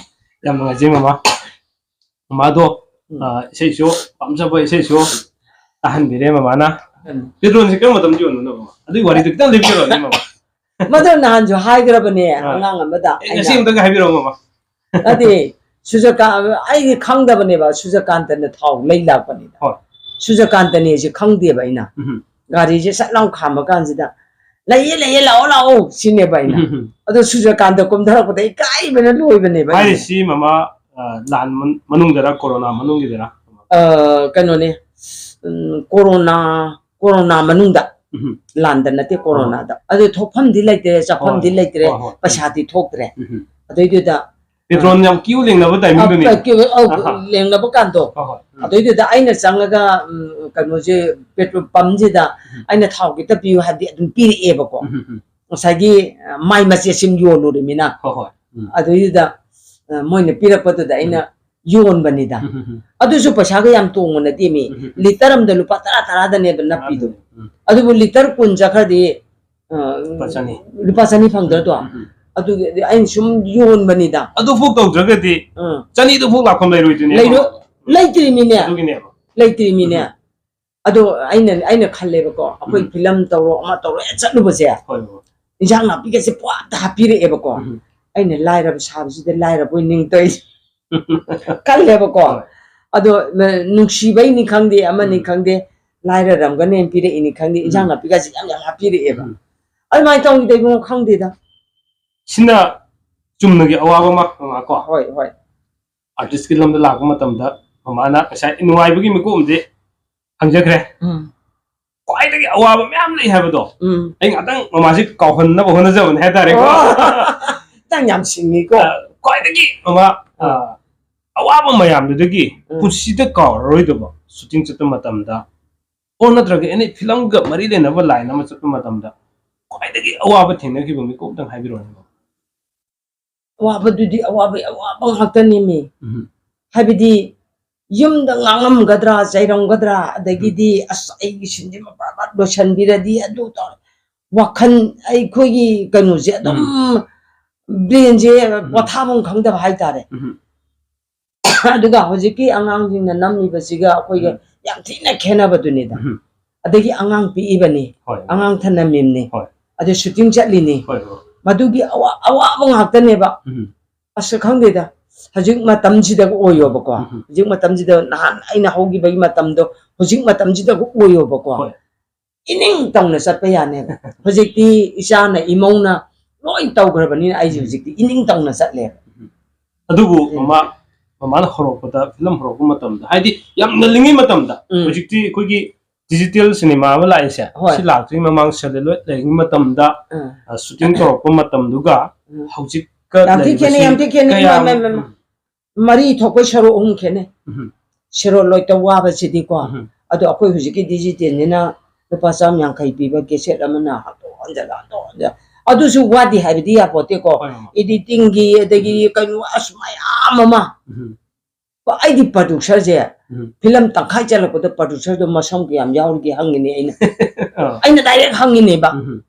ꯌꯥꯝ ꯅꯨꯡꯉꯥꯏꯖꯩ ꯃꯃꯥ꯫ ꯃꯃꯥꯗꯣ, ꯎꯝ꯫ ꯑ, ꯏꯁꯩꯁꯨ ꯄꯥꯝꯖꯕ ꯏꯁꯩꯁꯨ ꯇꯥꯍꯟꯕꯤꯔꯦ ꯃꯃꯥꯅ꯫ ꯎꯝ꯫ ꯄꯦꯇ꯭ꯔꯣꯜꯁꯦ ꯀꯔꯝꯕ ꯃꯇꯝꯗ ꯌꯣꯟꯕꯅꯣ ꯃꯃꯥ? ꯑꯗꯨꯒꯤ ꯋꯥꯔꯤꯗꯣ ꯈꯤꯇꯪ ꯂꯤꯕꯤꯔꯛꯑꯣꯅꯦ ꯃꯃꯥ꯫ ꯃꯗꯨ ꯅꯍꯥꯟꯁꯨ ꯍꯥꯏꯈ꯭ꯔꯕꯅꯦ ꯑꯥ꯫ ꯑꯉꯥꯡ ꯑꯃꯗ ꯑꯦ, ꯉꯁꯤ ꯑꯩꯅ꯫ ꯑꯃꯨꯛꯇꯪ ꯍꯥꯏꯕꯤꯔꯛꯑꯣ ꯃꯃꯥ꯫ ꯅꯠꯇꯦ, ꯁꯨꯖꯀꯥ-, ꯑꯩꯗꯤ ꯈꯪꯗꯕꯅꯦꯕ, ꯁꯨꯖꯀꯥꯟꯇꯅ ꯊꯥꯎ ꯂꯩ ꯂꯥꯛꯄꯅꯤꯗ꯫ ꯍꯣꯏ꯫ ꯁꯨꯖꯀꯥꯟꯇꯅꯦꯁꯦ ꯈꯪꯗꯦꯕ ꯑꯩꯅ꯫ ꯎꯝ꯫ ꯒꯥꯔꯤꯁꯦ ꯁꯠ ꯂꯥꯎ ꯈꯥꯝꯕ ꯀꯥꯟꯁꯤꯗ, "ꯂꯩꯌꯦ, ꯂꯩꯌꯦ, ꯂꯥꯛꯑꯣ, ꯂꯥꯛꯑꯣ", ꯁꯤꯅꯦꯕ ꯑꯩꯅ꯫ ꯎꯝ꯫ ꯑꯗꯣ ꯁꯨꯖꯀꯥꯟꯇ ꯀꯨꯝꯊꯔꯛꯄꯗ ꯏꯀꯥꯏꯕꯅ ꯂꯣꯏꯕꯅꯦꯕ ꯑꯩꯅ꯫ ꯍꯥꯏꯔꯤꯁꯤ ꯃꯃꯥ, ꯑ, ꯂꯥꯟ ꯃꯅꯨꯡꯗꯔ, ꯀꯣꯔꯣꯅꯥ ꯃꯅꯨꯡꯒꯤꯗꯔ? ꯑ, ꯀꯩꯅꯣꯅꯦ, ꯎꯝ, ꯀꯣꯔꯣꯅꯥ, ꯀꯣꯔꯣꯅꯥ ꯃꯅꯨꯡꯗ, ꯎꯝ꯫ ꯂꯥꯟꯗ ꯅꯠꯇꯦ, ꯀꯣꯔꯣꯅꯥꯗ꯫ ꯑꯗꯨ ꯊꯣꯛꯐꯝꯗꯤ ꯂꯩꯇ꯭ꯔꯦ, ꯆꯥꯐꯝꯗꯤ ꯍꯣꯏ, ꯂꯩꯇ꯭ꯔꯦ, ꯍꯣꯏ, ꯍꯣꯏ꯫ ꯄꯩꯁꯥꯗꯤ ꯊꯣꯛꯇ꯭ꯔꯦ꯫ ꯎꯝ꯫ ꯑꯗꯨꯏꯗꯨꯗ, ꯄꯦꯇ꯭ꯔꯣꯜ ꯌꯥꯝ ꯀ꯭ꯌꯨ ꯂꯦꯡꯅꯕ ꯇꯥꯏꯃꯤꯡꯗꯨꯅꯤ꯫ ꯑ, ꯀ꯭ꯌꯨ, ꯑꯧ, ꯑꯍꯥ꯫ ꯂꯦꯡꯅꯕ ꯀꯥꯟꯗꯣ꯫ ꯍꯣꯏ, ꯍꯣꯏ꯫ ꯎꯝ꯫ ꯑꯗꯨꯏꯗꯨꯗ ꯑꯩꯅ ꯆꯪꯉꯒ, ꯎꯝ, ꯀꯩꯅꯣꯁꯦ, ꯄꯦꯇ꯭ꯔꯣꯜ ꯄꯝꯁꯤꯗ ꯎꯝ꯫ ꯑꯩꯅ ꯊꯥꯎ ꯈꯤꯇ ꯄꯤꯌꯨ ꯍꯥꯏꯕꯗꯤ ꯑꯗꯨꯝ ꯄꯤꯔꯛꯑꯦꯕꯀꯣ꯫ ꯎꯝ, ꯎꯝ, ꯎꯝ꯫ ꯉꯁꯥꯏꯒꯤ, ꯑ, ꯃꯥꯏ ꯃꯆꯦꯠꯁꯤꯡ ꯌꯣꯜꯂꯨꯔꯤꯃꯤꯅ꯫ ꯍꯣꯏ, ꯍꯣꯏ꯫ ꯎꯝ꯫ ꯑꯗꯨꯏꯗꯨꯗ, ꯑ, ꯃꯣꯏꯅ ꯄꯤꯔꯛꯄꯗꯨꯗ ꯑꯩꯅ ꯎꯝ꯫ ꯌꯣꯟꯕꯅꯤꯗ꯫ ꯎꯝ, ꯎꯝ, ꯎꯝ꯫ ꯑꯗꯨꯁꯨ ꯄꯩꯁꯥꯒ ꯌꯥꯝ ꯇꯣꯡꯕ ꯅꯠꯇꯦ ꯃꯤ꯫ ꯎꯝ, ꯎꯝ, ꯎꯝ꯫ ꯂꯤꯇꯔ ꯑꯃꯗ ꯂꯨꯄꯥ ꯇꯔꯥ, ꯇꯔꯥꯗꯅꯦꯕ ꯅꯞꯄꯤꯗꯣ꯫ ꯎꯝ꯫ ꯑꯗꯨꯕꯨ ꯂꯤꯇꯔ ꯀꯨꯟ ꯆꯠꯈ꯭ꯔꯗꯤ, ꯑ, ꯂꯨꯄꯥ ꯆꯅꯤ꯫ ꯂꯨꯄꯥ ꯆꯅꯤ ꯐꯪꯗ꯭ꯔꯗꯣ? ꯎꯝ, ꯎꯝ꯫ ꯑꯗꯨꯒꯤ ꯑꯩꯅ ꯁꯨꯝ ꯌꯣꯟꯕꯅꯤꯗ꯫ ꯑꯗꯨꯐꯥꯎ ꯇꯧꯗ꯭ꯔꯒꯗꯤ ꯎꯝ꯫ ꯆꯅꯤꯗꯨꯐꯥꯎ ꯂꯥꯛꯐꯝ ꯂꯩꯔꯣꯏꯗꯣꯏꯅꯦꯕ꯫ ꯂꯩꯔꯣꯏ-, ꯂꯩꯇ꯭ꯔꯤꯃꯤꯅꯦ꯫ ꯑꯗꯨꯒꯤꯅꯦꯕ꯫ ꯂꯩꯇ꯭ꯔꯤꯃꯤꯅꯦ꯫ ꯎꯝ꯫ ꯑꯗꯣ ꯑꯩꯅ, ꯑꯩꯅ ꯈꯜꯂꯦꯕꯀꯣ, ꯑꯩꯈꯣꯏ ꯎꯝ꯫ ꯐꯤꯂꯝ ꯇꯧꯔꯣ, ꯑꯃ ꯇꯧꯔꯣ, ꯍꯦꯛ ꯆꯠꯂꯨꯕꯁꯦ, ꯍꯣꯏ, ꯍꯣꯏ꯫ ꯏꯟꯖꯥꯡ ꯅꯥꯄꯤꯒꯁꯦ ꯄꯨꯡꯍꯥꯞꯇ ꯍꯥꯞꯄꯤꯔꯛꯑꯦꯕꯀꯣ꯫ ꯎꯝ꯫ ꯑꯩꯅ ꯂꯥꯏꯔꯕ ꯁꯥꯕꯁꯤꯗ ꯂꯥꯏꯔꯕ ꯑꯣꯏ ꯅꯤꯡꯇꯧꯏ꯫ ꯈꯜꯂꯦꯕꯀꯣ꯫ ꯍꯣꯏ꯫ ꯑꯗꯣ, ꯅ-, ꯅꯨꯡꯁꯤꯕꯩꯅꯤ ꯈꯪꯗꯦ, ꯑꯃꯅꯤ ꯎꯝ꯫ ꯈꯪꯗꯦ, ꯂꯥꯏꯔꯔꯝꯒꯅꯦꯅ ꯄꯤꯔꯛꯏꯅꯤ ꯈꯪꯗꯦ, ꯏꯟꯖꯥꯡ ꯎꯝ꯫ ꯅꯥꯄꯤꯒꯁꯦ ꯌꯥꯝ ꯌꯥꯝ ꯍꯥꯞꯄꯤꯔꯛꯑꯦꯕ꯫ ꯎꯝ꯫ ꯑꯗꯨꯃꯥꯏꯅ ꯇꯧꯔꯤꯗ ꯏꯕꯨꯡꯉꯣ, ꯈꯪꯗꯦꯗ꯫ ꯁꯤꯅ ꯆꯨꯝꯅꯒꯤ ꯑꯋꯥꯕ ꯑꯃ, ꯃꯃꯥ, ꯀꯣ? ꯍꯣꯏ, ꯍꯣꯏ꯫ ꯑꯥꯔꯇꯤꯁꯀꯤ ꯂꯝꯗ ꯂꯥꯛꯄ ꯃꯇꯝꯗ ꯃꯃꯥꯅ ꯉꯁꯥꯏ ꯅꯨꯡꯉꯥꯏꯕꯒꯤ ꯃꯤꯀꯨꯞ ꯑꯃꯗꯤ ꯐꯪꯖꯈ꯭ꯔꯦ꯫ ꯎꯝ꯫ ꯈ꯭ꯋꯥꯏꯗꯒꯤ ꯑꯋꯥꯕ ꯃꯌꯥꯝ ꯂꯩ ꯍꯥꯏꯕꯗꯣ, ꯎꯝ꯫ ꯑꯩ ꯉꯥꯛꯇꯪ ꯃꯃꯥꯁꯤ ꯀꯥꯎꯍꯟꯅꯕ ꯍꯣꯠꯅꯖꯕꯅꯦ ꯍꯥꯏꯇꯥꯔꯦꯀꯣ꯫ ꯑꯣ꯫ ꯅꯪ ꯌꯥꯝ ꯁꯤꯡꯉꯤꯀꯣ꯫ ꯑ, ꯈ꯭ꯋꯥꯏꯗꯒꯤ ꯃꯃꯥ, ꯑ, ꯎꯝ꯫ ꯑꯋꯥꯕ ꯃꯌꯥꯝꯗꯨꯗꯒꯤ ꯎꯝ꯫ ꯄꯨꯟꯁꯤꯗ ꯀꯥꯎꯔꯔꯣꯏꯗꯕ ꯁꯨꯇꯤꯡ ꯆꯠꯄ ꯃꯇꯝꯗ, ꯑꯣ, ꯅꯠꯇ꯭ꯔꯒ ꯑꯦꯅꯤ ꯐꯤꯂꯝꯒ ꯃꯔꯤ ꯂꯩꯅꯕ ꯂꯥꯏꯟ ꯑꯃ ꯆꯠꯄ ꯃꯇꯝꯗ ꯈ꯭ꯋꯥꯏꯗꯒꯤ ꯑꯋꯥꯕ ꯊꯦꯡꯅꯈꯤꯕ ꯃꯤꯀꯨꯞ ꯑꯝꯇꯪ ꯍꯥꯏꯕꯤꯔꯛꯑꯣꯅꯦ꯫ ꯑꯋꯥꯕꯗꯨꯗꯤ ꯑꯋꯥꯕꯒꯤ ꯑꯋꯥꯕ ꯉꯥꯛꯇꯅꯦꯃꯤ꯫ ꯎꯝ꯫ ꯍꯥꯏꯕꯗꯤ ꯌꯨꯝꯗ ꯉꯥꯡꯉꯝꯒꯗ꯭ꯔꯥ, ꯆꯩꯔꯝꯒꯗ꯭ꯔꯥ, ꯑꯗꯒꯤꯗꯤ, ꯎꯝ꯫ "ꯑꯁ, ꯑꯩꯒꯤ ꯁꯤꯟꯁꯤꯃ ꯄ꯭ꯔꯞ ꯄ꯭ꯔꯞ ꯂꯣꯏꯁꯤꯟꯕꯤꯔꯗꯤ ꯑꯗꯨ ꯇꯧꯔ-," ꯋꯥꯈꯜ, ꯑꯩꯈꯣꯏꯒꯤ ꯀꯩꯅꯣꯁꯦ ꯑꯗꯨꯝ, ꯎꯝ꯫ ꯕ꯭ꯔꯦꯟꯁꯦ ꯎꯝ꯫ ꯄꯣꯊꯥꯐꯝ ꯈꯪꯗꯕ ꯍꯥꯏꯇꯥꯔꯦ꯫ ꯎꯝ꯫ ꯑꯗꯨꯒ ꯍꯧꯖꯤꯛꯀꯤ ꯑꯉꯥꯡꯁꯤꯡꯅ ꯅꯝꯃꯤꯕꯁꯤꯒ ꯑꯩꯈꯣꯏꯒ ꯎꯝ꯫ ꯌꯥꯝ ꯊꯤꯅ ꯈꯦꯠꯅꯕꯗꯨꯅꯤꯗ꯫ ꯎꯝ꯫ ꯑꯗꯒꯤ ꯑꯉꯥꯡ ꯄꯤꯛꯏꯕꯅꯤ, ꯍꯣꯏ, ꯍꯣꯏ꯫ ꯑꯉꯥꯡ ꯊꯅꯝꯃꯤꯕꯅꯤ, ꯍꯣꯏ꯫ ꯑꯗꯨ ꯁꯨꯇꯤꯡ ꯆꯠꯂꯤꯅꯤ, ꯍꯣꯏ, ꯍꯣꯏ꯫ ꯃꯗꯨꯒꯤ ꯑꯋꯥ-, ꯑꯋꯥꯕ ꯉꯥꯛꯇꯅꯦꯕ꯫ ꯎꯝ꯫ ꯑꯁ, ꯈꯪꯗꯦꯗ, ꯍꯧꯖꯤꯛ ꯃꯇꯝꯁꯤꯗ ꯑꯣꯏꯌꯣꯕꯀꯣ, ꯎꯝ꯫ ꯍꯧꯖꯤꯛ ꯃꯇꯝꯁꯤꯗ, ꯅꯍꯥꯟ ꯑꯩꯅ ꯍꯧꯈꯤꯕꯒꯤ ꯃꯇꯝꯗꯣ ꯍꯧꯖꯤꯛ ꯃꯇꯝꯁꯤꯗ ꯑꯣꯏꯌꯣꯕꯀꯣ꯫ ꯍꯣꯏ꯫ ꯏꯅꯤꯡ ꯇꯧꯅ ꯆꯠꯄ ꯌꯥꯅꯦꯕ꯫ ꯍꯧꯖꯤꯛꯇꯤ ꯏꯆꯥꯅ ꯏꯃꯧꯅ ꯂꯣꯏ ꯇꯧꯈ꯭ꯔꯕꯅꯤꯅ ꯑꯩꯁꯦ ꯎꯝ꯫ ꯍꯧꯖꯤꯛꯇꯤ ꯏꯅꯤꯡ ꯇꯧꯅ ꯆꯠꯂꯦꯕ꯫ ꯎꯝ꯫ ꯑꯗꯨꯕꯨ ꯎꯝ꯫ ꯃꯃꯥ, ꯃꯃꯥꯅ ꯍꯧꯔꯛꯄꯗ, ꯐꯤꯂꯝ ꯍꯧꯔꯛꯄ ꯃꯇꯝꯗ, ꯍꯥꯏꯗꯤ ꯌꯥꯝ ꯉꯜꯂꯤꯉꯩ ꯃꯇꯝꯗ, ꯎꯝ꯫ ꯍꯧꯖꯤꯛꯇꯤ ꯑꯩꯈꯣꯏꯒꯤ ꯗꯤꯖꯤꯇꯦꯜ ꯁꯤꯅꯦꯃꯥ ꯑꯃ ꯂꯥꯛꯏꯁꯦ, ꯍꯣꯏ꯫ ꯁꯤ ꯂꯥꯛꯇ꯭ꯔꯤꯉꯩ ꯃꯃꯥꯡ celluloid ꯂꯩꯔꯤꯉꯩ ꯃꯇꯝꯗ, ꯎꯝ꯫ ꯑ, ꯁꯨꯇꯤꯡ ꯇꯧꯔꯛꯄ ꯃꯇꯝꯗꯨꯒ ꯎꯝ꯫ ꯍꯧꯖꯤꯛꯀ ꯌꯥꯝ ꯊꯤ ꯂꯩꯔꯤꯕꯁꯤ ꯈꯦꯠꯅꯩ, ꯌꯥꯝ ꯊꯤ ꯈꯦꯠꯅꯩ꯫ ꯀꯌꯥꯝ ꯃ- ꯃ- ꯃ- ꯃꯔꯤ ꯊꯣꯛꯄꯩ ꯁꯔꯨꯛ ꯑꯍꯨꯝ ꯈꯦꯠꯅꯩ꯫ ꯎꯝ꯫ Celluloidꯇ ꯋꯥꯕꯁꯤꯗꯤꯀꯣ꯫ ꯎꯝ꯫ ꯑꯗꯣ ꯑꯩꯈꯣꯏ ꯍꯧꯖꯤꯛꯀꯤ ꯗꯤꯖꯤꯇꯦꯜꯅꯤꯅ ꯂꯨꯄꯥ ꯆꯥꯝ ꯌꯥꯡꯈꯩ ꯄꯤꯕ ꯀꯦꯁꯦꯠ ꯑꯃꯅ ꯍꯟꯗꯣꯛ ꯍꯟꯖꯤꯜ, ꯍꯟꯗꯣꯛ ꯍꯟꯖꯤꯜ꯫ ꯑꯗꯨꯁꯨ ꯋꯥꯗꯦ ꯍꯥꯏꯕꯗꯤ ꯌꯥꯄꯣꯠꯇꯦꯀꯣ꯫ ꯍꯣꯏ, ꯃꯃꯥ꯫ Editingꯒꯤ, ꯑꯗꯒꯤ ꯀꯩꯅꯣ, ꯑꯁ, ꯃꯌꯥꯝ ꯑꯃ꯫ ꯎꯝ꯫ ꯑꯩꯗꯤ producerꯁꯦ, ꯎꯝ꯫ ꯐꯤꯂꯝ ꯇꯪꯈꯥꯏ ꯆꯜꯂꯛꯄꯗ producerꯗꯣ ꯃꯁꯝ ꯀꯌꯥꯝ ꯌꯥꯎꯔꯤꯒꯦ ꯍꯪꯉꯤꯅꯦ ꯑꯩꯅ꯫ ꯑꯥ꯫ ꯑꯩꯅ direct ꯍꯪꯉꯤꯅꯦꯕ꯫ ꯎꯝ꯫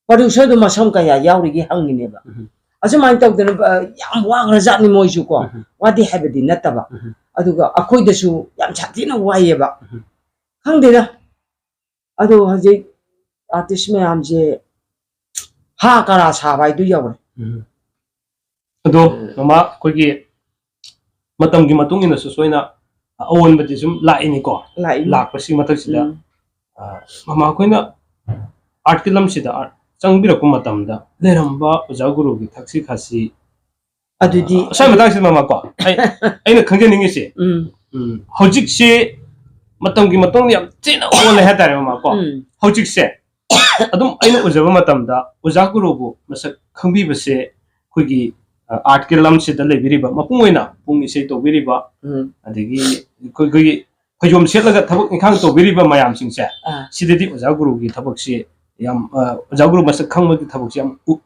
Producerꯗꯣ ꯃꯁꯝ ꯀꯌꯥ ꯌꯥꯎꯔꯤꯒꯦ ꯍꯪꯉꯤꯅꯦꯕ꯫ ꯎꯝ꯫ ꯑꯁꯨꯃꯥꯏꯅ ꯇꯧꯗꯅ, ꯑ, ꯌꯥꯝ ꯋꯥꯈ꯭ꯔꯖꯥꯠꯅꯤ ꯃꯣꯏꯁꯨꯀꯣ꯫ ꯎꯝ꯫ ꯋꯥꯗꯦ ꯍꯥꯏꯕꯗꯤ ꯅꯠꯇꯕ꯫ ꯎꯝ꯫ ꯑꯗꯨꯒ ꯑꯩꯈꯣꯏꯗꯁꯨ ꯌꯥꯝ ꯁꯥꯊꯤꯅ ꯋꯥꯏꯌꯦꯕ꯫ ꯎꯝ꯫ ꯈꯪꯗꯦꯗ꯫ ꯑꯗꯣ ꯍꯧꯖꯤꯛ artist ꯃꯌꯥꯝꯁꯦ ꯍꯥ ꯀꯔꯥ ꯁꯥꯕ ꯍꯥꯏꯗꯨ ꯌꯧꯔꯦ꯫ ꯎꯝ꯫ ꯑꯗꯣ ꯃꯃꯥ, ꯑꯩꯈꯣꯏꯒꯤ ꯃꯇꯝꯒꯤ ꯃꯇꯨꯡ ꯏꯟꯅꯁꯨ ꯁꯣꯏꯅ ꯑꯑꯣꯟꯕꯗꯤ ꯁꯨꯝ ꯂꯥꯛꯏꯅꯤꯀꯣ꯫ ꯂꯥꯛꯏꯅꯤ꯫ ꯂꯥꯛꯄꯁꯤꯒꯤ ꯃꯊꯛꯁꯤꯗ, ꯎꯝ꯫ ꯑ, ꯃꯃꯥ, ꯑꯩꯈꯣꯏꯅ artꯀꯤ ꯂꯝꯁꯤꯗ, art ꯆꯪꯕꯤꯔꯛꯄ ꯃꯇꯝꯗ ꯂꯩꯔꯝꯕ ꯑꯣꯖꯥ ꯒꯨꯔꯨꯒꯤ ꯊꯛꯁꯤ ꯈꯥꯁꯤ, ꯑꯗꯨꯗꯤ ꯑ, ꯁ꯭ꯋꯥꯏ ꯃꯇꯥꯡꯁꯤꯗ ꯃꯃꯥ ꯀꯣ, ꯑꯩ, ꯑꯩꯅ ꯈꯪꯖꯅꯤꯡꯉꯤꯁꯦ, ꯎꯝ꯫ ꯎꯝ, ꯍꯧꯖꯤꯛꯁꯦ ꯃꯇꯝꯒꯤ ꯃꯇꯨꯡ ꯌꯥꯝ ꯊꯤꯅ ꯑꯣꯜꯂꯦ ꯍꯥꯏꯇꯥꯔꯦ ꯃꯃꯥ ꯀꯣ꯫ ꯎꯝ꯫ ꯍꯧꯖꯤꯛꯁꯦ ꯑꯗꯨꯝ ꯑꯩꯅ ꯎꯖꯕ ꯃꯇꯝꯗ ꯑꯣꯖꯥ ꯒꯨꯔꯨꯕꯨ ꯃꯁꯛ ꯈꯪꯕꯤꯕꯁꯦ ꯑꯩꯈꯣꯏꯒꯤ, ꯑ, artꯀꯤ ꯂꯝꯁꯤꯗ ꯂꯩꯕꯤꯔꯤꯕ, ꯃꯄꯨꯡ ꯑꯣꯏꯅ ꯄꯨꯡ ꯏꯁꯩ ꯇꯧꯕꯤꯔꯤꯕ, ꯎꯝ꯫ ꯑꯗꯒꯤ ꯑꯩꯈꯣꯏ, ꯑꯩꯈꯣꯏꯒꯤ ꯐꯩꯖꯣꯝ ꯁꯦꯠꯂꯒ ꯊꯕꯛ ꯏꯪꯈꯥꯡ ꯇꯧꯕꯤꯔꯤꯕ ꯃꯌꯥꯝꯁꯤꯡꯁꯦ, ꯑꯥ꯫ ꯁꯤꯗꯗꯤ ꯑꯣꯖꯥ ꯒꯨꯔꯨꯒꯤ ꯊꯕꯛꯁꯤ ꯌꯥꯝ, ꯑ, ꯑꯣꯖꯥ ꯒꯨꯔꯨ ꯃꯁꯛ ꯈꯪꯕꯒꯤ ꯊꯕꯛꯁꯤ ꯌꯥꯝ ꯎ-,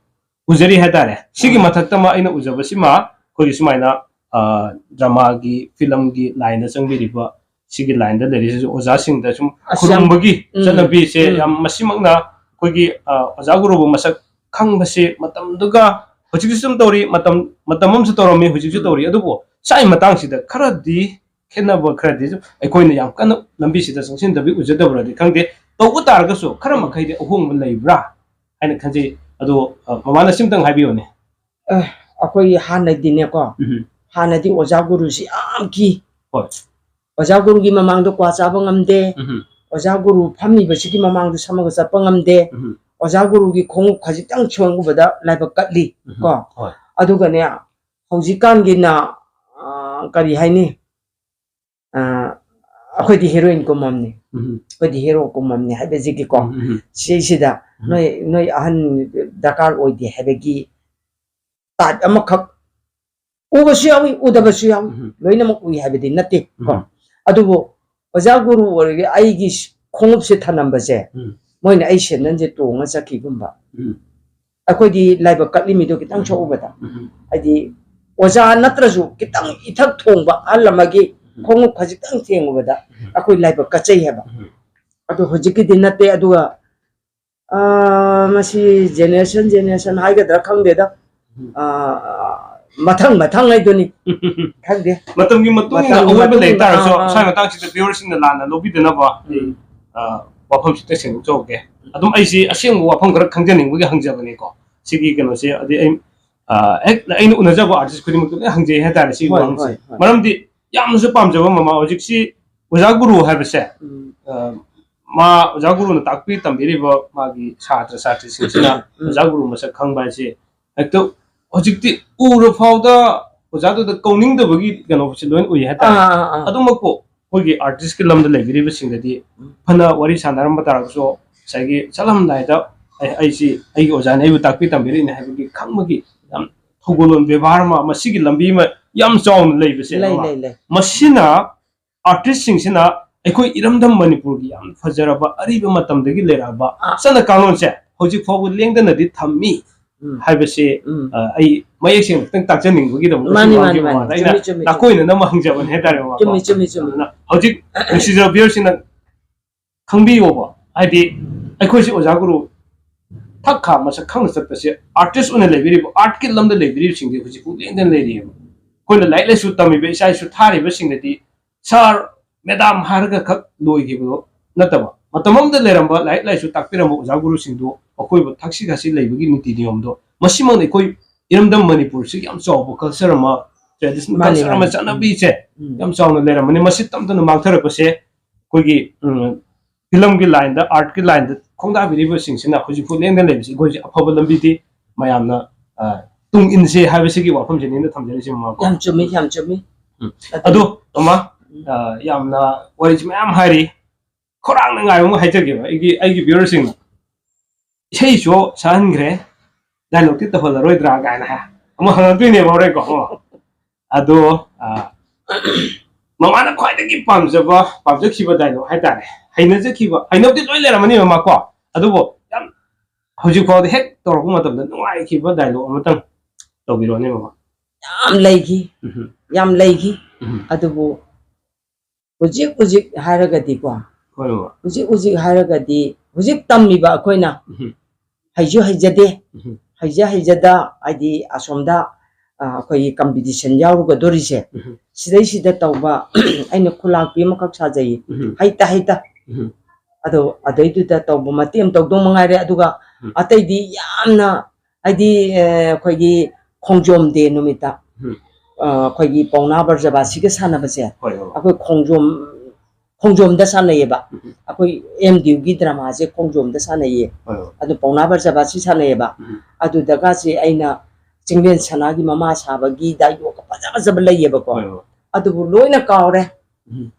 ꯎꯖꯔꯤ ꯍꯥꯏꯇꯥꯔꯦ꯫ ꯁꯤꯒꯤ ꯑꯥ꯫ ꯃꯊꯛꯇ ꯑꯃ ꯑꯩꯅ ꯎꯖꯕꯁꯤꯃ ꯑꯩꯈꯣꯏꯒꯤ ꯁꯨꯃꯥꯏꯅ, ꯑ, dramaꯒꯤ, filmꯒꯤ lineꯗ ꯆꯪꯕꯤꯔꯤꯕ, ꯁꯤꯒꯤ lineꯗ ꯂꯩꯔꯤꯁꯤꯁꯨ ꯑꯣꯖꯥꯁꯤꯡꯗ ꯁꯨꯝ ꯑꯁ, ꯌꯥꯝ ꯈꯨꯔꯨꯝꯕꯒꯤ ꯎꯝ, ꯆꯠꯅꯕꯤꯁꯦ ꯎꯝ꯫ ꯌꯥꯝ ꯃꯁꯤꯃꯛꯅ ꯑꯩꯈꯣꯏꯒꯤ, ꯑ, ꯑꯣꯖꯥ ꯒꯨꯔꯨꯕꯨ ꯃꯁꯛ ꯈꯪꯕꯁꯦ ꯃꯇꯝꯗꯨꯒ ꯍꯧꯖꯤꯛꯁꯨ ꯑꯗꯨꯝ ꯇꯧꯔꯤ, ꯃꯇꯝ, ꯃꯇꯝ ꯑꯃꯁꯨ ꯇꯧꯔꯝꯃꯤ, ꯍꯧꯖꯤꯛꯁꯨ ꯎꯝ꯫ ꯇꯧꯔꯤ꯫ ꯑꯗꯨꯕꯨ ꯁ꯭ꯋꯥꯏ ꯃꯇꯥꯡꯁꯤꯗ ꯈꯔꯗꯤ ꯈꯦꯠꯅꯕ ꯈꯔꯗꯤ ꯁꯨꯝ ꯑꯩꯈꯣꯏꯅ ꯌꯥꯝ ꯀꯟꯅ ꯂꯝꯕꯤꯁꯤꯗ ꯆꯪꯁꯤꯟꯗꯕꯤ ꯎꯖꯗꯕ꯭ꯔꯗꯤ ꯈꯪꯗꯦ꯫ ꯇꯧꯕ ꯇꯥꯔꯒꯁꯨ ꯈꯔ ꯃꯈꯩꯗꯤ ꯑꯍꯣꯡꯕ ꯂꯩꯕ꯭ꯔꯥ ꯍꯥꯏꯅ ꯈꯟꯖꯩ꯫ ꯑꯗꯣ, ꯑ, ꯃꯃꯥꯅ ꯁꯤꯝꯇꯪ ꯍꯥꯏꯕꯤꯌꯨꯅꯦ꯫ ꯑꯦ, ꯑꯩꯈꯣꯏꯒꯤ ꯍꯥꯟꯅꯗꯤꯅꯦꯀꯣ, ꯎꯝ꯫ ꯍꯥꯟꯅꯗꯤ ꯑꯣꯖꯥ ꯒꯨꯔꯨꯁꯤ ꯌꯥꯝ ꯀꯤ꯫ ꯍꯣꯏ꯫ ꯑꯣꯖꯥ ꯒꯨꯔꯨꯒꯤ ꯃꯃꯥꯡꯗ ꯀ꯭ꯋꯥ ꯆꯥꯕ ꯉꯝꯗꯦ꯫ ꯎꯝ꯫ ꯑꯣꯖꯥ ꯒꯨꯔꯨ ꯐꯝꯃꯤꯕꯁꯤꯒꯤ ꯃꯃꯥꯡꯗ ꯁꯝꯃꯒ ꯆꯠꯄ ꯉꯝꯗꯦ꯫ ꯎꯝ꯫ ꯑꯣꯖꯥ ꯒꯨꯔꯨꯒꯤ ꯈꯣꯡꯎꯞ ꯈꯖꯤꯛꯇꯪ ꯁꯣꯡꯉꯨꯕꯗ ꯂꯥꯏꯕꯛ ꯀꯠꯂꯤ꯫ ꯎꯝ꯫ ꯀꯣ? ꯍꯣꯏ꯫ ꯑꯗꯨꯒꯅꯦ, ꯍꯧꯖꯤꯛꯀꯥꯟꯒꯤꯅ, ꯑ, ꯀꯔꯤ ꯍꯥꯏꯅꯤ, ꯑꯩꯈꯣꯏꯗꯤ ꯍꯦꯔꯣꯏꯟ ꯀꯨꯝꯃꯝꯅꯤ, ꯑꯩꯈꯣꯏꯗꯤ ꯍꯦꯔꯣ ꯀꯨꯝꯃꯝꯅꯤ ꯍꯥꯏꯕꯁꯤꯒꯤꯀꯣ, ꯁꯤꯁꯤꯗ ꯅꯣꯏ ꯅꯣꯏ ꯑꯍꯟ ꯗꯔꯀꯥꯔ ꯑꯣꯏꯗꯦ ꯍꯥꯏꯕꯒꯤ ꯇꯥꯏꯞ ꯑꯃꯈꯛ ꯎꯕꯁꯨ ꯌꯥꯎꯏ, ꯎꯗꯕꯁꯨ ꯌꯥꯎꯏ, ꯂꯣꯏꯅꯃꯛ ꯎꯏ ꯍꯥꯏꯕꯗꯤ ꯅꯠꯇꯦ ꯀꯣ꯫ ꯑꯗꯨꯕꯨ ꯑꯣꯖꯥ ꯒꯨꯔꯨ ꯑꯣꯏꯔꯒ ꯑꯩꯒꯤ ꯈꯣꯡꯎꯞꯁꯦ ꯊꯅꯝꯕꯁꯦ, ꯃꯣꯏꯅ ꯑꯩ ꯁꯦꯟꯗꯟꯁꯦ ꯇꯣꯡꯉ ꯆꯠꯈꯤꯒꯨꯝꯕ꯫ ꯑꯩꯈꯣꯏꯗꯤ ꯂꯥꯏꯕꯛ ꯀꯠꯂꯤ ꯃꯤꯗꯣ ꯈꯤꯇꯪ ꯁꯣꯛꯎꯕꯗ, ꯍꯥꯏꯗꯤ ꯑꯣꯖꯥ ꯅꯠꯇ꯭ꯔꯁꯨ ꯈꯤꯇꯪ ꯏꯊꯛ ꯊꯣꯡꯕ ꯑꯍꯜ ꯑꯃꯒꯤ ꯈꯣꯡꯎꯞ ꯈꯖꯤꯛꯇꯪ ꯊꯦꯡꯉꯨꯕꯗ ꯑꯩꯈꯣꯏ ꯂꯥꯏꯕꯛ ꯀꯠꯆꯩ ꯍꯥꯏꯕ꯫ ꯑꯗꯣ ꯍꯧꯖꯤꯛꯀꯤꯗꯤ ꯅꯠꯇꯦ꯫ ꯑꯗꯨꯒ ꯑꯥ, ꯃꯁꯤ ꯖꯦꯅꯦꯔꯦꯁꯟ ꯖꯦꯅꯦꯔꯦꯁꯟ ꯍꯥꯏꯒꯗ꯭ꯔꯥ ꯈꯪꯗꯦꯗ꯫ ꯎꯝ꯫ ꯑꯥ, ꯃꯊꯪ ꯃꯊꯪ ꯍꯥꯏꯗꯨꯅꯤ꯫ ꯈꯪꯗꯦ꯫ ꯃꯇꯝꯒꯤ ꯃꯇꯨꯡ ꯏꯟꯅ ꯃꯇꯝꯒꯤ ꯑꯑꯣꯟꯕ ꯃꯇꯨꯡ ꯂꯩ ꯏꯟꯅ, ꯇꯥꯔꯁꯨ, ꯑꯥ, ꯑꯥ꯫ ꯁ꯭ꯋꯥꯏ ꯃꯇꯥꯡꯁꯤꯗ viewerꯁꯤꯡꯅ ꯂꯥꯟꯅ ꯂꯧꯕꯤꯗꯅꯕ ꯑꯩ, ꯎꯝ꯫ ꯑꯥ, ꯋꯥꯐꯝꯁꯤꯗ ꯁꯦꯡꯗꯣꯛꯆꯍꯧꯒꯦ꯫ ꯑꯗꯨꯝ ꯑꯩꯁꯤ ꯑꯁꯦꯡꯕ ꯋꯥꯐꯝ ꯈꯔ ꯈꯪꯖꯅꯤꯡꯕꯒꯤ ꯍꯪꯖꯕꯅꯤꯀꯣ꯫ ꯁꯤꯒꯤ ꯀꯩꯅꯣꯁꯦ, ꯑꯗꯩ ꯑꯩ, ꯑꯥ, ꯍꯦꯛ ꯑꯩꯅ ꯎꯅꯖꯕ artist ꯈꯨꯗꯤꯡꯃꯛꯇ ꯂꯣꯏ ꯍꯪꯖꯩ ꯍꯥꯏꯇꯥꯔꯦ ꯁꯤꯒꯤ ꯍꯣꯏ, ꯋꯥꯍꯪꯁꯦ꯫ ꯍꯣꯏ, ꯍꯣꯏ꯫ ꯃꯔꯝꯗꯤ ꯌꯥꯝꯅꯁꯨ ꯄꯥꯝꯖꯕ ꯃꯃꯥ ꯍꯧꯖꯤꯛꯁꯤ ꯑꯣꯖꯥ ꯒꯨꯔꯨ ꯍꯥꯏꯕꯁꯦ, ꯎꯝ꯫ ꯑ, ꯃꯥ ꯑꯣꯖꯥ ꯒꯨꯔꯨꯅ ꯇꯥꯛꯄꯤ ꯇꯝꯕꯤꯔꯤꯕ ꯃꯥꯒꯤ ꯁꯥꯇ꯭ꯔ ꯁꯥꯇ꯭ꯔꯤꯁꯤꯡꯁꯤꯅ ꯎꯝ꯫ ꯑꯣꯖꯥ ꯒꯨꯔꯨ ꯃꯁꯛ ꯈꯪꯕ ꯍꯥꯏꯁꯦ ꯍꯦꯛꯇ ꯍꯧꯖꯤꯛꯇꯤ ꯎꯔ ꯐꯥꯎꯗ ꯑꯣꯖꯥꯗꯨꯗ ꯀꯧꯅꯤꯡꯗꯕꯒꯤ ꯀꯩꯅꯣꯁꯦ ꯂꯣꯏꯅ ꯎꯏ ꯍꯥꯏꯇꯥꯔꯦ꯫ ꯑꯥ, ꯑꯥ, ꯑꯥ꯫ ꯑꯗꯨꯃꯛꯄꯨ ꯑꯩꯈꯣꯏꯒꯤ artistꯀꯤ ꯂꯝꯗ ꯂꯩꯕꯤꯔꯤꯕꯁꯤꯡꯗꯗꯤ ꯎꯝ꯫ ꯐꯅ ꯋꯥꯔꯤ ꯁꯥꯟꯅꯔꯝꯕ ꯇꯥꯔꯒꯁꯨ ꯉꯁꯥꯏꯒꯤ ꯆꯠꯂꯝꯗꯥꯏꯗ ꯑꯩ, ꯑꯩꯁꯤ ꯑꯩꯒꯤ ꯑꯣꯖꯥꯅ ꯑꯩꯕꯨ ꯇꯥꯛꯄꯤ ꯇꯝꯕꯤꯔꯛꯏꯅꯦ ꯍꯥꯏꯕꯒꯤ ꯈꯪꯕꯒꯤ ꯌꯥꯝ ꯊꯧꯒꯜꯂꯣꯟ ꯕꯦꯕꯥꯔ ꯑꯃ, ꯃꯁꯤꯒꯤ ꯂꯝꯕꯤ ꯑꯃ ꯌꯥꯝ ꯆꯥꯎꯅ ꯂꯩꯕꯁꯦ ꯂꯩ, ꯑꯃ꯫ ꯂꯩ, ꯂꯩ꯫ ꯃꯁꯤꯅ artistꯁꯤꯡꯁꯤꯅ ꯑꯩꯈꯣꯏ ꯏꯔꯝꯗꯝ ꯃꯅꯤꯄꯨꯔꯒꯤ ꯌꯥꯝ ꯐꯖꯔꯕ ꯑꯔꯤꯕ ꯃꯇꯝꯗꯒꯤ ꯂꯩꯔꯛꯑꯕ ꯑꯥ꯫ ꯆꯠꯅ ꯀꯥꯡꯂꯣꯟꯁꯦ ꯍꯧꯖꯤꯛ ꯐꯥꯎꯕ ꯂꯦꯡꯗꯅꯗꯤ ꯊꯝꯃꯤ ꯎꯝ꯫ ꯍꯥꯏꯕꯁꯦ, ꯎꯝ꯫ ꯑ, ꯑꯩ ꯃꯌꯦꯛ ꯁꯦꯡꯅ ꯈꯤꯇꯪ ꯇꯥꯛꯆꯅꯤꯡꯕꯒꯤ ꯃꯥꯅꯤ, ꯃꯥꯅꯤ, ꯃꯃꯥꯡꯗ ꯃꯥꯅꯤ꯫ ꯑꯩꯅ ꯆꯨꯝꯃꯤ, ꯆꯨꯝꯃꯤ, ꯆꯨꯝꯃꯤ꯫ ꯅꯥꯀꯣꯏꯅꯅ ꯑꯃ ꯍꯪꯖꯕꯅꯤ ꯍꯥꯏꯇꯥꯔꯦ, ꯃꯃꯥꯡꯗ꯫ ꯆꯨꯝꯃꯤ, ꯆꯨꯝꯃꯤ, ꯆꯨꯝꯃꯤ꯫ ꯑꯗꯨꯅ ꯍꯧꯖꯤꯛ ꯅꯨꯡꯁꯤꯖꯕ viewerꯁꯤꯡꯅ ꯈꯪꯕꯤꯌꯣꯕ, ꯍꯥꯏꯗꯤ ꯑꯩꯈꯣꯏꯁꯤ ꯑꯣꯖꯥ ꯒꯨꯔꯨ ꯊꯛ ꯈꯥ ꯃꯁꯛ ꯈꯪꯅ ꯆꯠꯄꯁꯦ artist ꯑꯣꯏꯅ ꯂꯩꯕꯤꯔꯤꯕ, artꯀꯤ ꯂꯝꯗ ꯂꯩꯕꯤꯔꯤꯕꯁꯤꯡꯁꯦ ꯍꯧꯖꯤꯛ ꯐꯥꯎ ꯂꯦꯡꯗꯅ ꯂꯩꯔꯤꯑꯕ꯫ ꯑꯩꯈꯣꯏꯅ ꯂꯥꯏꯔꯤꯛ ꯂꯥꯏꯁꯨ ꯇꯝꯃꯤꯕ ꯏꯆꯥ ꯏꯁꯨ ꯊꯥꯔꯤꯕꯁꯤꯡꯗꯗꯤ sir, madam ꯍꯥꯏꯔꯒ ꯈꯛ ꯂꯣꯏꯈꯤꯕꯗꯣ ꯅꯠꯇꯕ, ꯃꯇꯝ ꯑꯃꯗ ꯂꯩꯔꯝꯕ ꯂꯥꯏꯔꯤꯛ ꯂꯥꯏꯁꯨ ꯇꯥꯛꯄꯤꯔꯝꯕ ꯑꯣꯖꯥ ꯒꯨꯔꯨꯁꯤꯡꯗꯨ ꯃꯈꯣꯏꯕꯨ ꯊꯛꯁꯤ ꯈꯥꯁꯤ ꯂꯩꯕꯒꯤ ꯅꯤꯇꯤ ꯅꯤꯌꯣꯝꯗꯣ, ꯃꯁꯤꯃꯛꯅ ꯑꯩꯈꯣꯏ ꯏꯔꯝꯗꯝ ꯃꯅꯤꯄꯨꯔꯁꯤꯒꯤ ꯌꯥꯝ ꯆꯥꯎꯕ culture ꯑꯃ, tradition, ꯃꯥꯅꯤ, culture ꯑꯃ, ꯃꯥꯅꯤ꯫ ꯆꯠꯅꯕꯤꯁꯦ ꯎꯝ꯫ ꯌꯥꯝ ꯆꯥꯎꯅ ꯂꯩꯔꯝꯕꯅꯤ꯫ ꯃꯁꯤ ꯇꯞ ꯇꯞꯅ ꯃꯥꯡꯊꯔꯛꯄꯁꯦ ꯑꯩꯈꯣꯏꯒꯤ, ꯎꯝ, ꯐꯤꯂꯝꯒꯤ lineꯗ, artꯀꯤ lineꯗ ꯈꯣꯡꯗꯥꯕꯤꯔꯤꯕꯁꯤꯡꯁꯤꯅ ꯍꯧꯖꯤꯛ ꯐꯥꯎ ꯂꯦꯡꯗꯅ ꯂꯩꯕꯁꯤ ꯑꯩꯈꯣꯏꯁꯦ ꯑꯐꯕ ꯂꯝꯕꯤꯗꯤ ꯃꯌꯥꯝꯅ, ꯑ, ꯇꯨꯡ ꯏꯟꯁꯦ ꯍꯥꯏꯕꯁꯤꯒꯤ ꯋꯥꯐꯝꯁꯤꯅꯤ ꯑꯩꯅ ꯊꯝꯖꯔꯤꯁꯦ, ꯃꯃꯥ꯫ ꯌꯥꯝ ꯆꯨꯝꯃꯤ, ꯌꯥꯝ ꯆꯨꯝꯃꯤ꯫ ꯎꯝ꯫ ꯑꯗꯨ ꯑꯗꯣ, ꯃꯃꯥ, ꯎꯝ꯫ ꯑ, ꯌꯥꯝꯅ ꯋꯥꯔꯤꯁꯤ ꯃꯌꯥꯝ ꯍꯥꯏꯔꯤ, ꯈꯧꯔꯥꯡꯅ ꯉꯥꯏꯕ ꯑꯃ ꯍꯥꯏꯖꯒꯦꯕ ꯑꯩꯒꯤ, ꯑꯩꯒꯤ viewerꯁꯤꯡꯅ꯫ ꯏꯁꯩꯁꯨ ꯁꯛꯍꯟꯈ꯭ꯔꯦ, dialogueꯇꯤ ꯇꯧꯍꯜꯂꯔꯣꯏꯗ꯭ꯔꯥ ꯀꯥꯏꯅ ꯍꯥꯏ ꯑꯃꯨꯛ ꯍꯪꯉꯛꯇꯣꯏꯅꯦꯕ ꯍꯣꯔꯦꯟꯀꯣ꯫ ꯑꯗꯣ, ꯑ, ꯃꯃꯥꯅ ꯈ꯭ꯋꯥꯏꯗꯒꯤ ꯄꯥꯝꯖꯕ, ꯄꯥꯝꯖꯈꯤꯕ dialogue ꯍꯥꯏꯇꯥꯔꯦ, ꯍꯩꯅꯖꯈꯤꯕ, ꯍꯩꯅꯕꯗꯤ ꯂꯣꯏ ꯂꯩꯔꯝꯃꯅꯤ ꯃꯃꯥ ꯀꯣ, ꯑꯗꯨꯕꯨ ꯌꯥꯝ ꯍꯧꯖꯤꯛ ꯐꯥꯎꯗ ꯍꯦꯛ ꯇꯧꯔꯛꯄ ꯃꯇꯝꯗ ꯅꯨꯡꯉꯥꯏꯈꯤꯕ dialogue ꯑꯃꯇꯪ ꯇꯧꯕꯤꯔꯣꯅꯦ ꯃꯃꯥ꯫ ꯌꯥꯝ ꯂꯩꯈꯤ, ꯎꯝ꯫ ꯌꯥꯝ ꯂꯩꯈꯤ꯫ ꯎꯝ꯫ ꯑꯗꯨꯕꯨ ꯍꯧꯖꯤꯛ ꯍꯧꯖꯤꯛ ꯍꯥꯏꯔꯒꯗꯤꯀꯣ, ꯍꯣꯏ, ꯃꯃꯥ꯫ ꯍꯧꯖꯤꯛ ꯍꯧꯖꯤꯛ ꯍꯥꯏꯔꯒꯗꯤ, ꯍꯧꯖꯤꯛ ꯇꯝꯃꯤꯕ ꯑꯩꯈꯣꯏꯅ ꯎꯝ꯫ ꯍꯩꯁꯨ ꯍꯩꯖꯗꯦ, ꯎꯝ꯫ ꯍꯩꯖ ꯍꯩꯖꯗ, ꯍꯥꯏꯗꯤ ꯑꯁꯣꯝꯗ, ꯑ, ꯑꯩꯈꯣꯏꯒꯤ competition ꯌꯥꯎꯔꯨꯒꯗꯣꯔꯤꯁꯦ, ꯎꯝ꯫ ꯁꯤꯗꯩꯁꯤꯗ ꯇꯧꯕ, ꯑꯩꯅ ꯈꯨꯂꯥꯛꯄꯤ ꯑꯃꯈꯛ ꯁꯥꯖꯩꯌꯦ, ꯎꯝ꯫ ꯍꯩꯇ ꯍꯩꯇ꯫ ꯎꯝ꯫ ꯑꯗꯣ ꯑꯗꯩꯗꯨꯗ ꯇꯧꯕ ꯃꯇꯦꯛ ꯑꯃ ꯇꯧꯗꯧ ꯃꯉꯥꯏꯔꯦ, ꯑꯗꯨꯒ ꯎꯝ꯫ ꯑꯇꯩꯗꯤ ꯌꯥꯝꯅ, ꯍꯥꯏꯗꯤ, ꯑ, ꯑꯩꯈꯣꯏꯒꯤ ꯈꯣꯡꯖꯣꯝ day ꯅꯨꯃꯤꯠꯇ, ꯎꯝ꯫ ꯑ, ꯑꯩꯈꯣꯏꯒꯤ ꯄꯥꯎꯅꯥ ꯕ꯭ꯔꯖꯕꯥꯁꯤꯒ ꯁꯥꯟꯅꯕꯁꯦ, ꯍꯣꯏ, ꯍꯣꯏ꯫ ꯑꯩꯈꯣꯏ ꯈꯣꯡꯖꯣꯝ, ꯈꯣꯡꯖꯣꯝꯗ ꯁꯥꯟꯅꯩꯌꯦꯕ꯫ ꯎꯝ꯫ ꯑꯩꯈꯣꯏ ꯑꯦꯝ ꯗꯤ ꯌꯨꯒꯤ dramaꯁꯦ ꯈꯣꯡꯖꯣꯝꯗ ꯁꯥꯟꯅꯩꯌꯦ꯫ ꯍꯣꯏ, ꯍꯣꯏ꯫ ꯑꯗꯨ ꯄꯥꯎꯅꯥ ꯕ꯭ꯔꯖꯕꯥꯁꯤ ꯁꯥꯟꯅꯩꯌꯦꯕ꯫ ꯎꯝ꯫ ꯑꯗꯨꯗꯒꯁꯦ ꯑꯩꯅ ꯆꯤꯡꯂꯦꯟ ꯁꯅꯥꯒꯤ ꯃꯃꯥ ꯁꯥꯕꯒꯤ dialogueꯀ ꯐꯖ ꯐꯖꯕ ꯂꯩꯌꯦꯕꯀꯣ꯫ ꯍꯣꯏ, ꯍꯣꯏ꯫ ꯑꯗꯨꯕꯨ ꯂꯣꯏꯅ ꯀꯥꯎꯔꯦ꯫ ꯎꯝ꯫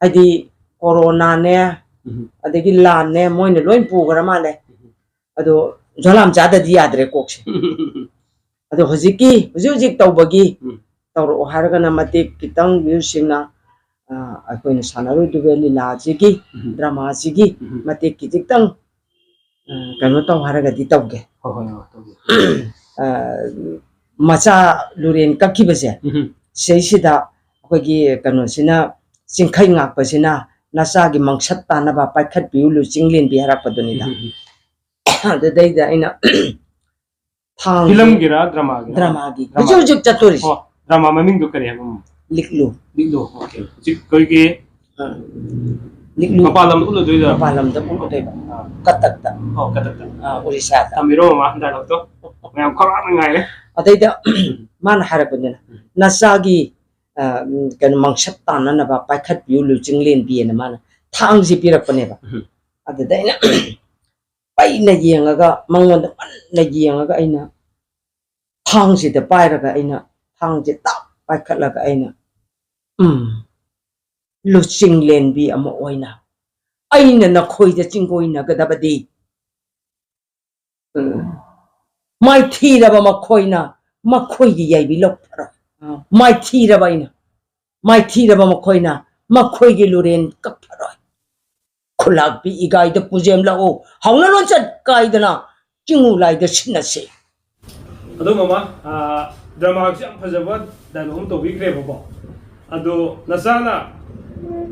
ꯍꯥꯏꯗꯤ ꯀꯣꯔꯣꯅꯥꯅꯦ, ꯎꯝ꯫ ꯑꯗꯒꯤ ꯂꯥꯟꯅꯦ, ꯃꯣꯏꯅ ꯂꯣꯏ ꯄꯨꯈ꯭ꯔ ꯃꯥꯜꯂꯦ꯫ ꯎꯝ꯫ ꯑꯗꯣ ꯖꯣꯂꯥꯝ ꯆꯥꯗꯗꯤ ꯌꯥꯗ꯭ꯔꯦ ꯀꯣꯛꯁꯦ꯫ ꯑꯗꯣ ꯍꯧꯖꯤꯛꯀꯤ, ꯍꯧꯖꯤꯛ ꯍꯧꯖꯤꯛ ꯇꯧꯕꯒꯤ ꯎꯝ꯫ ꯇꯧꯔꯛꯑꯣ ꯍꯥꯏꯔꯒꯅ ꯃꯇꯦꯛ ꯈꯤꯇꯪ viewerꯁꯤꯡꯅ, ꯑ, ꯑꯩꯈꯣꯏꯅ ꯁꯥꯟꯅꯔꯣꯏꯗꯕ ꯂꯤꯂꯥꯁꯤꯒꯤ, ꯎꯝ꯫ dramaꯁꯤꯒꯤ ꯎꯝ꯫ ꯃꯇꯦꯛ ꯈꯤꯖꯤꯛꯇꯪ, ꯑ, ꯀꯩꯅꯣ ꯇꯧ ꯍꯥꯏꯔꯒꯗꯤ ꯇꯧꯒꯦ꯫ ꯍꯣꯏ, ꯍꯣꯏ, ꯍꯣꯏ, ꯇꯧꯒꯦ꯫ ꯑ, ꯃꯆꯥ ꯂꯨꯔꯦꯟ ꯀꯛꯈꯤꯕꯁꯦ, ꯎꯝ꯫ ꯁꯤꯗꯩꯁꯤꯗ ꯑꯩꯈꯣꯏꯒꯤ ꯀꯩꯅꯣꯁꯤꯅ, ꯆꯤꯡꯈꯩ ꯉꯥꯛꯄꯁꯤꯅ ꯅꯆꯥꯒꯤ ꯃꯪꯁꯠ ꯇꯥꯅꯕ ꯄꯥꯏꯈꯠꯄꯤꯌꯨ ꯂꯨꯆꯤꯡꯂꯦꯟꯕꯤ ꯍꯥꯏꯔꯛꯄꯗꯨꯅꯤꯗ꯫ ꯎꯝ, ꯎꯝ, ꯎꯝ꯫ ꯑꯗꯨꯗꯩꯗ ꯑꯩꯅ ꯊꯥꯡꯁꯦ ꯐꯤꯂꯝꯒꯤꯔ, dramaꯒꯤꯔ? dramaꯒꯤ꯫ drama꯫ ꯍꯧꯖꯤꯛ ꯍꯧꯖꯤꯛ ꯆꯠꯇꯣꯔꯤꯁꯦ꯫ ꯑꯣ, drama ꯃꯃꯤꯡꯗꯨ ꯀꯔꯤ ꯍꯥꯏꯕ? ꯂꯤꯛꯂꯨ꯫ ꯂꯤꯛꯂꯨ, okay꯫ ꯍꯧꯖꯤꯛ ꯑꯩꯈꯣꯏꯒꯤ ꯑ, ꯂꯤꯛꯂꯨ꯫ ꯃꯄꯥꯟ ꯂꯝꯗ ꯎꯠꯂꯨꯗꯣꯏꯔꯣ? ꯃꯄꯥꯟ ꯂꯝꯗ ꯎꯠꯂꯨꯗꯣꯏꯕ꯫ ꯑꯥ꯫ ꯀꯇꯛꯇ꯫ ꯑꯣ, ꯀꯇꯛꯇ꯫ ꯑꯥ, ꯎꯔꯤꯁꯥꯗ꯫ ꯇꯝꯕꯤꯔꯣ ꯃꯃꯥ, dialogueꯇꯣ꯫ ꯃꯌꯥꯝ ꯈꯧꯔꯥꯡꯅ ꯉꯥꯏꯔꯦ꯫ ꯑꯗꯩꯗ ꯃꯥꯅ ꯍꯥꯏꯔꯛꯄꯗꯨꯅ, ꯎꯝ꯫ "ꯅꯆꯥꯒꯤ, ꯑ, ꯎꯝ, ꯀꯩꯅꯣ, ꯃꯪꯁꯠ ꯇꯥꯅꯅꯕ ꯄꯥꯏꯈꯠꯄꯤꯌꯨ ꯂꯨꯆꯤꯡꯂꯦꯟꯕꯤꯑꯅ" ꯃꯥꯅ ꯊꯥꯡꯁꯦ ꯄꯤꯔꯛꯄꯅꯦꯕ꯫ ꯎꯝ꯫ ꯑꯗꯨꯗ ꯑꯩꯅ ꯄꯩꯅ ꯌꯦꯡꯉꯒ, ꯃꯉꯣꯟꯗ ꯃꯟꯅ ꯌꯦꯡꯉꯒ ꯑꯩꯅ ꯊꯥꯡꯁꯤꯗ ꯄꯥꯏꯔꯒ ꯑꯩꯅ ꯊꯥꯡꯁꯦ ꯇꯞ ꯄꯥꯏꯈꯠꯂꯒ ꯑꯩꯅ ꯎꯝ, ꯂꯨꯆꯤꯡꯂꯦꯟꯕꯤ ꯑꯃ ꯑꯣꯏꯅ ꯑꯩꯅ ꯅꯈꯣꯏꯗ ꯆꯤꯡꯒꯣꯏꯅꯒꯗꯕꯗꯤ, ꯎꯝ, ꯃꯥꯏꯊꯤꯔꯕ ꯃꯈꯣꯏꯅ ꯃꯈꯣꯏꯒꯤ ꯌꯥꯏꯕꯤ ꯂꯧꯊꯔꯣꯏ꯫ ꯎꯝ꯫ ꯃꯥꯏꯊꯤꯔꯕ ꯑꯩꯅ, ꯃꯥꯏꯊꯤꯔꯕ ꯃꯈꯣꯏꯅ ꯃꯈꯣꯏꯒꯤ ꯂꯨꯔꯦꯟ ꯀꯛꯊꯔꯣꯏ꯫ ꯈꯨꯂꯥꯛꯄꯤ ꯏꯒꯥꯏꯗ ꯄꯨꯖꯦꯝ ꯂꯥꯛꯎ, ꯍꯧꯅ ꯂꯣꯟꯆꯠ ꯀꯥꯏꯗꯅ ꯆꯤꯡꯉꯨ ꯂꯥꯏꯗ ꯁꯤꯟꯅꯁꯤ꯫ ꯑꯗꯣ ꯃꯃꯥ, ꯑꯥ, dramaꯁꯦ ꯌꯥꯝ ꯐꯖꯕ dialogue ꯑꯃ ꯇꯧꯕꯤꯈ꯭ꯔꯦꯕꯀꯣ꯫ ꯑꯗꯣ ꯅꯆꯥꯅ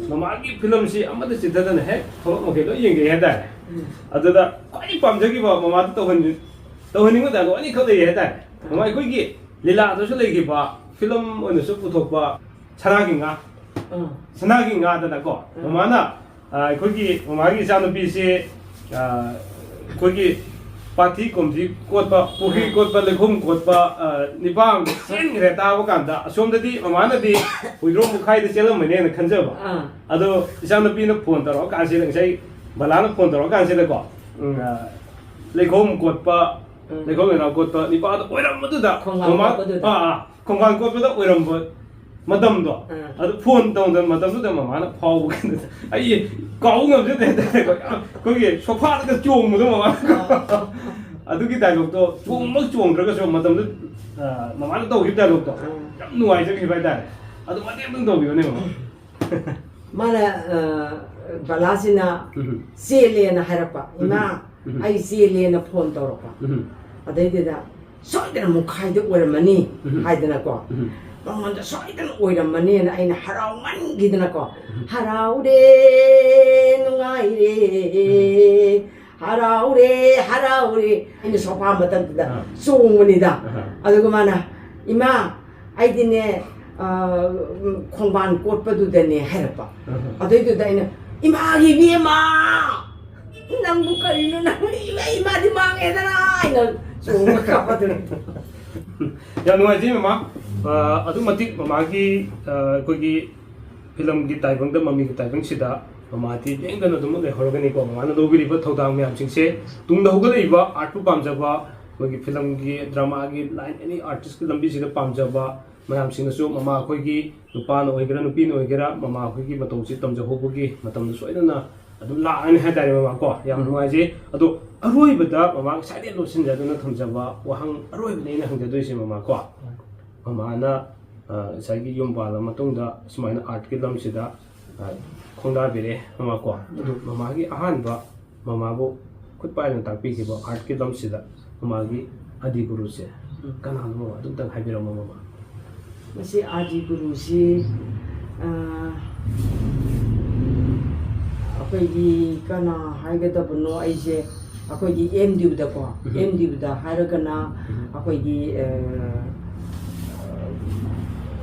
ꯃꯃꯥꯒꯤ filmꯁꯤ ꯑꯃꯠꯇ ꯆꯤꯠꯊꯗꯅ ꯍꯦꯛ ꯊꯣꯛꯂꯛ ꯃꯈꯩ ꯂꯣꯏ ꯌꯦꯡꯖꯩ ꯍꯥꯏꯇꯥꯔꯦ꯫ ꯎꯝ꯫ ꯑꯗꯨꯗ ꯈ꯭ꯋꯥꯏꯗꯒꯤ ꯄꯥꯝꯖꯈꯤꯕ ꯃꯃꯥꯗ ꯇꯧꯍꯟ-, ꯇꯧꯍꯟꯅꯤꯡꯕ dialogue ꯑꯅꯤꯈꯛ ꯂꯩ ꯍꯥꯏꯇꯥꯔꯦ꯫ ꯃꯃꯥ, ꯑꯩꯈꯣꯏꯒꯤ ꯂꯤꯂꯥꯗꯁꯨ ꯂꯩꯈꯤꯕ, film ꯑꯣꯏꯅꯁꯨ ꯄꯨꯊꯣꯛꯄ ꯁꯅꯥꯒꯤ ꯉꯥ꯫ ꯎꯝ꯫ ꯁꯅꯥꯒꯤ ꯉꯥꯗꯅꯀꯣ, ꯎꯝ꯫ ꯃꯃꯥꯅ, ꯑ, ꯑꯩꯈꯣꯏꯒꯤ ꯃꯃꯥꯒꯤ ꯏꯆꯥꯅꯨꯄꯤꯁꯦ, ꯑ, ꯑꯩꯈꯣꯏꯒꯤ ꯄꯥꯊꯤ ꯀꯣꯝꯊꯤ ꯀꯣꯠꯄ, ꯄꯨꯈ꯭ꯔꯤ ꯎꯝ꯫ ꯀꯣꯠꯄ, ꯂꯩꯈꯣꯝ ꯀꯣꯠꯄ, ꯑ, ꯅꯤꯄꯥ ꯑꯃꯗ ꯆꯦꯟꯈ꯭ꯔꯦ ꯇꯥꯕ ꯀꯥꯟꯗ, ꯑꯁꯣꯝꯗꯗꯤ ꯃꯃꯥꯅꯗꯤ ꯍꯨꯏꯗ꯭ꯔꯣꯝ ꯃꯈꯥꯏꯗ ꯆꯦꯜꯂꯝꯃꯅꯦꯅ ꯈꯟꯖꯕ꯫ ꯑꯥ꯫ ꯑꯗꯣ ꯏꯆꯥꯅꯨꯄꯤꯅ phone ꯇꯧꯔꯛꯑꯀꯥꯟꯁꯤꯗ, ꯉꯁꯥꯏ ꯕꯂꯥꯅ phone ꯇꯧꯔꯛꯑꯀꯥꯟꯁꯤꯗꯀꯣ, ꯎꯝ, ꯑ, ꯂꯩꯈꯣꯝ ꯀꯣꯠꯄ, ꯎꯝ꯫ ꯂꯩꯈꯣꯝ ꯂꯩꯅꯥꯡ ꯀꯣꯠꯄ ꯅꯤꯄꯥꯗꯣ ꯑꯣꯏꯔꯝꯕꯗꯨꯗ ꯈꯣꯡꯕꯥꯟ ꯃꯃꯥ-, ꯀꯣꯠꯄꯗꯨꯗ꯫ ꯑꯥ, ꯑꯥ, ꯈꯣꯡꯕꯥꯟ ꯀꯣꯠꯄꯗ ꯑꯣꯏꯔꯝꯕ ꯃꯇꯝꯗꯣ, ꯑꯥ꯫ ꯑꯗꯨ phone ꯇꯧꯗꯅ ꯃꯇꯝꯗꯨꯗ ꯃꯃꯥꯅ ꯐꯥꯎꯕ ꯀꯩꯅꯣꯗꯣ ꯑꯩ ꯀꯥꯎꯕ ꯉꯝꯖꯗꯦ ꯍꯥꯏꯇꯥꯔꯦꯀꯣ꯫ ꯑꯩꯈꯣꯏꯒꯤ sofaꯗꯒ ꯆꯣꯡꯕꯗꯣ ꯃꯃꯥꯅ꯫ ꯑꯥ꯫ ꯑꯗꯨꯒꯤ dialogueꯇꯣ ꯆꯣꯡꯕ ꯆꯣꯡꯗ꯭ꯔꯒꯁꯨ ꯃꯇꯝꯗꯨ, ꯑꯥ, ꯃꯃꯥꯅ ꯇꯧꯈꯤꯕ dialogueꯇꯣ ꯑꯥ꯫ ꯌꯥꯝ ꯅꯨꯡꯉꯥꯏꯖꯈꯤꯕ ꯍꯥꯏꯇꯥꯔꯦ꯫ ꯑꯗꯨ ꯃꯇꯦꯛ ꯑꯗꯨꯝ ꯇꯧꯕꯤꯌꯨꯅꯦ ꯃꯃꯥ꯫ ꯃꯥꯅ, ꯑ, ꯕꯂꯥꯁꯤꯅ ꯎꯝ꯫ ꯆꯦꯜꯂꯦꯅ ꯍꯥꯏꯔꯛꯄ, ꯎꯝ꯫ "ꯏꯃꯥ, ꯎꯝ꯫ ꯑꯩ ꯆꯦꯜꯂꯦꯅ phone ꯇꯧꯔꯛꯄ"꯫ ꯎꯝ꯫ ꯑꯗꯩꯗꯨꯗ, "ꯁꯣꯏꯗꯅ ꯃꯨꯈꯥꯏꯗ ꯑꯣꯏꯔꯝꯃꯅꯤ" ꯎꯝ꯫ ꯍꯥꯏꯗꯅꯀꯣ꯫ ꯎꯝ꯫ ꯃꯉꯣꯟꯗ ꯁꯣꯏꯗꯅ ꯑꯣꯏꯔꯝꯃꯅꯤꯅ ꯑꯩꯅ ꯍꯔꯥꯎꯃꯟꯈꯤꯗꯅꯀꯣ, ꯎꯝ꯫ "ꯍꯔꯥꯎꯔꯦ, ꯅꯨꯡꯉꯥꯏꯔꯦ, ꯎꯝ꯫ ꯍꯔꯥꯎꯔꯦ, ꯍꯔꯥꯎꯔꯦ"꯫ ꯑꯩꯅ sofa ꯃꯊꯛꯇꯨꯗ ꯑꯥ꯫ ꯆꯣꯡꯕꯅꯤꯗ꯫ ꯑꯥ꯫ ꯑꯗꯨꯒ ꯃꯥꯅ, "ꯏꯃꯥ, ꯑꯩꯗꯤꯅꯦ, ꯑ, ꯈꯣꯡꯕꯥꯟ ꯀꯣꯠꯄꯗꯨꯗꯅꯦ" ꯍꯥꯏꯔꯛꯄ꯫ ꯑꯥ꯫ ꯑꯗꯩꯗꯨꯗ ꯑꯩꯅ, "ꯏꯃꯥꯒꯤ ꯏꯕꯦꯝꯃ, ꯅꯪꯕꯨ ꯀꯔꯤꯅꯣ, ꯅꯪ ꯏꯃꯥ, ꯏꯃꯥꯗꯤ ꯃꯥꯡꯉꯦꯗꯅ" ꯍꯥꯏꯅ ꯆꯣꯡꯉꯒ ꯀꯥꯞꯄꯗꯨꯅꯤ꯫ ꯌꯥꯝ ꯅꯨꯡꯉꯥꯏꯖꯩ ꯃꯃꯥ꯫ ꯑ, ꯑꯗꯨꯛ ꯃꯇꯤꯛ ꯃꯃꯥꯒꯤ, ꯑ, ꯑꯩꯈꯣꯏꯒꯤ filmꯒꯤ ꯇꯥꯏꯕꯪꯗ, ꯃꯃꯤꯒꯤ ꯇꯥꯏꯕꯪꯁꯤꯗ ꯃꯃꯥꯗꯤ ꯂꯦꯡꯗꯅ ꯑꯗꯨꯝ ꯂꯩꯍꯧꯔꯒꯅꯤꯀꯣ꯫ ꯃꯃꯥꯅ ꯂꯧꯕꯤꯔꯤꯕ ꯊꯧꯗꯥꯡ ꯃꯌꯥꯝꯁꯤꯡꯁꯦ ꯇꯨꯡꯗ ꯍꯧꯒꯠꯂꯛꯏꯕ artꯄꯨ ꯄꯥꯝꯖꯕ ꯑꯩꯈꯣꯏꯒꯤ ꯐꯤꯂꯝꯒꯤ, ꯗ꯭ꯔꯃꯥꯒꯤ ꯂꯥꯏꯟ, ꯑꯦꯅꯤ ꯑꯥꯔꯇꯤꯁꯀꯤ ꯂꯝꯕꯤꯁꯤꯗ ꯄꯥꯝꯖꯕ ꯃꯌꯥꯝꯁꯤꯡꯅꯁꯨ ꯃꯃꯥ ꯑꯩꯈꯣꯏꯒꯤ ꯅꯨꯄꯥꯅ ꯑꯣꯏꯒꯦꯔꯥ ꯅꯨꯄꯤꯅ ꯑꯣꯏꯒꯦꯔꯥ ꯃꯃꯥ ꯑꯩꯈꯣꯏꯒꯤ ꯃꯇꯧꯁꯤ ꯇꯝꯖꯍꯧꯕꯒꯤ ꯃꯇꯝꯗ ꯁꯣꯏꯗꯅ ꯑꯗꯨꯝ ꯂꯥꯛꯑꯅꯤ ꯍꯥꯏꯇꯥꯔꯦ ꯃꯃꯥ ꯀꯣ꯫ ꯌꯥꯝ ꯅꯨꯡꯉꯥꯏꯖꯩ꯫ ꯑꯗꯣ ꯑꯔꯣꯏꯕꯗ ꯃꯃꯥ ꯉꯁꯥꯏꯗꯩ ꯂꯣꯠꯁꯤꯟꯖꯗꯨꯅ ꯊꯝꯖꯕ ꯋꯥꯍꯪ ꯑꯔꯣꯏꯕꯅꯤ ꯑꯩꯅ ꯍꯪꯖꯗꯣꯏꯁꯦ ꯃꯃꯥ ꯀꯣ꯫ ꯃꯃꯥꯅ, ꯑ, ꯉꯁꯥꯏꯒꯤ ꯌꯨꯝ ꯄꯥꯜꯂ ꯃꯇꯨꯡꯗ ꯁꯨꯃꯥꯏꯅ ꯑꯥꯔꯠꯀꯤ ꯂꯝꯁꯤꯗ, ꯑ, ꯈꯣꯡꯗꯥꯕꯤꯔꯛꯑꯦ ꯃꯃꯥ ꯀꯣ꯫ ꯑꯗꯨ ꯃꯃꯥꯒꯤ ꯑꯍꯥꯟꯕ ꯃꯃꯥꯕꯨ ꯈꯨꯠ ꯄꯥꯏꯅ ꯇꯥꯛꯄꯤꯈꯤꯕ ꯑꯥꯔꯠꯀꯤ ꯂꯝꯁꯤꯗ ꯃꯃꯥꯒꯤ ꯑꯗꯤ ꯒꯨꯔꯨꯁꯦ ꯎꯝ꯫ ꯀꯅꯥꯅꯣ ꯃꯃꯥ? ꯑꯗꯨꯝꯇꯪ ꯍꯥꯏꯕꯤꯔꯝꯃꯣ ꯃꯃꯥ꯫ ꯃꯁꯤ ꯑꯥꯗꯤ ꯒꯨꯔꯨꯁꯤ, ꯑ, ꯑꯩꯈꯣꯏꯒꯤ ꯀꯅꯥ ꯍꯥꯏꯒꯗꯕꯅꯣ ꯑꯩꯁꯦ, ꯑꯩꯈꯣꯏꯒꯤ ꯑꯦꯝ ꯗꯤ ꯌꯨꯗꯀꯣ, ꯎꯝ꯫ ꯑꯦꯝ ꯗꯤ ꯌꯨꯗ ꯍꯥꯏꯔꯒꯅ ꯎꯝ꯫ ꯑꯩꯈꯣꯏꯒꯤ, ꯑ,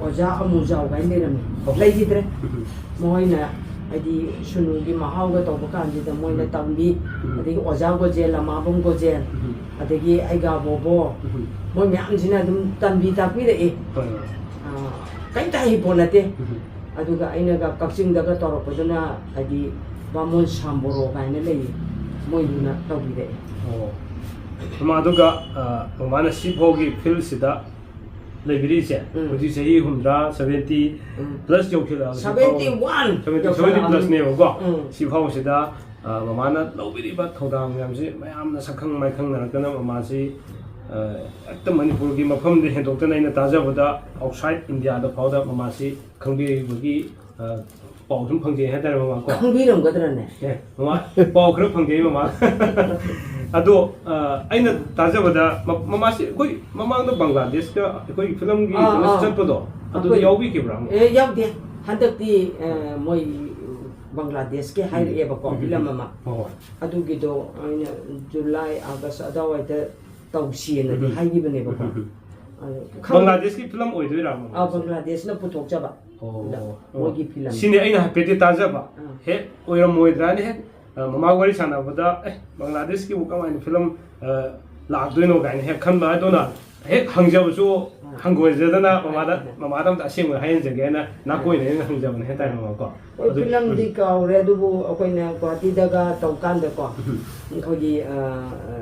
ꯑꯣꯖꯥ ꯑꯃꯨꯖꯥꯎ ꯀꯥꯏꯅ ꯂꯩꯔꯝꯃꯤ꯫ ꯑꯣ꯫ ꯂꯩꯈꯤꯗ꯭ꯔꯦ꯫ ꯎꯝ꯫ ꯃꯈꯣꯏꯅ ꯍꯥꯏꯗꯤ ꯁꯨꯅꯨꯒꯤ ꯃꯍꯥꯎꯒ ꯇꯧꯕ ꯀꯥꯟꯁꯤꯗ ꯃꯣꯏꯅ ꯎꯝ꯫ ꯇꯝꯕꯤ, ꯎꯝ꯫ ꯑꯗꯒꯤ ꯑꯣꯖꯥ ꯒꯣꯖꯦꯟ, ꯂꯃꯥꯕꯝ ꯒꯣꯖꯦꯟ, ꯎꯝ꯫ ꯑꯗꯒꯤ ꯑꯩꯒꯥ ꯕꯣꯕꯣ, ꯎꯝ꯫ ꯃꯣꯏ ꯃꯌꯥꯝꯁꯤꯅ ꯑꯗꯨꯝ ꯇꯝꯕꯤ ꯇꯥꯛꯄꯤꯔꯛꯏ꯫ ꯍꯣꯏ, ꯍꯣꯏ꯫ ꯑꯥ, ꯀꯩꯝꯇ ꯍꯩꯄꯣꯠ ꯅꯠꯇꯦ꯫ ꯎꯝ꯫ ꯑꯗꯨꯒ ꯑꯩꯅꯒ ꯀꯛꯆꯤꯡꯗꯒ ꯇꯧꯔꯛꯄꯗꯨꯅ ꯍꯥꯏꯗꯤ ꯕꯥꯃꯣꯟ ꯁꯥꯝꯕꯣꯔꯣ ꯀꯥꯏꯅ ꯂꯩꯌꯦ, ꯃꯣꯏꯗꯨꯅ ꯇꯧꯕꯤꯔꯛꯑꯦ꯫ ꯑꯣ꯫ ꯃꯃꯥ, ꯑꯗꯨꯒ, ꯑ, ꯃꯃꯥꯅ ꯁꯤꯐꯥꯎꯒꯤ ꯐꯤꯜꯁꯤꯗ ꯂꯩꯕꯤꯔꯤꯁꯦ ꯎꯝ꯫ ꯍꯧꯖꯤꯛ ꯆꯍꯤ ꯍꯨꯝꯗ꯭ꯔꯥ, ꯁꯚꯦꯟꯇꯤ ꯎꯝ꯫ ꯄ꯭ꯂꯁ ꯌꯧꯈꯠꯂꯛꯑꯕ ꯁꯤꯐꯥꯎ꯫ ꯁꯚꯦꯟꯇꯤ ꯋꯥꯟ ꯁꯚꯦꯟꯇꯤ, ꯁꯚꯦꯟꯇꯤ ꯌꯧꯈꯠꯂꯛꯑꯕꯅꯤ꯫ ꯄ꯭ꯂꯁꯅꯦꯕꯀꯣ꯫ ꯎꯝ꯫ ꯁꯤꯐꯥꯎꯁꯤꯗ, ꯑ, ꯃꯃꯥꯅ ꯂꯧꯕꯤꯔꯤꯕ ꯊꯧꯗꯥꯡ ꯃꯌꯥꯝꯁꯤ ꯃꯌꯥꯝꯅ ꯁꯛꯈꯪ ꯃꯥꯏꯈꯪꯅꯔꯛꯇꯅ ꯃꯃꯥꯁꯤ, ꯑ, ꯍꯦꯛꯇ ꯃꯅꯤꯄꯨꯔꯒꯤ ꯃꯐꯝꯗ ꯍꯦꯟꯗꯣꯛꯇꯅ ꯑꯩꯅ ꯇꯥꯖꯕꯗ ꯑꯥꯎꯠꯁꯥꯏꯠ ꯏꯟꯗꯤꯌꯥꯗ ꯐꯥꯎꯗ ꯃꯃꯥꯁꯤ ꯈꯪꯕꯤꯕꯒꯤ, ꯑ, ꯄꯥꯎ ꯁꯨꯝ ꯐꯪꯖꯩ ꯍꯥꯏꯇꯥꯔꯦ ꯃꯃꯥ ꯀꯣ꯫ ꯈꯪꯕꯤꯔꯝꯒꯗ꯭ꯔꯅꯦ? ꯑꯦ, ꯃꯃꯥ, ꯄꯥꯎ ꯈꯔ ꯐꯪꯖꯩ ꯃꯃꯥ꯫ ꯑꯗꯣ, ꯑ, ꯑꯩꯅ ꯇꯥꯖꯕꯗ ꯃ-, ꯃꯃꯥꯁꯤ ꯑꯩꯈꯣꯏ ꯃꯃꯥꯡꯗ ꯕꯪꯒ꯭ꯂꯥꯗꯦꯁꯀ ꯑꯩꯈꯣꯏꯒꯤ ꯐꯤꯂꯝꯒꯤ ꯑꯥ, ꯀꯩꯅꯣꯁꯤ ꯑꯥ꯫ ꯆꯠꯄꯗꯣ ꯑꯗꯨꯗ ꯑꯩꯈꯣꯏ ꯌꯥꯎꯕꯤꯈꯤꯕ꯭ꯔꯥ? ꯑꯦ, ꯌꯥꯎꯗꯦ꯫ ꯍꯟꯗꯛꯇꯤ, ꯑ, ꯃꯣꯏ ꯕꯪꯒ꯭ꯂꯥꯗꯦꯁꯀꯤ ꯍꯥꯏꯔꯛꯑꯦꯕꯀꯣ, ꯎꯝ꯫ ꯐꯤꯂꯝ ꯑꯃ꯫ ꯍꯣꯏ, ꯍꯣꯏ꯫ ꯑꯗꯨꯒꯤꯗꯣ ꯑꯩꯅ ꯖꯨꯂꯥꯏ, ꯑꯥꯒꯁ ꯑꯗꯨꯋꯥꯏꯗ ꯇꯧꯁꯤꯅꯗꯤ ꯎꯝ꯫ ꯍꯥꯏꯈꯤꯕꯅꯦꯕꯀꯣ꯫ ꯎꯝ꯫ ꯑꯗꯣ ꯈꯪ-, ꯕꯪꯒ꯭ꯂꯥꯗꯦꯁꯀꯤ ꯐꯤꯂꯝ ꯑꯣꯏꯗꯣꯏꯔꯥ ꯃꯃꯥ? ꯑꯥ, ꯕꯪꯒ꯭ꯂꯥꯗꯦꯁꯅ ꯄꯨꯊꯣꯛꯆꯕ꯫ ꯑꯣ, ꯑꯣ꯫ ꯃꯣꯏꯒꯤ ꯐꯤꯂꯝ꯫ ꯁꯤꯅꯦ ꯑꯩꯅ ꯍꯥꯏꯐꯦꯠꯇꯤ ꯇꯥꯖꯕ꯫ ꯑꯥ꯫ ꯍꯦꯛ ꯑꯣꯏꯔꯝꯃꯣꯏꯗ꯭ꯔꯥꯅ ꯍꯦꯛ, ꯑ, ꯃꯃꯥ ꯋꯥꯔꯤ ꯁꯥꯟꯅꯕꯗ, "ꯑꯦ, ꯕꯪꯒ꯭ꯂꯥꯗꯦꯁꯀꯤꯕꯨ ꯀꯃꯥꯏꯅ ꯐꯤꯂꯝ, ꯑ, ꯂꯥꯛꯇꯣꯏꯅꯣ?" ꯀꯥꯏꯅ ꯍꯦꯛ ꯈꯟꯕ ꯑꯗꯨꯅ ꯍꯦꯛ ꯍꯪꯖꯕꯁꯨ ꯑꯥ꯫ ꯍꯪꯒꯣꯏꯖꯗꯅ ꯃꯃꯥꯗ, ꯑꯥ꯫ ꯃꯃꯥꯗ ꯑꯝꯇ ꯑꯁꯦꯡꯕ ꯍꯥꯏꯍꯟꯖꯒꯦ ꯍꯥꯏꯅ ꯅꯥꯀꯣꯏꯅ ꯑꯩꯅ ꯍꯪꯖꯕꯅꯦ ꯍꯥꯏꯇꯥꯔꯦ ꯃꯃꯥ ꯀꯣ꯫ ꯍꯣꯏ, ꯑꯗꯨ ꯐꯤꯂꯝꯗꯤ ꯎꯝ꯫ ꯀꯥꯎꯔꯦ, ꯑꯗꯨꯕꯨ ꯑꯩꯈꯣꯏꯅ ꯒꯨꯍꯥꯇꯤꯗꯒ ꯇꯧꯀꯥꯟꯗꯀꯣ, ꯎꯝ꯫ ꯑꯩꯈꯣꯏꯒꯤ, ꯑ, ꯑ,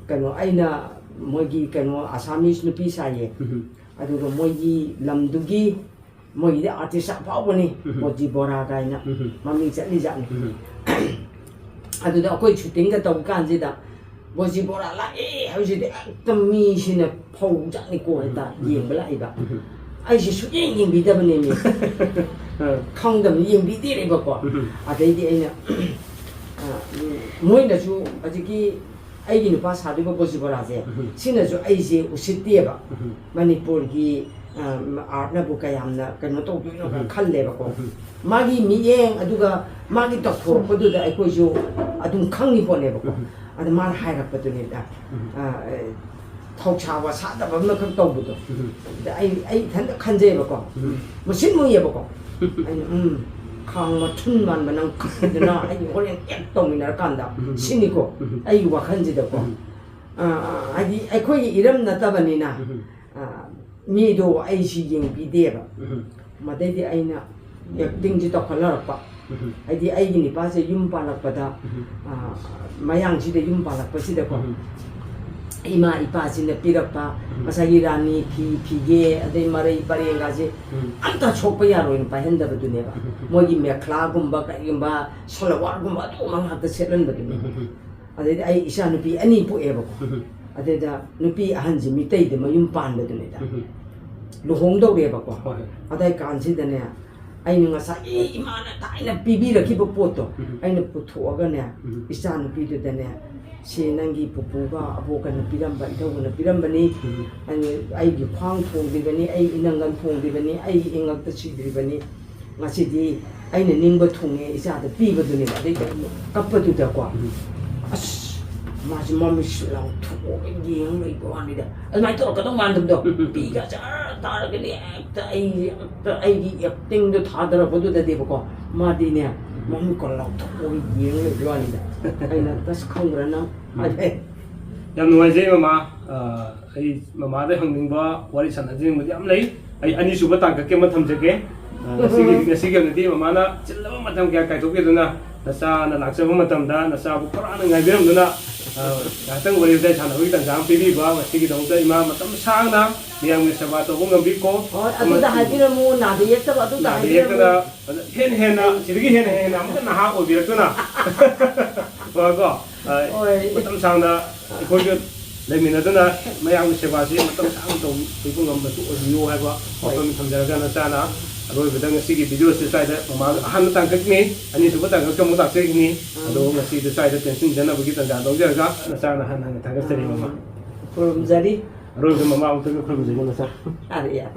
ꯀꯩꯅꯣ, ꯑꯩꯅ ꯃꯣꯏꯒꯤ ꯀꯩꯅꯣ ꯑꯁꯥꯃꯤꯁ ꯅꯨꯄꯤ ꯁꯥꯏꯌꯦ꯫ ꯎꯝ꯫ ꯑꯗꯨꯒ ꯃꯣꯏꯒꯤ ꯂꯝꯗꯨꯒꯤ ꯃꯣꯏꯒꯤꯗꯤ ꯑꯥꯔꯇꯤꯁ ꯑꯐꯥꯎꯕꯅꯤ꯫ ꯎꯝ꯫ ꯕꯣꯖꯤ ꯕꯣꯔꯥ ꯀꯥꯏꯅ ꯎꯝ꯫ ꯃꯃꯤꯡ ꯆꯠꯂꯤꯖꯥꯠꯅꯤ꯫ ꯎꯝ꯫ ꯑꯗꯨꯗ ꯑꯩꯈꯣꯏ ꯁꯨꯇꯤꯡꯒ ꯇꯧꯕ ꯀꯥꯟꯁꯤꯗ ꯕꯣꯖꯤ ꯕꯣꯔꯥ ꯂꯥꯛꯑꯦ ꯍꯥꯏꯕꯁꯤꯗꯤ ꯍꯦꯛꯇ ꯃꯤꯁꯤꯅ ꯐꯧꯖꯥꯠꯅꯤꯀꯣ ꯍꯦꯛꯇ ꯎꯝ꯫ ꯌꯦꯡꯕ ꯂꯥꯛꯏꯕ꯫ ꯎꯝ꯫ ꯑꯩꯁꯦ ꯁꯨꯛꯌꯦꯡ ꯌꯦꯡꯕꯤꯗꯕꯅꯦꯃꯤ꯫ ꯑ꯫ ꯈꯪꯗꯕꯅꯤ, ꯌꯦꯡꯕꯤꯗꯦꯔꯦꯕꯀꯣ꯫ ꯎꯝ꯫ ꯑꯗꯩꯗꯤ ꯑꯩꯅ, ꯑ, ꯎꯝ, ꯃꯣꯏꯅꯁꯨ ꯍꯧꯖꯤꯛꯀꯤ ꯑꯩꯒꯤ ꯅꯨꯄꯥ ꯁꯥꯗꯣꯏꯕ ꯕꯣꯖꯤ ꯕꯣꯔꯥꯁꯦ, ꯎꯝ꯫ ꯁꯤꯅꯁꯨ ꯑꯩꯁꯦ ꯎꯁꯤꯠꯇꯦꯕ꯫ ꯎꯝ꯫ ꯃꯅꯤꯄꯨꯔꯒꯤ, ꯑ, ꯑꯥꯔꯠꯅꯕꯨ ꯀꯌꯥꯝꯅ ꯀꯩꯅꯣ ꯇꯧꯗꯣꯏꯅꯣ ꯎꯝ꯫ ꯈꯜꯂꯦꯕꯀꯣ꯫ ꯎꯝ꯫ ꯃꯥꯒꯤ ꯃꯤꯠꯌꯦꯡ ꯑꯗꯨꯒ ꯃꯥꯒꯤ ꯇꯧꯊꯣꯔꯛꯄꯗꯨꯗ ꯑꯩꯈꯣꯏꯁꯨ ꯑꯗꯨꯝ ꯈꯪꯉꯤ ꯄꯣꯠꯅꯦꯕꯀꯣ꯫ ꯎꯝ꯫ ꯑꯗ ꯃꯥꯅ ꯍꯥꯏꯔꯛꯄꯗꯨꯅꯤꯗ, ꯎꯝ꯫ ꯑ, ꯑꯦ, ꯊꯧꯁꯥ ꯋꯥꯁꯥꯗꯕ ꯑꯃꯈꯛ ꯇꯧꯕꯗꯣ꯫ ꯎꯝ꯫ ꯑꯗ ꯑꯩ, ꯑꯩ ꯏꯊꯟꯇ ꯈꯟꯖꯩꯕꯀꯣ꯫ ꯎꯝ꯫ ꯃꯁꯤꯟ ꯃꯨꯏꯌꯦꯕꯀꯣ꯫ ꯑꯩꯅ, "ꯎꯝ, ꯈꯥꯡ ꯃꯊꯨꯟ ꯃꯥꯟꯕ ꯅꯪ ꯈꯠꯂꯤꯗꯨꯅ ꯑꯩ ꯍꯣꯔꯦꯟ ꯑꯦꯛ ꯇꯧꯃꯤꯟꯅꯔꯀꯥꯟꯗ ꯎꯝ꯫ ꯁꯤꯅꯤꯀꯣ", ꯎꯝ꯫ ꯑꯩꯒꯤ ꯋꯥꯈꯜꯁꯤꯗꯀꯣ꯫ ꯎꯝ꯫ ꯑ, ꯍꯥꯏꯗꯤ ꯑꯩꯈꯣꯏꯒꯤ ꯏꯔꯝ ꯅꯠꯇꯕꯅꯤꯅ, ꯎꯝ꯫ ꯑ, ꯃꯤꯗꯣ ꯑꯩꯁꯤ ꯌꯦꯡꯕꯤꯗꯦꯕ꯫ ꯎꯝ꯫ ꯃꯗꯩꯗꯤ ꯑꯩꯅ ꯑꯦꯛꯇꯤꯡꯁꯤ ꯇꯧꯈꯠꯂꯛꯄ꯫ ꯎꯝ꯫ ꯍꯥꯏꯗꯤ ꯑꯩꯒꯤ ꯅꯤꯄꯥꯁꯦ ꯌꯨꯝ ꯄꯥꯜꯂꯛꯄꯗ, ꯎꯝ꯫ ꯑ, ꯃꯌꯥꯡꯁꯤꯗ ꯌꯨꯝ ꯄꯥꯜꯂꯛꯄꯁꯤꯗꯀꯣ, ꯎꯝ꯫ ꯏꯃꯥ ꯏꯄꯥꯁꯤꯅ ꯄꯤꯔꯛꯄ ꯎꯝ꯫ ꯉꯁꯥꯏꯒꯤ ꯔꯥꯅꯤ ꯐꯤ, ꯐꯤꯒꯦ, ꯑꯗꯩ ꯃꯔꯩ ꯄꯔꯦꯡꯒꯁꯦ ꯎꯝ꯫ ꯑꯝꯇ ꯁꯣꯛꯄ ꯌꯥꯔꯣꯏꯅ ꯄꯥꯏꯍꯟꯗꯕꯗꯨꯅꯦꯕ꯫ ꯎꯝ꯫ ꯃꯣꯏꯒꯤ ꯃꯦꯈ꯭ꯂꯥꯒꯨꯝꯕ, ꯀꯩꯒꯨꯝꯕ, ꯁꯜꯋꯥꯔꯒꯨꯝꯕ ꯑꯗꯨꯒꯨꯝꯕ ꯉꯥꯛꯇ ꯁꯦꯠꯍꯟꯕꯗꯨꯅꯦꯕ꯫ ꯎꯝ꯫ ꯑꯗꯩꯗꯤ ꯑꯩ ꯏꯆꯥꯅꯨꯄꯤ ꯑꯅꯤ ꯄꯣꯛꯑꯦꯕꯀꯣ꯫ ꯎꯝ꯫ ꯑꯗꯩꯗ ꯅꯨꯄꯤ ꯑꯍꯟꯁꯤ ꯃꯤꯇꯩꯗ ꯃꯌꯨꯝ ꯄꯥꯟꯕꯗꯨꯅꯤꯗ꯫ ꯎꯝ꯫ ꯂꯨꯍꯣꯡꯗꯧꯔꯦꯕꯀꯣ꯫ ꯍꯣꯏ, ꯍꯣꯏ꯫ ꯑꯗꯥꯏ ꯀꯥꯟꯁꯤꯗꯅꯦ, ꯑꯩꯅ ꯉꯁꯥꯏꯒꯤ ꯏꯃꯥꯅ ꯊꯥꯏꯅ ꯄꯤꯕꯤꯔꯛꯈꯤꯕ ꯄꯣꯠꯇꯣ, ꯎꯝ꯫ ꯑꯩꯅ ꯄꯨꯊꯣꯛꯑꯒꯅꯦ, ꯎꯝ꯫ ꯏꯆꯥꯅꯨꯄꯤꯗꯨꯗꯅꯦ, "ꯁꯤ ꯅꯪꯒꯤ ꯄꯨꯄꯨꯒ ꯑꯕꯣꯛꯀꯅ ꯄꯤꯔꯝꯕ, ꯏꯙꯧꯒꯅ ꯄꯤꯔꯝꯕꯅꯤ꯫ ꯎꯝ꯫ ꯑꯩ, ꯑꯩꯒꯤ ꯈ꯭ꯋꯥꯡ ꯊꯣꯡꯗ꯭ꯔꯤꯕꯅꯤ, ꯑꯩ ꯏꯅꯪꯒꯟ ꯊꯣꯡꯗ꯭ꯔꯤꯕꯅꯤ, ꯑꯩ ꯏꯉꯛꯇ ꯁꯤꯗ꯭ꯔꯤꯕꯅꯤ꯫ ꯉꯁꯤꯗꯤ ꯑꯩꯅ ꯅꯤꯡꯕ ꯊꯨꯡꯉꯦ" ꯏꯆꯥꯗ ꯄꯤꯕꯗꯨꯅꯦꯕ꯫ ꯑꯗꯩꯗꯤ ꯑꯩꯅ ꯀꯞꯄꯗꯨꯗꯀꯣ, ꯎꯝ꯫ ꯑꯁ, ꯃꯥꯁꯤ ꯃꯃꯤꯠꯁꯤ ꯂꯥꯎꯊꯣꯛꯑꯒ ꯌꯦꯡ ꯂꯩꯕ ꯋꯥꯅꯤꯗ꯫ ꯑꯗꯨꯃꯥꯏꯅ ꯇꯧꯔꯛꯀꯗꯧ ꯃꯥꯟꯗꯕꯗꯣ꯫ ꯎꯝ, ꯎꯝ, ꯎꯝ꯫ ꯄꯤꯒ ꯖꯔ ꯇꯥꯔꯒꯅꯤ, ꯍꯦꯛꯇ ꯑꯩ, ꯍꯦꯛꯇ ꯑꯩꯒꯤ ꯑꯦꯛꯇꯤꯡꯗꯣ ꯊꯥꯗꯔꯛꯄꯗꯨꯗꯗꯤꯕꯀꯣ, ꯃꯥꯗꯤꯅꯦ, ꯎꯝ꯫ ꯃꯃꯤꯠꯀ ꯂꯥꯎꯊꯣꯛꯑꯒ ꯌꯦꯡ ꯂꯩꯕ ꯋꯥꯅꯤꯗ꯫ ꯑꯩꯅ, "ꯑꯁ, ꯈꯪꯕ꯭ꯔꯥ ꯅꯪ?" ꯎꯝ꯫ ꯑꯗꯩ ꯌꯥꯝ ꯅꯨꯡꯉꯥꯏꯖꯩ, ꯃꯃꯥ꯫ ꯑ, ꯑꯩ ꯃꯃꯥꯗ ꯍꯪꯅꯤꯡꯕ, ꯋꯥꯔꯤ ꯁꯥꯟꯅꯖꯅꯤꯡꯕꯗꯤ ꯌꯥꯝ ꯂꯩ꯫ ꯑꯩ ꯑꯅꯤꯁꯨꯕ ꯇꯥꯡꯀꯛꯀꯤ ꯑꯃ ꯊꯝꯖꯒꯦ꯫ ꯑ, ꯉꯁꯤꯒꯤ, ꯎꯝ꯫ ꯉꯁꯤꯒꯤ ꯑꯣꯏꯅꯗꯤ ꯃꯃꯥꯅ ꯆꯤꯜꯂꯕ ꯃꯇꯝ ꯀꯌꯥ ꯀꯥꯏꯊꯣꯛꯄꯤꯗꯨꯅ ꯅꯆꯥꯅ ꯂꯥꯛꯆꯕ ꯃꯇꯝꯗ ꯅꯆꯥꯕꯨ ꯈꯧꯔꯥꯡꯅ ꯉꯥꯏꯕꯤꯔꯝꯗꯨꯅ ꯑ, ꯉꯥꯏꯍꯥꯛꯇꯪ ꯋꯥꯔꯤ ꯋꯥꯇꯥꯏ ꯁꯥꯟꯅꯕꯒꯤ ꯇꯥꯟꯖꯥ ꯑꯃ ꯄꯤꯕꯤꯕ, ꯉꯁꯤꯒꯤꯗꯃꯛꯇ ꯏꯃꯥ ꯃꯇꯝ ꯁꯥꯡꯅ ꯃꯤꯌꯥꯝꯒꯤ ꯁꯦꯕꯥ ꯇꯧꯕ ꯉꯝꯕꯤꯀꯣ꯫ ꯍꯣꯏ, ꯑꯗꯨꯗ ꯑꯃ-, ꯍꯥꯏꯕꯤꯔꯝꯃꯨ, ꯅꯥꯗ ꯌꯦꯛꯇꯕ ꯑꯗꯨꯗ ꯅꯥꯗ ꯍꯥꯏꯕꯤꯔꯝꯃꯨ꯫ ꯌꯦꯛꯇꯅ ꯍꯦꯟꯅ ꯍꯦꯟꯅ, ꯁꯤꯗꯒꯤ ꯍꯦꯟꯅ ꯍꯦꯟꯅ ꯑꯃꯨꯛꯀ ꯅꯍꯥ ꯑꯣꯏꯕꯤꯔꯛꯇꯨꯅ꯫ ꯀꯣ, ꯑ, ꯍꯣꯏ꯫ ꯃꯇꯝ ꯁꯥꯡꯅ ꯑꯩꯈꯣꯏꯒ ꯂꯩꯃꯤꯟꯅꯗꯨꯅ ꯃꯌꯥꯝꯒꯤ ꯁꯦꯕꯥꯁꯤ ꯃꯇꯝ ꯁꯥꯡꯅ ꯇꯧꯕꯤꯕ ꯉꯝꯕꯁꯨ ꯑꯣꯏꯕꯤꯌꯨ ꯍꯥꯏꯕ ꯍꯣꯏ꯫ ꯋꯥꯐꯝ ꯊꯝꯖꯔꯒ ꯅꯆꯥꯅ ꯑꯔꯣꯏꯕꯗ ꯉꯁꯤꯒꯤ ꯚꯤꯗꯤꯑꯣꯁꯤ ꯁ꯭ꯋꯥꯏꯗ ꯃꯃꯥꯡ ꯑꯍꯥꯟꯕ ꯇꯥꯡꯀꯛꯅꯤ, ꯑꯅꯤꯁꯨꯕ ꯇꯥꯡꯀꯛꯇ ꯑꯃꯨꯛ ꯂꯥꯛꯆꯒꯅꯤ꯫ ꯎꯝ꯫ ꯑꯗꯣ ꯉꯁꯤꯗꯤ ꯁ꯭ꯋꯥꯏꯗ ꯇꯦꯟꯁꯤꯟꯖꯅꯕꯒꯤ ꯇꯥꯟꯖꯥ ꯂꯧꯖꯔꯒ ꯅꯆꯥꯅ ꯍꯥꯟꯅ ꯍꯥꯟꯅ ꯊꯥꯒꯠꯆꯔꯤ, ꯃꯃꯥ꯫ ꯈꯨꯔꯨꯝꯖꯔꯤ꯫ ꯑꯔꯣꯏꯕꯗ ꯃꯃꯥ ꯑꯃꯨꯛꯇꯪꯒ ꯈꯨꯔꯨꯝꯖꯔꯤ, ꯅꯆꯥ꯫ ꯌꯥꯔꯦ, ꯌꯥꯔꯦ꯫